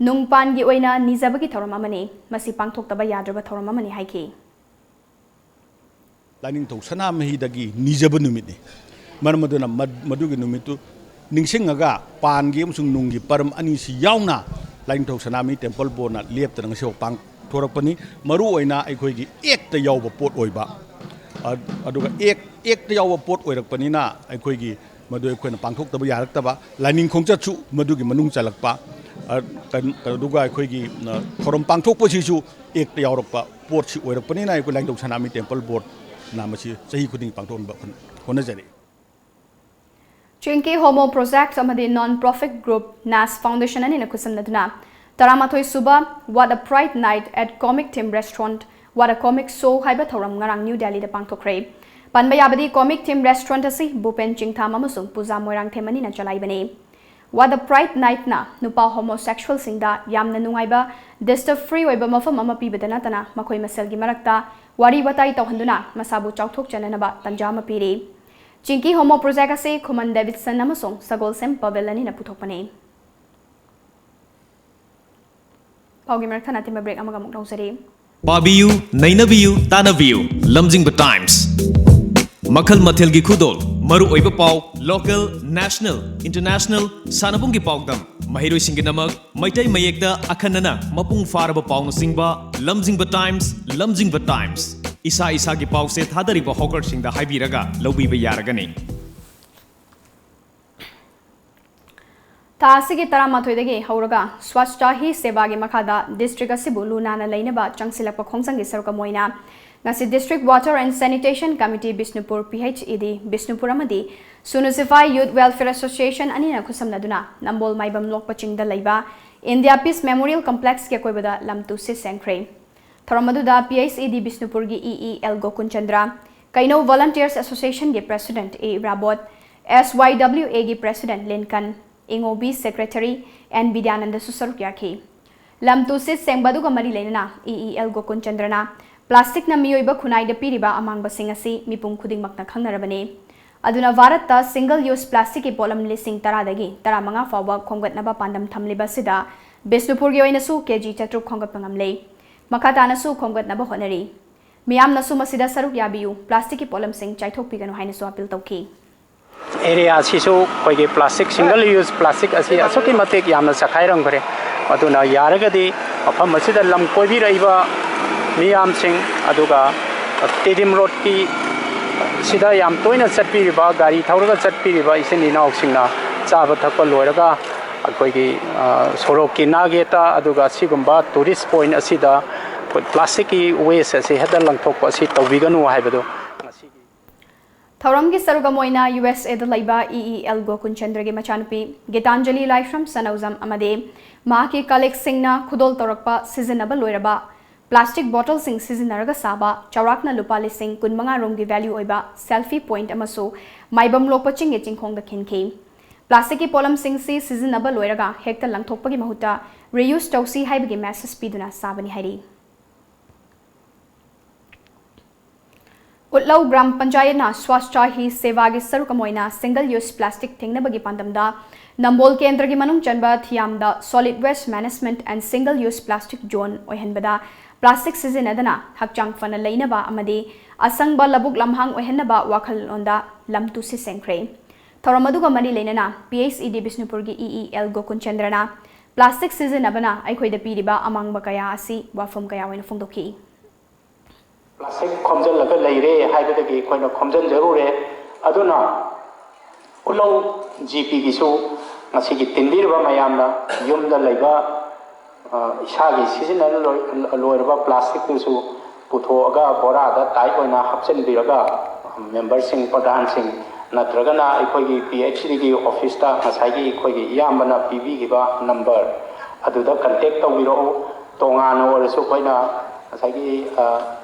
ꯅꯨꯡꯄꯥꯟꯒꯤ ꯑꯣꯏꯅ ꯅꯤꯖꯕꯒꯤ ꯊꯧꯔꯝ ꯑꯃꯅꯤ꯫ ꯃꯁꯤ ꯄꯥꯡꯊꯣꯛꯇꯕ ꯌꯥꯗ꯭ꯔꯕ ꯊꯧꯔꯝ ꯑꯃꯅꯤ ꯍꯥꯏꯈꯤ꯫ ꯂꯥꯏꯅꯤꯡꯊꯧ ꯁꯅꯥꯃꯍꯤꯗꯒꯤ ꯅꯤꯖꯕ ꯅꯨꯃꯤꯠꯅꯤ꯫ ꯃꯔꯝ ꯑꯗꯨꯅ ꯃꯗꯨꯒꯤ ꯅꯨꯃꯤꯠꯇꯨ ꯅꯤꯡꯁꯤꯡꯉꯒ ꯄꯥꯟꯒꯤ ꯑꯃꯁꯨꯡ ꯅꯨꯡꯒꯤ ꯄꯔꯝ ꯑꯅꯤꯁꯤ ꯌꯥꯎꯅ ꯂꯥꯏꯅꯤꯡꯊꯧ ꯁꯅꯥꯃꯍꯤ ꯇꯦꯝꯄꯜ ꯕꯣꯔꯗꯅ ꯂꯦꯞꯇꯅ ꯉꯁꯤꯐꯥꯎ ꯄꯥꯡꯊꯣꯔꯛꯄꯅꯤ꯫ ꯃꯔꯨꯑꯣꯏꯅ ꯑꯩꯈꯣꯏꯒꯤ ꯑꯦꯛꯇ ꯌꯥꯎꯕ ꯄꯣꯠ ꯑꯣꯏꯕ, ꯑꯗꯨꯒ ꯑꯦꯛ ꯑꯦꯛꯇ ꯌꯥꯎꯕ ꯄꯣꯠ ꯑꯣꯏꯔꯛꯄꯅꯤꯅ ꯑꯩꯈꯣꯏꯒꯤ ꯃꯗꯨ ꯑꯩꯈꯣꯏꯅ ꯄꯥꯡꯊꯣꯛꯇꯕ ꯌꯥꯔꯛꯇꯕ ꯂꯥꯏꯅꯤꯡ ꯈꯣꯡꯆꯠꯁꯨ ꯃꯗꯨꯒꯤ ꯃꯅꯨꯡ ꯆꯜꯂꯛꯄ, ꯑꯗꯨꯒ ꯑꯩꯈꯣꯏꯒꯤ ꯊꯧꯔꯝ ꯄꯥꯡꯊꯣꯛꯄꯁꯤꯁꯨ ꯑꯦꯛꯇ ꯌꯥꯎꯔꯛꯄ ꯄꯣꯠꯁꯤ ꯑꯣꯏꯔꯛꯄꯅꯤꯅ ꯑꯩꯈꯣꯏ ꯂꯥꯏꯅꯤꯡꯊꯧ ꯁꯅꯥꯃꯍꯤ ꯇꯦꯝꯄꯜ ꯕꯣꯔꯗꯅ ꯃꯁꯤ ꯆꯍꯤ ꯈꯨꯗꯤꯡꯒꯤ ꯄꯥꯡꯊꯣꯛꯅꯕ ꯍꯣꯠꯅꯖꯔꯤ꯫ ꯆꯤꯡꯀꯤ ꯍꯣꯃꯣ ꯄ꯭ꯔꯣꯖꯦꯛꯠ ꯑꯃꯗꯤ ꯅꯣꯟ ꯄ꯭ꯔꯣꯐꯤꯠ ꯒ꯭ꯔꯨꯞ ꯅꯥꯁ ꯐꯥꯎꯟꯗꯦꯁꯟ ꯑꯅꯤꯅ ꯈꯨꯠꯁꯝꯅꯗꯨꯅ ꯇꯔꯥꯃꯥꯊꯣꯏ ꯁꯨꯕ What a Pride Night at Comic Theme Restaurant, What a Comic Show ꯍꯥꯏꯕ ꯊꯧꯔꯝ ꯉꯔꯥꯡ ꯅ꯭ꯌꯨ ꯗꯦꯜꯂꯤꯗ ꯄꯥꯡꯊꯣꯛꯈ꯭ꯔꯦ꯫ ꯄꯟꯕ ꯌꯥꯕꯗꯤ, ꯀꯣꯃꯤꯛ ꯊꯤꯝ ꯔꯦꯁꯇꯨꯔꯦꯟꯠ ꯑꯁꯤ ꯚꯨꯄꯦꯟ ꯆꯤꯡꯊꯥꯝ ꯑꯃꯁꯨꯡ ꯄꯨꯖꯥ ꯃꯣꯏꯔꯥꯡꯊꯦꯝ ꯑꯅꯤꯅ ꯆꯂꯥꯏꯕꯅꯤ꯫ What a Pride Nightꯅ ꯅꯨꯄꯥ ꯍꯣꯃꯣꯁꯦꯛꯁꯨꯋꯦꯜꯁꯤꯡꯗ ꯌꯥꯝꯅ ꯅꯨꯡꯉꯥꯏꯕ, ꯗꯤꯁꯇꯔꯕ ꯐ꯭ꯔꯤ ꯑꯣꯏꯕ ꯃꯐꯝ ꯑꯃ ꯄꯤꯕꯗ ꯅꯠꯇꯅ ꯃꯈꯣꯏ ꯃꯁꯦꯜꯒꯤ ꯃꯔꯛꯇ ꯋꯥꯔꯤ ꯋꯥꯇꯥꯏ ꯇꯧꯍꯟꯗꯨꯅ ꯃꯁꯥꯕꯨ ꯆꯥꯎꯊꯣꯛꯆꯅꯅꯕ ꯇꯥꯟꯖꯥ ꯑꯃ ꯄꯤꯔꯤ꯫ ꯆꯤꯡꯀꯤ ꯍꯣꯃꯣ ꯄ꯭ꯔꯣꯖꯦꯛ ꯑꯁꯤ ꯈꯨꯃꯟ ꯗꯦꯕꯤꯗꯁꯟ ꯑꯃꯁꯨꯡ ꯁꯒꯣꯜꯁꯦꯝ ꯄꯕꯦꯜ ꯑꯅꯤꯅ ꯄꯨꯊꯣꯛꯄꯅꯤ꯫ ꯄꯥꯎꯒꯤ ꯃꯔꯛ ꯊꯠꯅ ꯑꯇꯦꯟꯕ ꯕ꯭ꯔꯦꯛ ꯑꯃꯒ ꯑꯃꯨꯛ ꯂꯧꯖꯔꯤ꯫ ꯄꯥꯕꯤꯌꯨ, ꯅꯩꯅꯕꯤꯌꯨ, ꯇꯥꯟꯅꯕꯤꯌꯨ, ꯂꯝꯖꯤꯡꯕ ꯇꯥꯏꯝꯁ꯫ ꯃꯈꯜ ꯃꯊꯦꯜꯒꯤ ꯈꯨꯗꯣꯜ, ꯃꯔꯨꯑꯣꯏꯕ ꯄꯥꯎ, ꯂꯣꯀꯦꯜ, ꯅꯦꯁꯅꯦꯜ, ꯏꯟꯇꯔꯅꯦꯁꯅꯦꯜ, ꯁꯥꯟꯅꯕꯨꯡꯒꯤ ꯄꯥꯎꯗꯝ, ꯃꯍꯩꯔꯣꯏꯁꯤꯡꯒꯤꯗꯃꯛ ꯃꯩꯇꯩ ꯃꯌꯦꯛꯇ ꯑꯈꯟꯅꯅ ꯃꯄꯨꯡ ꯐꯥꯔꯕ ꯄꯥꯎꯅꯆꯤꯡꯕ, ꯂꯝꯖꯤꯡꯕ ꯇꯥꯏꯝꯁ, ꯂꯝꯖꯤꯡꯕ ꯇꯥꯏꯝꯁ꯫ ꯏꯁꯥ ꯏꯁꯥꯒꯤ ꯄꯥꯎꯆꯦ ꯊꯥꯗꯔꯤꯕ ꯍꯣꯀꯔꯁꯤꯡꯗ ꯍꯥꯏꯕꯤꯔꯒ ꯂꯧꯕꯤꯕ ꯌꯥꯔꯒꯅꯤ꯫ ꯊꯥ ꯑꯁꯤꯒꯤ ꯇꯔꯥꯃꯥꯊꯣꯏꯗꯒꯤ ꯍꯧꯔꯒ ꯁ꯭ꯋꯥꯁꯇꯥꯍꯤ ꯁꯦꯕꯥꯒꯤ ꯃꯈꯥꯗ ꯗꯤꯁꯇ꯭ꯔꯤꯛ ꯑꯁꯤꯕꯨ ꯂꯨ ꯅꯥꯟꯅ ꯂꯩꯅꯕ ꯆꯪꯁꯤꯜꯂꯛꯄ ꯈꯣꯡꯖꯪꯒꯤ ꯁꯔꯨꯛ ꯑꯃ ꯑꯣꯏꯅ ꯉꯁꯤ District Water and Sanitation Committee Bishnupur, P H E D Bishnupur ꯑꯃꯗꯤ Sunusifai Youth Welfare Association ꯑꯅꯤꯅ ꯈꯨꯠꯁꯝꯅꯗꯨꯅ ꯅꯝꯕꯣꯜ ꯃꯥꯏꯕꯝ ꯂꯣꯛꯄ ꯆꯤꯡꯗ ꯂꯩꯕ India Peace Memorial Complexꯀꯤ ꯑꯀꯣꯏꯕꯗ ꯂꯝ ꯇꯨ ꯁꯤꯠ ꯁꯦꯡꯈ꯭ꯔꯦ꯫ ꯊꯧꯔꯝ ꯑꯗꯨꯗ P H E D ꯕꯤꯁꯅꯨꯄꯨꯔꯒꯤ E E L ꯒꯣꯀꯨꯟ Chandra, ꯀꯩꯅꯧ Volunteers Associationꯒꯤ President A Irabot, S Y W Aꯒꯤ President ꯂꯤꯟꯀꯟ, ꯏꯉꯣꯕꯤ Secretary N ꯕꯤꯗ꯭ꯌꯥꯅꯟꯗꯁꯨ ꯁꯔꯨꯛ ꯌꯥꯈꯤ꯫ ꯂꯝ ꯇꯨ ꯁꯤꯠ ꯁꯦꯡꯕ ꯑꯗꯨꯒ ꯃꯔꯤ ꯂꯩꯅꯅ E E L ꯒꯣꯀꯨꯟ ꯆꯟꯗ꯭ꯔꯅ ꯄ꯭ꯂꯥꯁꯇꯤꯛꯅ ꯃꯤꯑꯣꯏꯕ ꯈꯨꯟꯅꯥꯏꯗ ꯄꯤꯔꯤꯕ ꯑꯃꯥꯡꯕꯁꯤꯡ ꯑꯁꯤ ꯃꯤꯄꯨꯝ ꯈꯨꯗꯤꯡꯃꯛꯅ ꯈꯪꯅꯔꯕꯅꯤ꯫ ꯑꯗꯨꯅ ꯚꯥꯔꯠꯇ single use plasticꯀꯤ ꯄꯣꯠꯂꯝ ꯂꯤꯁꯤꯡ ꯇꯔꯥꯗꯒꯤ ꯇꯔꯥꯃꯉꯥ ꯐꯥꯎꯕ ꯈꯣꯝꯒꯠꯅꯕ ꯄꯥꯟꯗꯝ ꯊꯝꯂꯤꯕ ꯑꯁꯤꯗ ꯕꯤꯁꯅꯨꯄꯨꯔꯒꯤ ꯑꯣꯏꯅꯁꯨ ꯀꯦꯖꯤ ꯆꯥꯇ꯭ꯔꯨꯛ ꯈꯣꯝꯒꯠꯄ ꯉꯝꯂꯦ꯫ ꯃꯈꯥ ꯇꯥꯅꯁꯨ ꯈꯣꯝꯒꯠꯅꯕ ꯍꯣꯠꯅꯔꯤ꯫ ꯃꯤꯌꯥꯝꯅꯁꯨ ꯃꯁꯤꯗ ꯁꯔꯨꯛ ꯌꯥꯕꯤꯌꯨ, plasticꯀꯤ ꯄꯣꯠꯂꯝꯁꯤꯡ ꯆꯥꯏꯊꯣꯛꯄꯤꯒꯅꯨ ꯍꯥꯏꯅꯁꯨ appeal ꯇꯧꯈꯤ꯫ Area ꯑꯁꯤꯁꯨ ꯑꯩꯈꯣꯏꯒꯤ plastic, single use plastic ꯑꯁꯤ ꯑꯁꯨꯛꯀꯤ ꯃꯇꯤꯛ ꯌꯥꯝꯅ ꯆꯈꯥꯏꯔꯝꯈ꯭ꯔꯦ꯫ ꯑꯗꯨꯅ ꯌꯥꯔꯒꯗꯤ ꯃꯐꯝ ꯑꯁꯤꯗ ꯂꯝ ꯀꯣꯏꯕꯤꯔꯛꯏꯕ ꯃꯤꯌꯥꯝꯁꯤꯡ, ꯑꯗꯨꯒ ꯇꯤꯗꯤꯝ ꯔꯣꯗꯀꯤ ꯁꯤꯗ ꯌꯥꯝ ꯇꯣꯏꯅ ꯆꯠꯄꯤꯔꯤꯕ, ꯒꯥꯔꯤ ꯊꯧꯔꯒ ꯆꯠꯄꯤꯔꯤꯕ ꯏꯆꯤꯟ ꯏꯅꯥꯎꯁꯤꯡꯅ ꯆꯥꯕ ꯊꯛꯄ ꯂꯣꯏꯔꯒ ꯑꯩꯈꯣꯏꯒꯤ, ꯑ, ꯁꯣꯔꯣꯛꯀꯤ ꯅꯥꯛꯌꯦꯠꯇ, ꯑꯗꯨꯒ ꯁꯤꯒꯨꯝꯕ tourist point ꯑꯁꯤꯗ ꯑꯩꯈꯣꯏ plasticꯀꯤ waste ꯑꯁꯤ ꯍꯦꯛꯇ ꯂꯪꯊꯣꯛꯄ ꯑꯁꯤ ꯇꯧꯕꯤꯒꯅꯨ ꯍꯥꯏꯕꯗꯨ ꯉꯁꯤꯒꯤ ꯊꯧꯔꯝꯒꯤ ꯁꯔꯨꯛ ꯑꯃ ꯑꯣꯏꯅ USAꯗ ꯂꯩꯕ EEL ꯒꯣꯀꯨꯟꯆꯟꯗ꯭ꯔꯒꯤ ꯃꯆꯥꯅꯨꯄꯤ ꯒꯤꯇꯥꯟꯖꯂꯤ ꯂꯥꯏꯁ꯭ꯔꯝ ꯁꯅꯧꯖꯝ ꯑꯃꯗꯤ ꯃꯍꯥꯛꯀꯤ colleagueꯁꯤꯡꯅ ꯈꯨꯗꯣꯜ ꯇꯧꯔꯛꯄ ꯁꯤꯖꯤꯟꯅꯕ ꯂꯣꯏꯔꯕ plastic bottleꯁꯤꯡ ꯁꯤꯖꯤꯟꯅꯔꯒ ꯁꯥꯕ ꯆꯥꯎꯔꯥꯛꯅ ꯂꯨꯄꯥ ꯂꯤꯁꯤꯡ ꯀꯨꯟꯃꯉꯥ ꯔꯣꯝꯒꯤ value ꯑꯣꯏꯕ selfie point ꯑꯃꯁꯨ ꯃꯥꯏꯕꯝ ꯂꯣꯛꯄ ꯆꯤꯡꯒꯤ ꯆꯤꯡꯈꯣꯡꯗ ꯈꯤꯟꯈꯤ꯫ Plasticꯀꯤ ꯄꯣꯠꯂꯝꯁꯤꯡꯁꯤ ꯁꯤꯖꯤꯟꯅꯕ ꯂꯣꯏꯔꯒ ꯍꯦꯛꯇ ꯂꯪꯊꯣꯛꯄꯒꯤ ꯃꯍꯨꯠꯇ reuse ꯇꯧꯁꯤ ꯍꯥꯏꯕꯒꯤ message ꯄꯤꯗꯨꯅ ꯁꯥꯕꯅꯤ ꯍꯥꯏꯔꯤ꯫ ꯎꯠꯂꯧ ꯒ꯭ꯔꯥꯝ ꯄꯟꯆꯥꯌꯠꯅ ꯁ꯭ꯋꯥꯁꯊ ꯍꯤ ꯁꯦꯕꯥꯒꯤ ꯁꯔꯨꯛ ꯑꯃ ꯑꯣꯏꯅ single use plastic ꯊꯤꯡꯅꯕꯒꯤ ꯄꯥꯟꯗꯝꯗ ꯅꯝꯕꯣꯜ ꯀꯦꯟꯗ꯭ꯔꯒꯤ ꯃꯅꯨꯡ ꯆꯟꯕ ꯊꯤꯌꯥꯝꯗ solid waste management and single use plastic zone ꯑꯣꯏꯍꯟꯕꯗ plastic ꯁꯤꯖꯤꯟꯅꯗꯅ ꯍꯛꯆꯥꯡ ꯐꯅ ꯂꯩꯅꯕ ꯑꯃꯗꯤ ꯑꯁꯪꯕ ꯂꯧꯕꯨꯛ ꯂꯝꯍꯥꯡ ꯑꯣꯏꯍꯟꯅꯕ ꯋꯥꯈꯜꯂꯣꯟꯗ ꯂꯝ ꯇꯨꯁꯤ ꯁꯦꯝꯈ꯭ꯔꯦ꯫ ꯊꯧꯔꯝ ꯑꯗꯨꯒ ꯃꯔꯤ ꯂꯩꯅꯅ PHED ꯕꯤꯁꯅꯨꯄꯨꯔꯒꯤ EEL ꯒꯣꯀꯨꯟꯆꯟꯗ꯭ꯔꯅ plastic ꯁꯤꯖꯤꯟꯅꯕꯅ ꯑꯩꯈꯣꯏꯗ ꯄꯤꯔꯤꯕ ꯑꯃꯥꯡꯕ ꯀꯌꯥ ꯑꯁꯤ ꯋꯥꯐꯝ ꯀꯌꯥ ꯑꯣꯏꯅ ꯐꯣꯡꯗꯣꯛꯈꯤ꯫ Plastic ꯈꯣꯝꯖꯤꯜꯂꯒ ꯂꯩꯔꯦ ꯍꯥꯏꯕꯗꯒꯤ ꯑꯩꯈꯣꯏꯅ ꯈꯣꯝꯖꯤꯟꯖꯔꯨꯔꯦ꯫ ꯑꯗꯨꯅ ꯎꯠꯂꯧ GPꯒꯤꯁꯨ ꯉꯁꯤꯒꯤ ꯇꯤꯟꯕꯤꯔꯤꯕ ꯃꯌꯥꯝꯅ ꯌꯨꯝꯗ ꯂꯩꯕ, ꯑ, ꯏꯁꯥꯒꯤ ꯁꯤꯖꯤꯟꯅ ꯂꯣꯏ-, ꯂꯣꯏꯔꯕ plasticꯇꯨꯁꯨ ꯄꯨꯊꯣꯛꯑꯒ ꯕꯣꯔꯥꯗ tight ꯑꯣꯏꯅ ꯍꯥꯞꯆꯤꯟꯕꯤꯔꯒ memberꯁꯤꯡ, ꯄ꯭ꯔꯙꯥꯟꯁꯤꯡ ꯅꯠꯇ꯭ꯔꯒꯅ ꯑꯩꯈꯣꯏꯒꯤ PHEDꯒꯤ officeꯇ ꯉꯁꯥꯏꯒꯤ ꯑꯩꯈꯣꯏꯒꯤ ꯏꯌꯥꯝꯕꯅ ꯄꯤꯕꯤꯈꯤꯕ number ꯑꯗꯨꯗ contact ꯇꯧꯕꯤꯔꯛꯎ꯫ ꯇꯣꯉꯥꯟꯅ ꯑꯣꯏꯔꯁꯨ ꯑꯩꯈꯣꯏꯅ ꯉꯁꯥꯏꯒꯤ, ꯑ,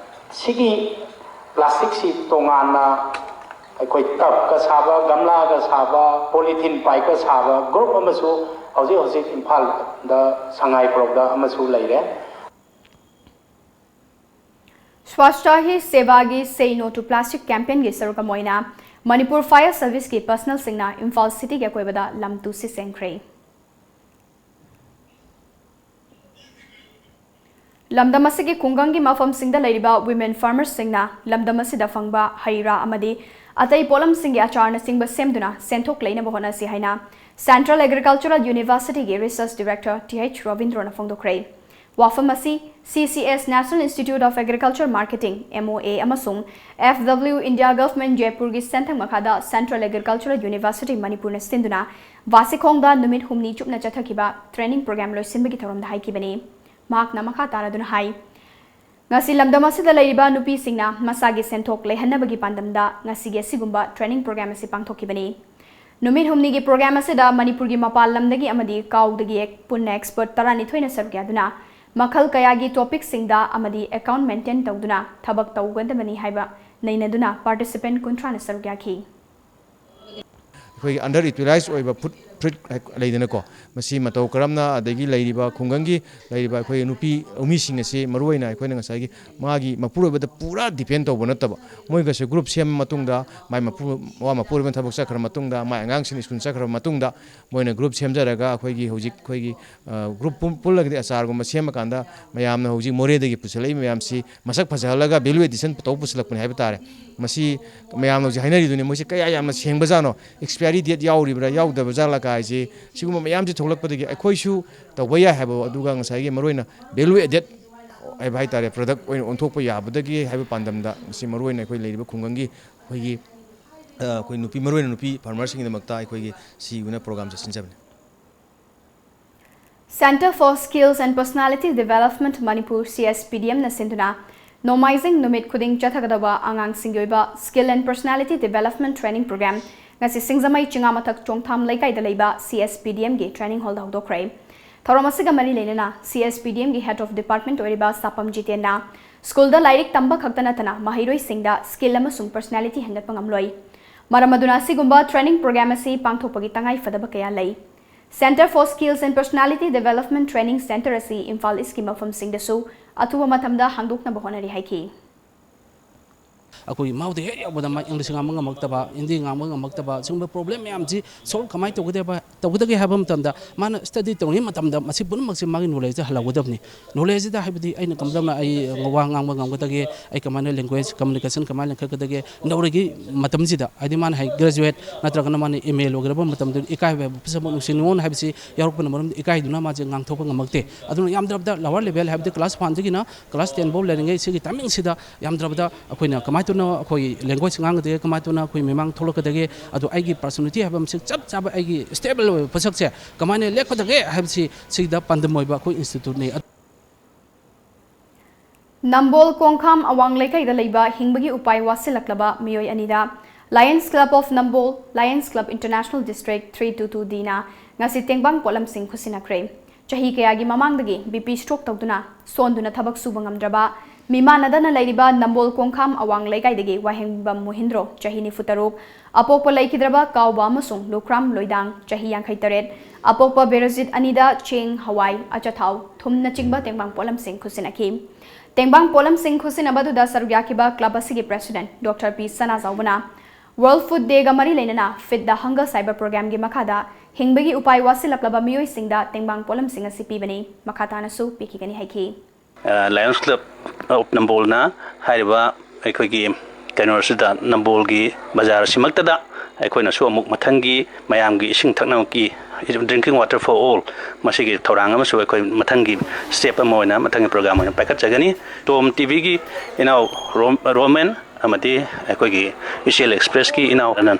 ꯁꯤꯒꯤ plasticꯁꯤ ꯇꯣꯉꯥꯟꯅ ꯑꯩꯈꯣꯏ tubꯀ ꯁꯥꯕ, ꯒꯝꯂꯥꯒ ꯁꯥꯕ, polythene pipeꯀ ꯁꯥꯕ group ꯑꯃꯁꯨ ꯍꯧꯖꯤꯛ ꯍꯧꯖꯤꯛ ꯏꯝꯐꯥꯜꯗ ꯁꯉꯥꯏꯄ꯭ꯔꯧꯗ ꯑꯃꯁꯨ ꯂꯩꯔꯦ꯫ ꯁ꯭ꯋꯥꯁꯊ ꯍꯤ ꯁꯦꯕꯥꯒꯤ Say No to Plastic campaignꯒꯤ ꯁꯔꯨꯛ ꯑꯃ ꯑꯣꯏꯅ ꯃꯅꯤꯄꯨꯔ ꯐꯥꯌꯔ ꯁꯔꯚꯤꯁꯀꯤ ꯄꯔꯁꯅꯦꯜꯁꯤꯡꯅ ꯏꯝꯐꯥꯜ ꯁꯤꯇꯤꯒꯤ ꯑꯀꯣꯏꯕꯗ ꯂꯝ ꯇꯨꯁꯤ ꯁꯦꯡꯈ꯭ꯔꯦ꯫ ꯂꯝꯗꯝ ꯑꯁꯤꯒꯤ ꯈꯨꯡꯒꯪꯒꯤ ꯃꯐꯝꯁꯤꯡꯗ ꯂꯩꯔꯤꯕ ꯋꯤꯃꯦꯟ ꯐꯥꯔꯃꯔꯁꯤꯡꯅ ꯂꯝꯗꯝ ꯑꯁꯤꯗ ꯐꯪꯕ ꯍꯩ ꯔꯥ ꯑꯃꯗꯤ ꯑꯇꯩ ꯄꯣꯠꯂꯝꯁꯤꯡꯒꯤ ꯑꯆꯥꯔꯅꯆꯤꯡꯕ ꯁꯦꯝꯗꯨꯅ ꯁꯦꯟꯊꯣꯛ ꯂꯩꯅꯕ ꯍꯣꯠꯅꯁꯤ ꯍꯥꯏꯅ Central Agricultural Universityꯒꯤ Research Director Th ꯔꯕꯤꯟꯗ꯭ꯔꯣꯅ ꯐꯣꯡꯗꯣꯛꯈ꯭ꯔꯦ꯫ ꯋꯥꯐꯝ ꯑꯁꯤ C C S National Institute of Agriculture Marketing, M O A, ꯑꯃꯁꯨꯡ F W India Government ꯖꯦꯄꯨꯔꯒꯤ ꯁꯦꯟꯊꯪ ꯃꯈꯥꯗ Central Agricultural University ꯃꯅꯤꯄꯨꯔꯅ ꯁꯤꯟꯗꯨꯅ ꯚꯥꯁꯤꯈꯣꯡꯗ ꯅꯨꯃꯤꯠ ꯍꯨꯝꯅꯤ ꯆꯨꯞꯅ ꯆꯠꯊꯈꯤꯕ training program ꯂꯣꯏꯁꯤꯟꯕꯒꯤ ꯊꯧꯔꯝꯗ ꯍꯥꯏꯈꯤꯕꯅꯤ꯫ ꯃꯍꯥꯛꯅ ꯃꯈꯥ ꯇꯥꯔꯗꯨꯅ ꯍꯥꯏ, ꯉꯁꯤ ꯂꯝꯗꯝ ꯑꯁꯤꯗ ꯂꯩꯔꯤꯕ ꯅꯨꯄꯤꯁꯤꯡꯅ ꯃꯁꯥꯒꯤ ꯁꯦꯟꯊꯣꯛ ꯂꯩꯍꯟꯅꯕꯒꯤ ꯄꯥꯟꯗꯝꯗ ꯉꯁꯤꯒꯤ ꯑꯁꯤꯒꯨꯝꯕ training program ꯑꯁꯤ ꯄꯥꯡꯊꯣꯛꯈꯤꯕꯅꯤ꯫ ꯅꯨꯃꯤꯠ ꯍꯨꯝꯅꯤꯒꯤ program ꯑꯁꯤꯗ ꯃꯅꯤꯄꯨꯔꯒꯤ ꯃꯄꯥꯟ ꯂꯝꯗꯒꯤ ꯑꯃꯗꯤ ꯀꯥꯎꯗꯒꯤ ꯄꯨꯟꯅ expert ꯇꯔꯥꯅꯤꯊꯣꯏꯅ ꯁꯔꯨꯛ ꯌꯥꯗꯨꯅ ꯃꯈꯜ ꯀꯌꯥꯒꯤ topicꯁꯤꯡꯗ ꯑꯃꯗꯤ account maintain ꯇꯧꯗꯨꯅ ꯊꯕꯛ ꯇꯧꯒꯗꯕꯅꯤ ꯍꯥꯏꯕ ꯅꯩꯅꯗꯨꯅ participant ꯀꯨꯟꯊ꯭ꯔꯥꯅ ꯁꯔꯨꯛ ꯌꯥꯈꯤ꯫ ꯑꯩꯈꯣꯏꯒꯤ under utilize ꯑꯣꯏꯕ ꯐꯨꯗ ꯐ꯭ꯔꯨꯏꯠ ꯂꯩꯗꯅꯀꯣ, ꯃꯁꯤ ꯃꯇꯧ ꯀꯔꯝꯅ, ꯑꯗꯒꯤ ꯂꯩꯔꯤꯕ ꯈꯨꯡꯒꯪꯒꯤ ꯂꯩꯔꯤꯕ ꯑꯩꯈꯣꯏ ꯅꯨꯄꯤ ꯅꯨꯃꯤꯁꯤꯡ ꯑꯁꯤ ꯃꯔꯨꯑꯣꯏꯅ ꯑꯩꯈꯣꯏꯅ ꯉꯁꯥꯏꯒꯤ ꯃꯥꯒꯤ ꯃꯄꯨꯔꯣꯏꯕꯗ ꯄꯨꯔꯥ depend ꯇꯧꯕ ꯅꯠꯇꯕ, ꯃꯣꯏꯒꯁꯨ group ꯁꯦꯝꯕ ꯃꯇꯨꯡꯗ, ꯃꯥꯏ ꯃꯄꯨ ꯃꯄꯨꯔꯣꯏꯕꯅ ꯊꯕꯛ ꯆꯠꯈ꯭ꯔ ꯃꯇꯨꯡꯗ, ꯃꯥꯏ ꯑꯉꯥꯡꯁꯤꯡ ꯁ꯭ꯀꯨꯜ ꯆꯠꯈ꯭ꯔꯕ ꯃꯇꯨꯡꯗ, ꯃꯣꯏꯅ group ꯁꯦꯝꯖꯔꯒ ꯑꯩꯈꯣꯏꯒꯤ ꯍꯧꯖꯤꯛ ꯑꯩꯈꯣꯏꯒꯤ group ꯄꯨꯜꯂꯒꯗꯤ ꯑꯆꯥꯔꯒꯨꯝꯕ ꯁꯦꯝꯃꯀꯥꯟꯗ ꯃꯌꯥꯝꯅ ꯍꯧꯖꯤꯛ ꯃꯣꯔꯦꯗꯒꯤ ꯄꯨꯁꯤꯜꯂꯛꯏꯕ ꯃꯌꯥꯝꯁꯤ ꯃꯁꯛ ꯐꯖꯍꯜꯂꯒ value addition ꯇꯧꯕ ꯄꯨꯁꯤꯜꯂꯛꯄꯅꯤ ꯍꯥꯏꯕ ꯇꯥꯔꯦ꯫ ꯃꯁꯤ ꯃꯌꯥꯝꯅ ꯍꯧꯖꯤꯛ ꯍꯥꯏꯅꯔꯤꯗꯨꯅꯤ, ꯃꯣꯏꯁꯤ ꯀꯌꯥ ꯌꯥꯝꯅ ꯁꯦꯡꯕꯖꯥꯠꯅꯣ, expiry date ꯌꯥꯎꯔꯤꯕ꯭ꯔꯥ ꯌꯥꯎꯗꯕꯖꯥꯠꯂ ꯀꯥꯏꯁꯤ꯫ ꯁꯤꯒꯨꯝꯕ ꯃꯌꯥꯝꯁꯤ ꯊꯣꯛꯂꯛꯄꯗꯒꯤ ꯑꯩꯈꯣꯏꯁꯨ ꯇꯧꯕ ꯌꯥꯏ ꯍꯥꯏꯕ, ꯑꯗꯨꯒ ꯉꯁꯥꯏꯒꯤ ꯃꯔꯨꯑꯣꯏꯅ value added ꯍꯥꯏꯕ ꯍꯥꯏꯇꯥꯔꯦ, product ꯑꯣꯏꯅ ꯑꯣꯟꯊꯣꯛꯄ ꯌꯥꯕꯗꯒꯤ ꯍꯥꯏꯕ ꯄꯥꯟꯗꯝꯗ ꯃꯁꯤ ꯃꯔꯨꯑꯣꯏꯅ ꯑꯩꯈꯣꯏ ꯂꯩꯔꯤꯕ ꯈꯨꯡꯒꯪꯒꯤ ꯑꯩꯈꯣꯏꯒꯤ ꯑꯩꯈꯣꯏ ꯅꯨꯄꯤ, ꯃꯔꯨꯑꯣꯏꯅ ꯅꯨꯄꯤ farmerꯁꯤꯡꯒꯤꯗꯃꯛꯇ ꯑꯩꯈꯣꯏꯒꯤ ꯁꯤꯒꯤ ꯑꯣꯏꯅ programꯁꯦ ꯁꯤꯟꯖꯕꯅꯤ꯫ Centre for Skills and Personality Development Manipur, C S P D Mꯅ ꯁꯤꯟꯗꯨꯅ ꯅꯣꯡꯃꯥꯏꯖꯤꯡ ꯅꯨꯃꯤꯠ ꯈꯨꯗꯤꯡ ꯆꯠꯊꯒꯗꯕ ꯑꯉꯥꯡꯁꯤꯡꯒꯤ ꯑꯣꯏꯕ Skill and Personality Development Training Program ꯉꯁꯤ ꯁꯤꯡꯖꯃꯩ ꯆꯤꯉꯥꯃꯊꯛ ꯆꯣꯡꯊꯥꯝ ꯂꯩꯀꯥꯏꯗ ꯂꯩꯕ C S P D Mꯒꯤ training hallꯗ ꯍꯧꯗꯣꯛꯈ꯭ꯔꯦ꯫ ꯊꯧꯔꯝ ꯑꯁꯤꯒ ꯃꯔꯤ ꯂꯩꯅꯅ C S P D Mꯒꯤ Head of Department ꯑꯣꯏꯔꯤꯕ ꯁꯥꯄꯝ ꯖꯤꯇꯦꯟꯅ ꯁ꯭ꯀꯨꯜꯗ ꯂꯥꯏꯔꯤꯛ ꯇꯝꯕ ꯈꯛꯇ ꯅꯠꯇꯅ ꯃꯍꯩꯔꯣꯏꯁꯤꯡꯗ skill ꯑꯃꯁꯨꯡ personality ꯍꯦꯟꯒꯠꯄ ꯉꯝꯂꯣꯏ꯫ ꯃꯔꯝ ꯑꯗꯨꯅ ꯑꯁꯤꯒꯨꯝꯕ training program ꯑꯁꯤ ꯄꯥꯡꯊꯣꯛꯄꯒꯤ ꯇꯉꯥꯏ ꯐꯗꯕ ꯀꯌꯥ ꯂꯩ꯫ Centre for Skills and Personality Development Training Centre ꯑꯁꯤ ꯏꯝꯐꯥꯜ ꯏꯁꯀꯤ ꯃꯐꯝꯁꯤꯡꯗꯁꯨ ꯑꯊꯨꯕ ꯃꯇꯝꯗ ꯍꯥꯡꯗꯣꯛꯅꯕ ꯍꯣꯠꯅꯔꯤ ꯍꯥꯏꯈꯤ꯫ ꯑꯩꯈꯣꯏꯒꯤ ꯃꯥꯎꯗ ꯍꯦꯛ ꯌꯧꯕꯗ ꯃꯥ ꯏꯪꯂꯤꯁ ꯉꯥꯡꯕ ꯉꯝꯃꯛꯇꯕ, ꯍꯤꯟꯗꯤ ꯉꯥꯡꯕ ꯉꯝꯃꯛꯇꯕ, ꯁꯤꯒꯨꯝꯕ ꯄ꯭ꯔꯣꯕ꯭ꯂꯦꯝ ꯃꯌꯥꯝꯁꯤ ꯁꯣꯜꯕ ꯀꯃꯥꯏꯅ ꯇꯧꯒꯗꯕ, ꯇꯧꯒꯗꯒꯦ ꯍꯥꯏꯕ ꯃꯇꯝꯗ ꯃꯥꯅ ꯁ꯭ꯇꯗꯤ ꯇꯧꯔꯤꯉꯩ ꯃꯇꯝꯗ ꯃꯁꯤ ꯄꯨꯝꯅꯃꯛꯁꯦ ꯃꯥꯒꯤ ꯅꯣꯂꯦꯖꯇ ꯍꯜꯍꯧꯒꯗꯕꯅꯤ꯫ ꯅꯣꯂꯦꯖꯁꯤꯗ ꯍꯥꯏꯕꯗꯤ ꯑꯩꯅ ꯀꯝꯗꯧꯅ ꯑꯩ ꯋꯥ ꯉꯥꯡꯕ ꯉꯝꯒꯗꯒꯦ, ꯑꯩ ꯀꯃꯥꯏꯅ ꯂꯦꯡꯒ꯭ꯋꯦꯖ ꯀꯝꯃꯨꯅꯤꯀꯦꯁꯟ ꯀꯃꯥꯏꯅ ꯂꯤꯡꯈꯠꯀꯗꯒꯦ, ꯅꯧꯔꯤꯒꯤ ꯃꯇꯝꯁꯤꯗ ꯍꯥꯏꯗꯤ ꯃꯥꯅ ꯍꯦꯛ ꯒ꯭ꯔꯦꯖꯨꯋꯦꯠ ꯅꯠꯇ꯭ꯔꯒꯅ ꯃꯥꯅ ꯑꯦꯝ ꯑꯦ ꯂꯣꯏꯒꯗꯕ ꯃꯇꯝꯗ ꯏꯀꯥꯏꯕ ꯍꯥꯏꯕ ꯄꯣꯠꯁꯛ ꯑꯃ, ꯅꯨꯡꯁꯤ ꯅꯨꯡꯉꯣꯟ ꯍꯥꯏꯕꯁꯤ ꯌꯥꯎꯔꯛꯄꯅ ꯃꯔꯝ ꯏꯀꯥꯏꯗꯨꯅ ꯃꯥꯁꯦ ꯉꯥꯡꯊꯣꯛꯄ ꯉꯝꯃꯛꯇꯦ꯫ ꯑꯗꯨꯅ ꯌꯥꯝꯗ꯭ꯔꯕꯗ ꯂꯋꯥꯔ ꯂꯦꯚꯦꯜ ꯍꯥꯏꯕꯗꯤ ꯀ꯭ꯂꯥꯁ ꯋꯥꯟꯗꯒꯤꯅ ꯀ꯭ꯂꯥꯁ ꯇꯦꯟ ꯐꯥꯎ ꯂꯩꯔꯤꯉꯩ ꯁꯤꯒꯤ ꯇꯥꯏꯃꯤꯡꯁꯤꯗ ꯌꯥꯝꯗ꯭ꯔꯕꯗ ꯑꯩꯈꯣꯏꯅ ꯀꯃꯥꯏꯅ ꯇꯧꯅ ꯑꯩꯈꯣꯏꯒꯤ ꯂꯦꯡꯒ꯭ꯋꯦꯖ ꯉꯥꯡꯒꯗꯒꯦ, ꯀꯃꯥꯏꯅ ꯇꯧꯅ ꯑꯩꯈꯣꯏ ꯃꯤꯃꯥꯡ ꯊꯣꯛꯂꯛꯀꯗꯒꯦ, ꯑꯗꯣ ꯑꯩꯒꯤ ꯄꯔꯁꯣꯅꯦꯂꯤꯇꯤ ꯍꯥꯏꯕ ꯑꯃꯁꯦ ꯆꯞ ꯆꯥꯕ ꯑꯩꯒꯤ ꯁ꯭ꯇꯦꯕꯜ ꯑꯣꯏꯕ ꯄꯣꯠꯁꯛꯁꯦ ꯀꯃꯥꯏꯅ ꯂꯦꯞꯀꯗꯒꯦ ꯍꯥꯏꯕꯁꯤ ꯁꯤꯗ ꯄꯥꯟꯗꯝ ꯑꯣꯏꯕ ꯑꯩꯈꯣꯏ ꯏꯟꯁꯇꯤꯇ꯭ꯌꯨꯠꯅꯤ꯫ ꯅꯝꯕꯣꯜ ꯀꯣꯡꯈꯥꯝ ꯑꯋꯥꯡ ꯂꯩꯀꯥꯏꯗ ꯂꯩꯕ ꯍꯤꯡꯕꯒꯤ ꯎꯄꯥꯏ ꯋꯥꯠꯁꯤꯜꯂꯛꯂꯕ ꯃꯤꯑꯣꯏ ꯑꯅꯤꯗ Lions Club of Nambol, Lions Club International District three two two D ꯅ ꯉꯁꯤ ꯇꯦꯡꯕꯥꯡ ꯄꯣꯠꯂꯝꯁꯤꯡ ꯈꯨꯠꯁꯤꯟꯅꯈ꯭ꯔꯦ꯫ ꯆꯍꯤ ꯀꯌꯥꯒꯤ ꯃꯃꯥꯡꯗꯒꯤ ꯕꯤ ꯄꯤ ꯁ꯭ꯇ꯭ꯔꯣꯛ ꯇꯧꯗꯨꯅ ꯁꯣꯟꯗꯨꯅ ꯊꯕꯛ ꯁꯨꯕ ꯉꯝꯗ꯭ꯔꯕ ꯃꯤꯃꯥꯟꯅꯗꯅ ꯂꯩꯔꯤꯕ ꯅꯝꯕꯣꯜ ꯀꯣꯡꯈꯥꯝ ꯑꯋꯥꯡ ꯂꯩꯀꯥꯏꯗꯒꯤ ꯋꯥꯍꯦꯡꯕꯝ ꯃꯣꯍꯤꯟꯗ꯭ꯔꯣ, ꯆꯍꯤ ꯅꯤꯐꯨ ꯇꯔꯨꯛ, ꯑꯄꯣꯛꯄ ꯂꯩꯈꯤꯗ꯭ꯔꯕ ꯀꯥꯎꯕ ꯑꯃꯁꯨꯡ ꯂꯨꯈ꯭ꯔꯥꯝ ꯂꯣꯏꯗꯥꯡ, ꯆꯍꯤ ꯌꯥꯡꯈꯩ ꯇꯔꯦꯠ, ꯑꯄꯣꯛꯄ ꯕꯤꯔꯖꯤꯠ ꯑꯅꯤꯗ ꯆꯦꯡ, ꯍꯋꯥꯏ, ꯑꯆꯥꯊꯥꯎ, ꯊꯨꯝꯅꯆꯤꯡꯕ ꯇꯦꯡꯕꯥꯡ ꯄꯣꯠꯂꯝꯁꯤꯡ ꯈꯨꯠꯁꯤꯟꯅꯈꯤ꯫ ꯇꯦꯡꯕꯥꯡ ꯄꯣꯠꯂꯝꯁꯤꯡ ꯈꯨꯠꯁꯤꯟꯅꯕ ꯑꯗꯨꯗ ꯁꯔꯨꯛ ꯌꯥꯈꯤꯕ ꯀ꯭ꯂꯕ ꯑꯁꯤꯒꯤ ꯄ꯭ꯔꯦꯁꯤꯗꯦꯟꯠ ꯗꯣꯛꯇꯔ ꯄꯤ ꯁꯅꯥꯖꯥꯎꯕꯅ World Food Day ꯒ ꯃꯔꯤ ꯂꯩꯅꯅ Feed the Hunger Cyber Program ꯒꯤ ꯃꯈꯥꯗ ꯍꯤꯡꯕꯒꯤ ꯎꯄꯥꯏ ꯋꯥꯠꯁꯤꯜꯂꯛꯂꯕ ꯃꯤꯑꯣꯏꯁꯤꯡꯗ ꯇꯦꯡꯕꯥꯡ ꯄꯣꯠꯂꯝꯁꯤꯡ ꯑꯁꯤ ꯄꯤꯕꯅꯤ꯫ ꯃꯈꯥ ꯇꯥꯅꯁꯨ ꯄꯤꯈꯤꯒꯅꯤ ꯍꯥꯏꯈꯤ꯫ ꯑ, Lions Club of Nambol ꯅ ꯍꯥꯏꯔꯤꯕ ꯑꯩꯈꯣꯏꯒꯤ ꯀꯩꯅꯣꯁꯤꯗ, ꯅꯝꯕꯣꯜꯒꯤ ꯕꯖꯥꯔ ꯑꯁꯤꯃꯛꯇꯗ ꯑꯩꯈꯣꯏꯅꯁꯨ ꯑꯃꯨꯛ ꯃꯊꯪꯒꯤ ꯃꯌꯥꯝꯒꯤ ꯏꯁꯤꯡ ꯊꯛꯅꯕꯒꯤ, drinking water for all, ꯃꯁꯤꯒꯤ ꯊꯧꯔꯥꯡ ꯑꯃꯁꯨ ꯑꯩꯈꯣꯏ ꯃꯊꯪꯒꯤ step ꯑꯃ ꯑꯣꯏꯅ, ꯃꯊꯪꯒꯤ program ꯑꯣꯏꯅ ꯄꯥꯏꯈꯠꯆꯒꯅꯤ꯫ ꯇꯣꯝ ꯇꯤꯚꯤꯒꯤ ꯏꯅꯥꯎ ꯔꯣꯝ-, ꯔꯣꯃꯦꯟ ꯑꯃꯗꯤ ꯑꯩꯈꯣꯏꯒꯤ ꯏꯆꯦꯜ ꯑꯦꯛꯁꯄ꯭ꯔꯦꯁꯀꯤ ꯏꯅꯥꯎ ꯑꯅꯟ,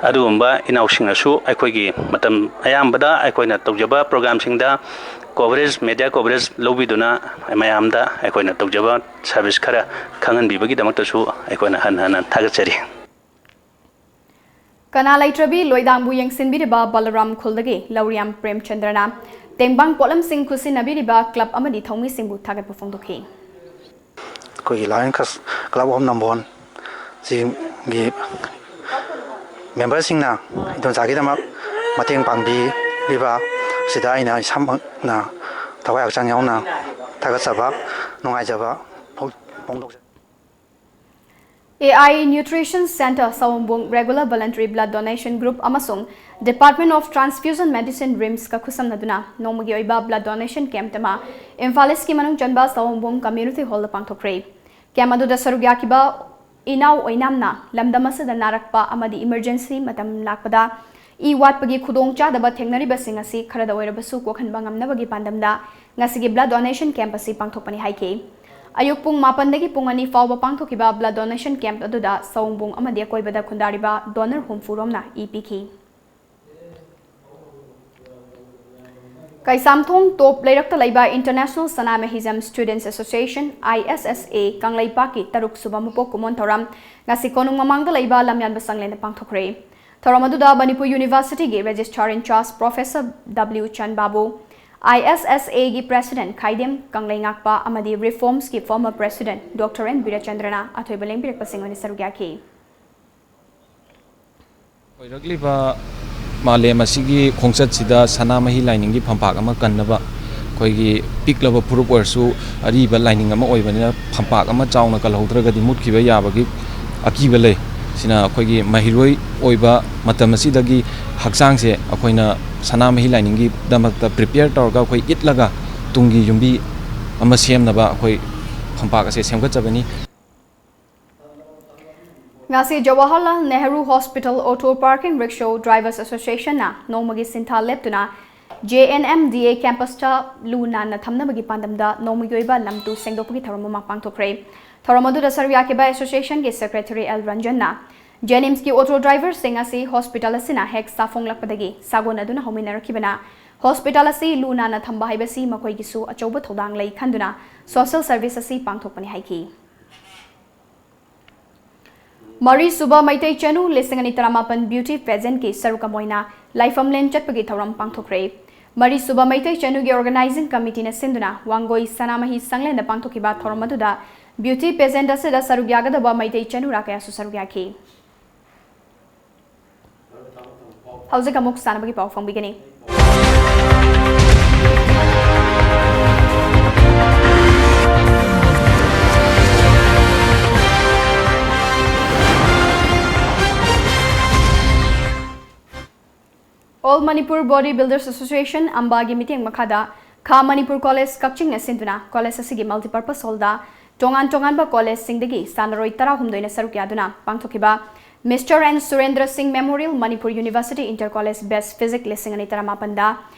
ꯑꯗꯨꯒꯨꯝꯕ ꯏꯅꯥꯎꯁꯤꯡꯅꯁꯨ ꯑꯩꯈꯣꯏꯒꯤ ꯃꯇꯝ ꯑꯌꯥꯝꯕꯗ ꯑꯩꯈꯣꯏꯅ ꯇꯧꯖꯕ programꯁꯤꯡꯗ coverage, media coverage ꯂꯧꯕꯤꯗꯨꯅ ꯃꯌꯥꯝꯗ ꯑꯩꯈꯣꯏꯅ ꯇꯧꯖꯕ service ꯈꯔ ꯈꯪꯍꯟꯕꯤꯕꯒꯤꯗꯃꯛꯇꯁꯨ ꯑꯩꯈꯣꯏꯅ ꯍꯟꯅ ꯍꯟꯅ ꯊꯥꯒꯠꯆꯔꯤ꯫ ꯀꯅꯥ ꯂꯩꯇ꯭ꯔꯕꯤ ꯂꯣꯏꯗꯥꯡꯕꯨ ꯌꯦꯡꯁꯤꯟꯕꯤꯔꯤꯕ ꯕꯂꯔꯥꯝ ꯈꯨꯜꯗꯒꯤ ꯂꯧꯔꯤꯌꯥꯝ ꯄ꯭ꯔꯦꯝꯆꯟꯗ꯭ꯔꯅ ꯇꯦꯡꯕꯥꯡ ꯄꯣꯠꯂꯝꯁꯤꯡ ꯈꯨꯠꯁꯤꯟꯅꯕꯤꯔꯤꯕ ꯀ꯭ꯂꯕ ꯑꯃꯗꯤ ꯊꯧꯃꯤꯁꯤꯡꯕꯨ ꯊꯥꯒꯠꯄ ꯐꯣꯡꯗꯣꯛꯈꯤ꯫ ꯑꯩꯈꯣꯏꯒꯤ Lions Club of Nambol ꯁꯤꯒꯤ ꯃꯦꯝꯕꯔꯁꯤꯡꯅ ꯏꯗꯣꯝꯆꯥꯒꯤꯗꯃꯛ ꯃꯇꯦꯡ ꯄꯥꯡꯕꯤꯔꯤꯕ ꯁꯤꯗ ꯑꯩꯅ ꯏꯁꯥꯃꯛꯅ ꯊꯋꯥꯏ ꯍꯛꯆꯥꯡ ꯌꯥꯎꯅ ꯊꯥꯒꯠꯆꯕ, ꯅꯨꯡꯉꯥꯏꯖꯕ ꯐꯣꯡ-, ꯐꯣꯡꯗꯣꯛꯆꯔꯤ꯫ A I Nutrition Center ꯁꯋꯣꯝꯕꯨꯡ Regular Voluntary Blood Donation Group ꯑꯃꯁꯨꯡ Department of Transfusion Medicine, RIMSꯀ ꯈꯨꯠꯁꯝꯅꯗꯨꯅ ꯅꯣꯡꯃꯒꯤ ꯑꯣꯏꯕ blood donation camp ꯑꯃ ꯏꯝꯐꯥꯜ ꯏꯁꯀꯤ ꯃꯅꯨꯡ ꯆꯟꯕ ꯁꯋꯣꯝꯕꯨꯡ Community Hallꯗ ꯄꯥꯡꯊꯣꯛꯈ꯭ꯔꯦ꯫ Camp ꯑꯗꯨꯗ ꯁꯔꯨꯛ ꯌꯥꯈꯤꯕ ꯏꯅꯥꯎ ꯑꯣꯏꯅꯥꯝꯅ ꯂꯝꯗꯝ ꯑꯁꯤꯗ ꯅꯥꯔꯛꯄ ꯑꯃꯗꯤ emergency ꯃꯇꯝ ꯂꯥꯛꯄꯗ ꯏ ꯋꯥꯠꯄꯒꯤ ꯈꯨꯗꯣꯡꯆꯥꯗꯕ ꯊꯦꯡꯅꯔꯤꯕꯁꯤꯡ ꯑꯁꯤ ꯈꯔꯗ ꯑꯣꯏꯔꯕꯁꯨ ꯀꯣꯛꯍꯟꯕ ꯉꯝꯅꯕꯒꯤ ꯄꯥꯟꯗꯝꯗ ꯉꯁꯤꯒꯤ blood donation camp ꯑꯁꯤ ꯄꯥꯡꯊꯣꯛꯄꯅꯤ ꯍꯥꯏꯈꯤ꯫ ꯑꯌꯨꯛ ꯄꯨꯡ ꯃꯥꯄꯟꯗꯒꯤ ꯄꯨꯡ ꯑꯅꯤ ꯐꯥꯎꯕ ꯄꯥꯡꯊꯣꯛꯈꯤꯕ blood donation camp ꯑꯗꯨꯗ ꯁꯋꯣꯝꯕꯨꯡ ꯑꯃꯗꯤ ꯑꯀꯣꯏꯕꯗ ꯈꯨꯟꯗꯥꯔꯤꯕ donor ꯍꯨꯝꯐꯨ ꯔꯣꯝꯅ ꯏ ꯄꯤꯈꯤ꯫ ꯀꯩꯁꯥꯝꯊꯣꯡ ꯇꯣꯞ ꯂꯩꯔꯛꯇ ꯂꯩꯕ International Sanamahism Students Association, I S S A, ꯀꯪꯂꯩꯄꯥꯛꯀꯤ ꯇꯔꯨꯛ ꯁꯨꯕ ꯃꯄꯣꯛ ꯀꯨꯝꯑꯣꯟ ꯊꯧꯔꯝ ꯉꯁꯤ ꯀꯣꯅꯨꯡ ꯃꯃꯥꯡꯗ ꯂꯩꯕ ꯂꯝꯌꯥꯟꯕ ꯆꯪꯂꯦꯟꯗ ꯄꯥꯡꯊꯣꯛꯈ꯭ꯔꯦ꯫ ꯊꯧꯔꯝ ꯑꯗꯨꯗ Manipur Universityꯒꯤ Registrar in Charge Professor W ꯆꯟꯕꯥꯕꯨ, I S S Aꯒꯤ President ꯈꯥꯏꯗꯦꯝ ꯀꯪꯂꯩꯉꯥꯛꯄ ꯑꯃꯗꯤ RIFFOMSꯀꯤ former President Doctor N ꯕꯤꯔꯆꯟꯗ꯭ꯔꯅ ꯑꯊꯣꯏꯕ ꯂꯦꯡꯕꯤꯔꯛꯄꯁꯤꯡ ꯑꯣꯏꯅ ꯁꯔꯨꯛ ꯌꯥꯈꯤ꯫ ꯑꯣꯏꯔꯛꯂꯤꯕ ꯃꯥꯂꯦꯝ ꯑꯁꯤꯒꯤ ꯈꯣꯡꯆꯠꯁꯤꯗ ꯁꯅꯥꯃꯍꯤ ꯂꯥꯏꯅꯤꯡꯒꯤ ꯐꯝꯄꯥꯛ ꯑꯃ ꯀꯟꯅꯕ ꯑꯩꯈꯣꯏꯒꯤ ꯄꯤꯛꯂꯕ ꯐꯨꯔꯨꯞ ꯑꯣꯏꯔꯁꯨ ꯑꯔꯤꯕ ꯂꯥꯏꯅꯤꯡ ꯑꯃ ꯑꯣꯏꯕꯅꯤꯅ ꯐꯝꯄꯥꯛ ꯑꯃ ꯆꯥꯎꯅ ꯀꯜꯍꯧꯗ꯭ꯔꯒꯗꯤ ꯃꯨꯠꯈꯤꯕ ꯌꯥꯕꯒꯤ ꯑꯀꯤꯕ ꯂꯩ꯫ ꯁꯤꯅ ꯑꯩꯈꯣꯏꯒꯤ ꯃꯍꯩꯔꯣꯏ ꯑꯣꯏꯕ ꯃꯇꯝ ꯑꯁꯤꯗꯒꯤ ꯍꯛꯆꯥꯡꯁꯦ ꯑꯩꯈꯣꯏꯅ ꯁꯅꯥꯃꯍꯤ ꯂꯥꯏꯅꯤꯡꯒꯤꯗꯃꯛꯇ prepare ꯇꯧꯔꯒ ꯑꯩꯈꯣꯏ ꯏꯠꯂꯒ ꯇꯨꯡꯒꯤ ꯌꯨꯝꯕꯤ ꯑꯃ ꯁꯦꯝꯅꯕ ꯑꯩꯈꯣꯏ ꯐꯝꯄꯥꯛ ꯑꯁꯦ ꯁꯦꯝꯒꯠꯆꯕꯅꯤ꯫ ꯉꯁꯤ Jawaharlal Nehru Hospital Auto Parking Rickshaw Drivers Associationꯅ ꯅꯣꯡꯃꯒꯤ ꯁꯤꯟꯊꯥ ꯂꯦꯞꯇꯨꯅ J N M D A campusꯇ ꯂꯨ ꯅꯥꯟꯅ ꯊꯝꯅꯕꯒꯤ ꯄꯥꯟꯗꯝꯗ ꯅꯣꯡꯃꯒꯤ ꯑꯣꯏꯕ ꯂꯝ ꯇꯨ ꯁꯦꯡꯗꯣꯛꯄꯒꯤ ꯊꯧꯔꯝ ꯑꯃ ꯄꯥꯡꯊꯣꯛꯈ꯭ꯔꯦ꯫ ꯊꯧꯔꯝ ꯑꯗꯨꯗ ꯁꯔꯨꯛ ꯌꯥꯈꯤꯕ associationꯒꯤ secretary L ꯔꯟꯖꯟꯅ JNIMSꯀꯤ auto driverꯁꯤꯡ ꯑꯁꯤ hospital ꯑꯁꯤꯅ ꯍꯦꯛ ꯁꯥꯐꯣꯡꯂꯛꯄꯗꯒꯤ ꯁꯥꯒꯣꯟꯅꯗꯨꯅ ꯍꯧꯃꯤꯟꯅꯔꯛꯈꯤꯕꯅ hospital ꯑꯁꯤ ꯂꯨ ꯅꯥꯟꯅ ꯊꯝꯕ ꯍꯥꯏꯕꯁꯤ ꯃꯈꯣꯏꯒꯤꯁꯨ ꯑꯆꯧꯕ ꯊꯧꯗꯥꯡ ꯂꯩ ꯈꯟꯗꯨꯅ social service ꯑꯁꯤ ꯄꯥꯡꯊꯣꯛꯄꯅꯤ ꯍꯥꯏꯈꯤ꯫ ꯃꯔꯤꯁꯨꯕ ꯃꯩꯇꯩ ꯆꯅꯨ ꯂꯤꯁꯤꯡ ꯑꯅꯤ ꯇꯔꯥꯃꯥꯄꯟ beauty pageantꯀꯤ ꯁꯔꯨꯛ ꯑꯃ ꯑꯣꯏꯅ ꯂꯥꯏꯐꯝꯂꯦꯟ ꯆꯠꯄꯒꯤ ꯊꯧꯔꯝ ꯄꯥꯡꯊꯣꯛꯈ꯭ꯔꯦ꯫ ꯃꯔꯤꯁꯨꯕ ꯃꯩꯇꯩ ꯆꯅꯨꯒꯤ organizing committeeꯅ ꯁꯤꯟꯗꯨꯅ ꯋꯥꯡꯒꯣꯏ ꯁꯅꯥꯃꯍꯤ ꯁꯪꯂꯦꯟꯗ ꯄꯥꯡꯊꯣꯛꯈꯤꯕ ꯊꯧꯔꯝ ꯑꯗꯨꯗ beauty pageant ꯑꯁꯤꯗ ꯁꯔꯨꯛ ꯌꯥꯒꯗꯕ ꯃꯩꯇꯩ ꯆꯅꯨꯔꯥ ꯀꯌꯥꯁꯨ ꯁꯔꯨꯛ ꯌꯥꯈꯤ꯫ ꯍꯧꯖꯤꯛ ꯑꯃꯨꯛ ꯁꯥꯟꯅꯕꯒꯤ ꯄꯥꯎ ꯐꯣꯡꯕꯤꯒꯅꯤ꯫ All Manipur Body Builders Association, ꯑꯝꯕꯥꯒꯤ ꯃꯤꯠꯌꯦꯡ ꯃꯈꯥꯗ ꯈꯥ ꯃꯅꯤꯄꯨꯔ ꯀꯣꯂꯦꯖ ꯀꯛꯆꯤꯡꯅ ꯁꯤꯟꯗꯨꯅ ꯀꯣꯂꯦꯖ ꯑꯁꯤꯒꯤ multipurpose hall ꯗ ꯇꯣꯉꯥꯟ ꯇꯣꯉꯥꯟꯕ ꯀꯣꯂꯦꯖꯁꯤꯡꯗꯒꯤ ꯁꯥꯟꯅꯔꯣꯏ ꯇꯔꯥꯍꯨꯝꯗꯣꯏꯅ ꯁꯔꯨꯛ ꯌꯥꯗꯨꯅ ꯄꯥꯡꯊꯣꯛꯈꯤꯕ Mister and Surendra Singh Memorial Manipur University Inter College Best Physique ꯂꯤꯁꯤꯡ ꯑꯅꯤ ꯇꯔꯥꯃꯥꯄꯟꯗ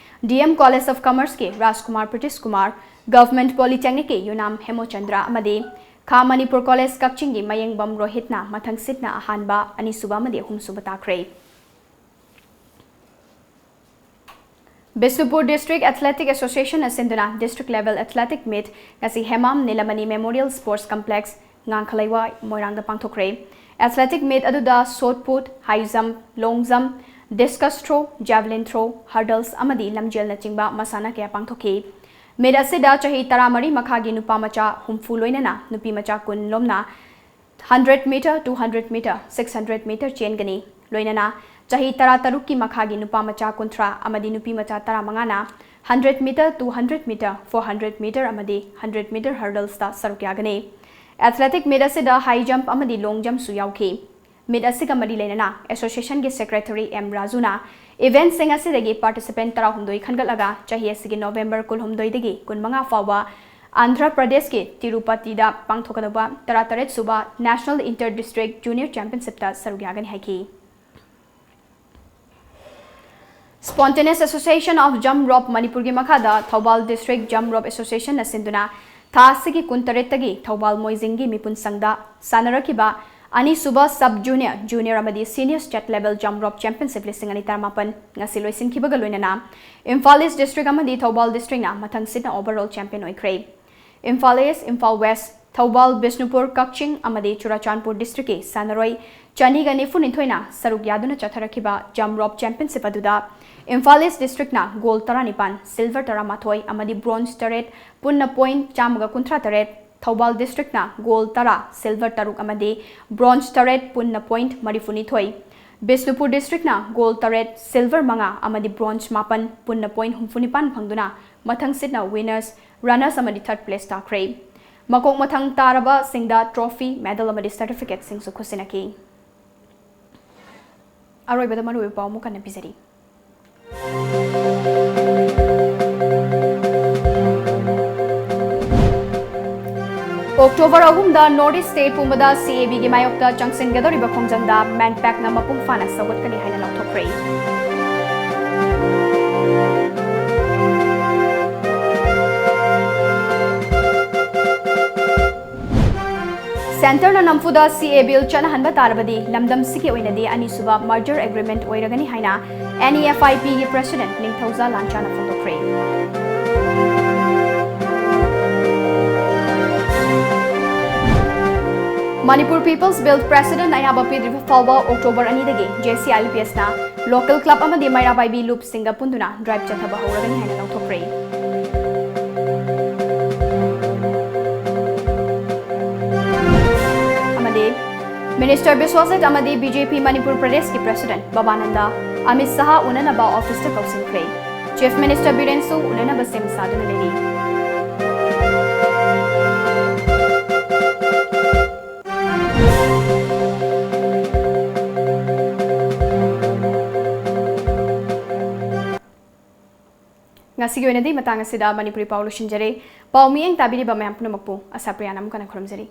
D M College of Commerce ꯀꯤ ꯔꯥꯖꯀꯨꯃꯥꯔ ꯄ꯭ꯔꯤꯇꯤꯁ ꯀꯨꯃꯥꯔ, Government Polytechnic ꯀꯤ ꯌꯨꯅꯥꯝ ꯍꯦꯃꯣꯆꯟꯗ꯭ꯔ ꯑꯃꯗꯤ ꯈꯥ ꯃꯅꯤꯄꯨꯔ ꯀꯣꯂꯦꯖ ꯀꯛꯆꯤꯡꯒꯤ ꯃꯌꯦꯡꯕꯝ ꯔꯣꯍꯤꯠꯅ ꯃꯊꯪ ꯁꯤꯠꯅ ꯑꯍꯥꯟꯕ, ꯑꯅꯤꯁꯨꯕ ꯑꯃꯗꯤ ꯑꯍꯨꯝꯁꯨꯕ ꯇꯥꯈ꯭ꯔꯦ꯫ ꯕꯤꯁꯅꯨꯄꯨꯔ District Athletic Association ꯅ ꯁꯤꯟꯗꯨꯅ District Level Athletic Meet ꯉꯁꯤ ꯍꯦꯃꯥꯝ ꯅꯤꯂꯃꯅꯤ Memorial Sports Complex, ꯉꯥꯡꯈꯂꯩꯋꯥ, ꯃꯣꯏꯔꯥꯡꯗ ꯄꯥꯡꯊꯣꯛꯈ꯭ꯔꯦ꯫ Athletic Meet ꯑꯗꯨꯗ shot put, high jump, long jump, discus throw, javelin throw, hurdles ꯑꯃꯗꯤ ꯂꯝꯖꯦꯜꯅꯆꯤꯡꯕ ꯃꯁꯥꯟꯅ ꯀꯌꯥ ꯄꯥꯡꯊꯣꯛꯈꯤ꯫ Meet ꯑꯁꯤꯗ ꯆꯍꯤ ꯇꯔꯥꯃꯔꯤ ꯃꯈꯥꯒꯤ ꯅꯨꯄꯥ ꯃꯆꯥ ꯍꯨꯝꯐꯨ ꯂꯣꯏꯅꯅ ꯅꯨꯄꯤ ꯃꯆꯥ ꯀꯨꯟ ꯂꯣꯝꯅ hundred meter, two hundred meter, six hundred meter ꯆꯦꯟꯒꯅꯤ꯫ ꯂꯣꯏꯅꯅ ꯆꯍꯤ ꯇꯔꯥꯇꯔꯨꯛꯀꯤ ꯃꯈꯥꯒꯤ ꯅꯨꯄꯥ ꯃꯆꯥ ꯀꯨꯟꯊ꯭ꯔꯥ ꯑꯃꯗꯤ ꯅꯨꯄꯤ ꯃꯆꯥ ꯇꯔꯥꯃꯉꯥꯅ hundred meter, two hundred meter, four hundred meter ꯑꯃꯗꯤ hundred meter hurdles ꯇ ꯁꯔꯨꯛ ꯌꯥꯒꯅꯤ꯫ Athletic Meet ꯑꯁꯤꯗ high jump ꯑꯃꯗꯤ long jump ꯁꯨ ꯌꯥꯎꯈꯤ꯫ Meet ꯑꯁꯤꯒ ꯃꯔꯤ ꯂꯩꯅꯅ Association ꯒꯤ Secretary M ꯔꯥꯖꯨꯅ event ꯁꯤꯡ ꯑꯁꯤꯗꯒꯤ participant ꯇꯔꯥꯍꯨꯝꯗꯣꯏ ꯈꯟꯒꯠꯂꯒ ꯆꯍꯤ ꯑꯁꯤꯒꯤ November ꯀꯨꯟꯍꯨꯝꯗꯣꯏꯗꯒꯤ ꯀꯨꯟꯃꯉꯥ ꯐꯥꯎꯕ ꯑꯟꯙ꯭ꯔ ꯄ꯭ꯔꯗꯦꯁꯀꯤ ꯇꯤꯔꯨꯄꯇꯤꯗ ꯄꯥꯡꯊꯣꯛꯀꯗꯧꯕ ꯇꯔꯥꯇꯔꯦꯠ ꯁꯨꯕ National Inter District Junior Championship ꯇ ꯁꯔꯨꯛ ꯌꯥꯒꯅꯤ ꯍꯥꯏꯈꯤ꯫ Spontaneous Association of Jump Rope ꯃꯅꯤꯄꯨꯔꯒꯤ ꯃꯈꯥꯗ Thoubal District Jump Rope Association ꯅ ꯁꯤꯟꯗꯨꯅ ꯊꯥ ꯑꯁꯤꯒꯤ ꯀꯨꯟꯇꯔꯦꯠꯇꯒꯤ ꯊꯧꯕꯥꯜ ꯃꯣꯏꯖꯤꯡꯒꯤ ꯃꯤꯄꯨꯟ ꯁꯪꯗ ꯁꯥꯟꯅꯔꯛꯈꯤꯕ ꯑꯅꯤꯁꯨꯕ Sub Junior, Junior ꯑꯃꯗꯤ Senior State Level Jump Rope Championship ꯂꯤꯁꯤꯡ ꯑꯅꯤ ꯇꯔꯥꯃꯥꯄꯟ ꯉꯁꯤ ꯂꯣꯏꯁꯤꯟꯈꯤꯕꯒ ꯂꯣꯏꯅꯅ ꯏꯝꯐꯥꯜ East District ꯑꯃꯗꯤ ꯊꯧꯕꯥꯜ District ꯅ ꯃꯊꯪ ꯁꯤꯠꯅ overall champion ꯑꯣꯏꯈ꯭ꯔꯦ꯫ ꯏꯝꯐꯥꯜ East, ꯏꯝꯐꯥꯜ West, ꯊꯧꯕꯥꯜ, ꯕꯤꯁꯅꯨꯄꯨꯔ, ꯀꯛꯆꯤꯡ ꯑꯃꯗꯤ ꯆꯨꯔꯥꯆꯥꯟꯄꯨꯔ District ꯀꯤ ꯁꯥꯟꯅꯔꯣꯏ ꯆꯅꯤꯒ ꯅꯤꯐꯨ ꯅꯤꯊꯣꯏꯅ ꯁꯔꯨꯛ ꯌꯥꯗꯨꯅ ꯆꯠꯊꯔꯛꯈꯤꯕ Jump Rope Championship ꯑꯗꯨꯗ ꯏꯝꯐꯥꯜ East District ꯅ gold ꯇꯔꯥꯅꯤꯄꯥꯟ, silver ꯇꯔꯥꯃꯥꯊꯣꯏ ꯑꯃꯗꯤ bronze ꯇꯔꯦꯠ, ꯄꯨꯟꯅ point ꯆꯥꯝꯃꯒ ꯀꯨꯟꯊ꯭ꯔꯥ ꯇꯔꯦꯠ, ꯊꯧꯕꯥꯜ District ꯅ gold ꯇꯔꯥ, silver ꯇꯔꯨꯛ ꯑꯃꯗꯤ bronze ꯇꯔꯦꯠ, ꯄꯨꯟꯅ point ꯃꯔꯤꯐꯨꯅꯤꯊꯣꯏ, ꯕꯤꯁꯅꯨꯄꯨꯔ District ꯅ gold ꯇꯔꯦꯠ, silver ꯃꯉꯥ ꯑꯃꯗꯤ bronze ꯃꯥꯄꯟ, ꯄꯨꯟꯅ point ꯍꯨꯝꯐꯨꯅꯤꯄꯥꯟ ꯐꯪꯗꯨꯅ ꯃꯊꯪ ꯁꯤꯠꯅ winners, runners ꯑꯃꯗꯤ third place ꯇꯥꯈ꯭ꯔꯦ꯫ ꯃꯀꯣꯛ ꯃꯊꯪ ꯇꯥꯔꯕꯁꯤꯡꯗ trophy, medal ꯑꯃꯗꯤ certificate ꯁꯤꯡꯁꯨ ꯈꯨꯠꯁꯤꯟꯅꯈꯤ꯫ ꯑꯔꯣꯏꯕꯗ ꯃꯔꯨꯑꯣꯏꯕ ꯄꯥꯎ ꯑꯃꯨꯛ ꯍꯟꯅ ꯄꯤꯖꯔꯤ꯫ ꯑꯣꯛꯇꯣꯕꯔ ꯑꯍꯨꯝꯗ North East State ꯄꯨꯝꯕꯗ C A B ꯒꯤ ꯃꯥꯌꯣꯛꯇ ꯆꯪꯁꯤꯟꯒꯗꯧꯔꯤꯕ ꯈꯣꯡꯖꯪꯗ MANPACꯅ ꯃꯄꯨꯡ ꯐꯥꯅ ꯁꯧꯒꯠꯀꯅꯤ ꯍꯥꯏꯅ ꯂꯥꯎꯊꯣꯛꯈ꯭ꯔꯦ꯫ Centreꯅ ꯅꯝꯐꯨꯗ C A A Bill ꯆꯠꯅꯍꯟꯕ ꯇꯥꯔꯕꯗꯤ ꯂꯝꯗꯝꯁꯤꯒꯤ ꯑꯣꯏꯅꯗꯤ ꯑꯅꯤꯁꯨꯕ Merger Agreement ꯑꯣꯏꯔꯒꯅꯤ ꯍꯥꯏꯅ N E F I Pꯒꯤ President ꯅꯤꯡꯊꯧꯖꯥ ꯂꯥꯟꯆꯥꯅ ꯐꯣꯡꯗꯣꯛꯈ꯭ꯔꯦ꯫ Manipur People's Bill President ꯑꯌꯥꯕ ꯄꯤꯗ꯭ꯔꯤꯕ ꯐꯥꯎꯕ ꯑꯣꯛꯇꯣꯕꯔ ꯑꯅꯤꯗꯒꯤ J C I L P Sꯅ local club ꯑꯃꯗꯤ ꯃꯩꯔꯥ ꯄꯥꯏꯕꯤ ꯂꯨꯞꯁꯤꯡꯒ ꯄꯨꯟꯗꯨꯅ drive ꯆꯠꯊꯕ ꯍꯧꯔꯒꯅꯤ ꯍꯥꯏꯅ ꯂꯥꯎꯊꯣꯛꯈ꯭ꯔꯦ꯫ ꯑꯃꯗꯤ Minister ꯕꯤꯁ꯭ꯋꯖꯤꯠ ꯑꯃꯗꯤ B J P ꯃꯅꯤꯄꯨꯔ ꯄ꯭ꯔꯗꯦꯁꯀꯤ President ꯕꯕꯥꯅꯟꯗ ꯑꯃꯤꯠ ꯁꯍꯥ ꯎꯅꯅꯕ officeꯇ ꯀꯧꯁꯤꯟꯈ꯭ꯔꯦ꯫ Chief Minister ꯕꯤꯔꯦꯟꯁꯨ ꯎꯅꯅꯕ ꯁꯦꯝ ꯁꯥꯗꯨꯅ ꯂꯩꯔꯤ꯫ ꯉꯁꯤꯒꯤ ꯑꯣꯏꯅꯗꯤ ꯃꯇꯥꯡ ꯑꯁꯤꯗ ꯃꯅꯤꯄꯨꯔꯤ ꯄꯥꯎ ꯂꯣꯏꯁꯤꯟꯖꯔꯦ꯫ ꯄꯥꯎ ꯃꯤꯠꯌꯦꯡ ꯇꯥꯕꯤꯔꯤꯕ ꯃꯌꯥꯝ ꯄꯨꯝꯅꯃꯛꯄꯨ ꯑꯁꯥꯄ꯭ꯔꯤꯌꯥꯅ ꯑꯃꯨꯛ ꯍꯟꯅ ꯈꯨꯔꯨꯝꯖꯔꯤ꯫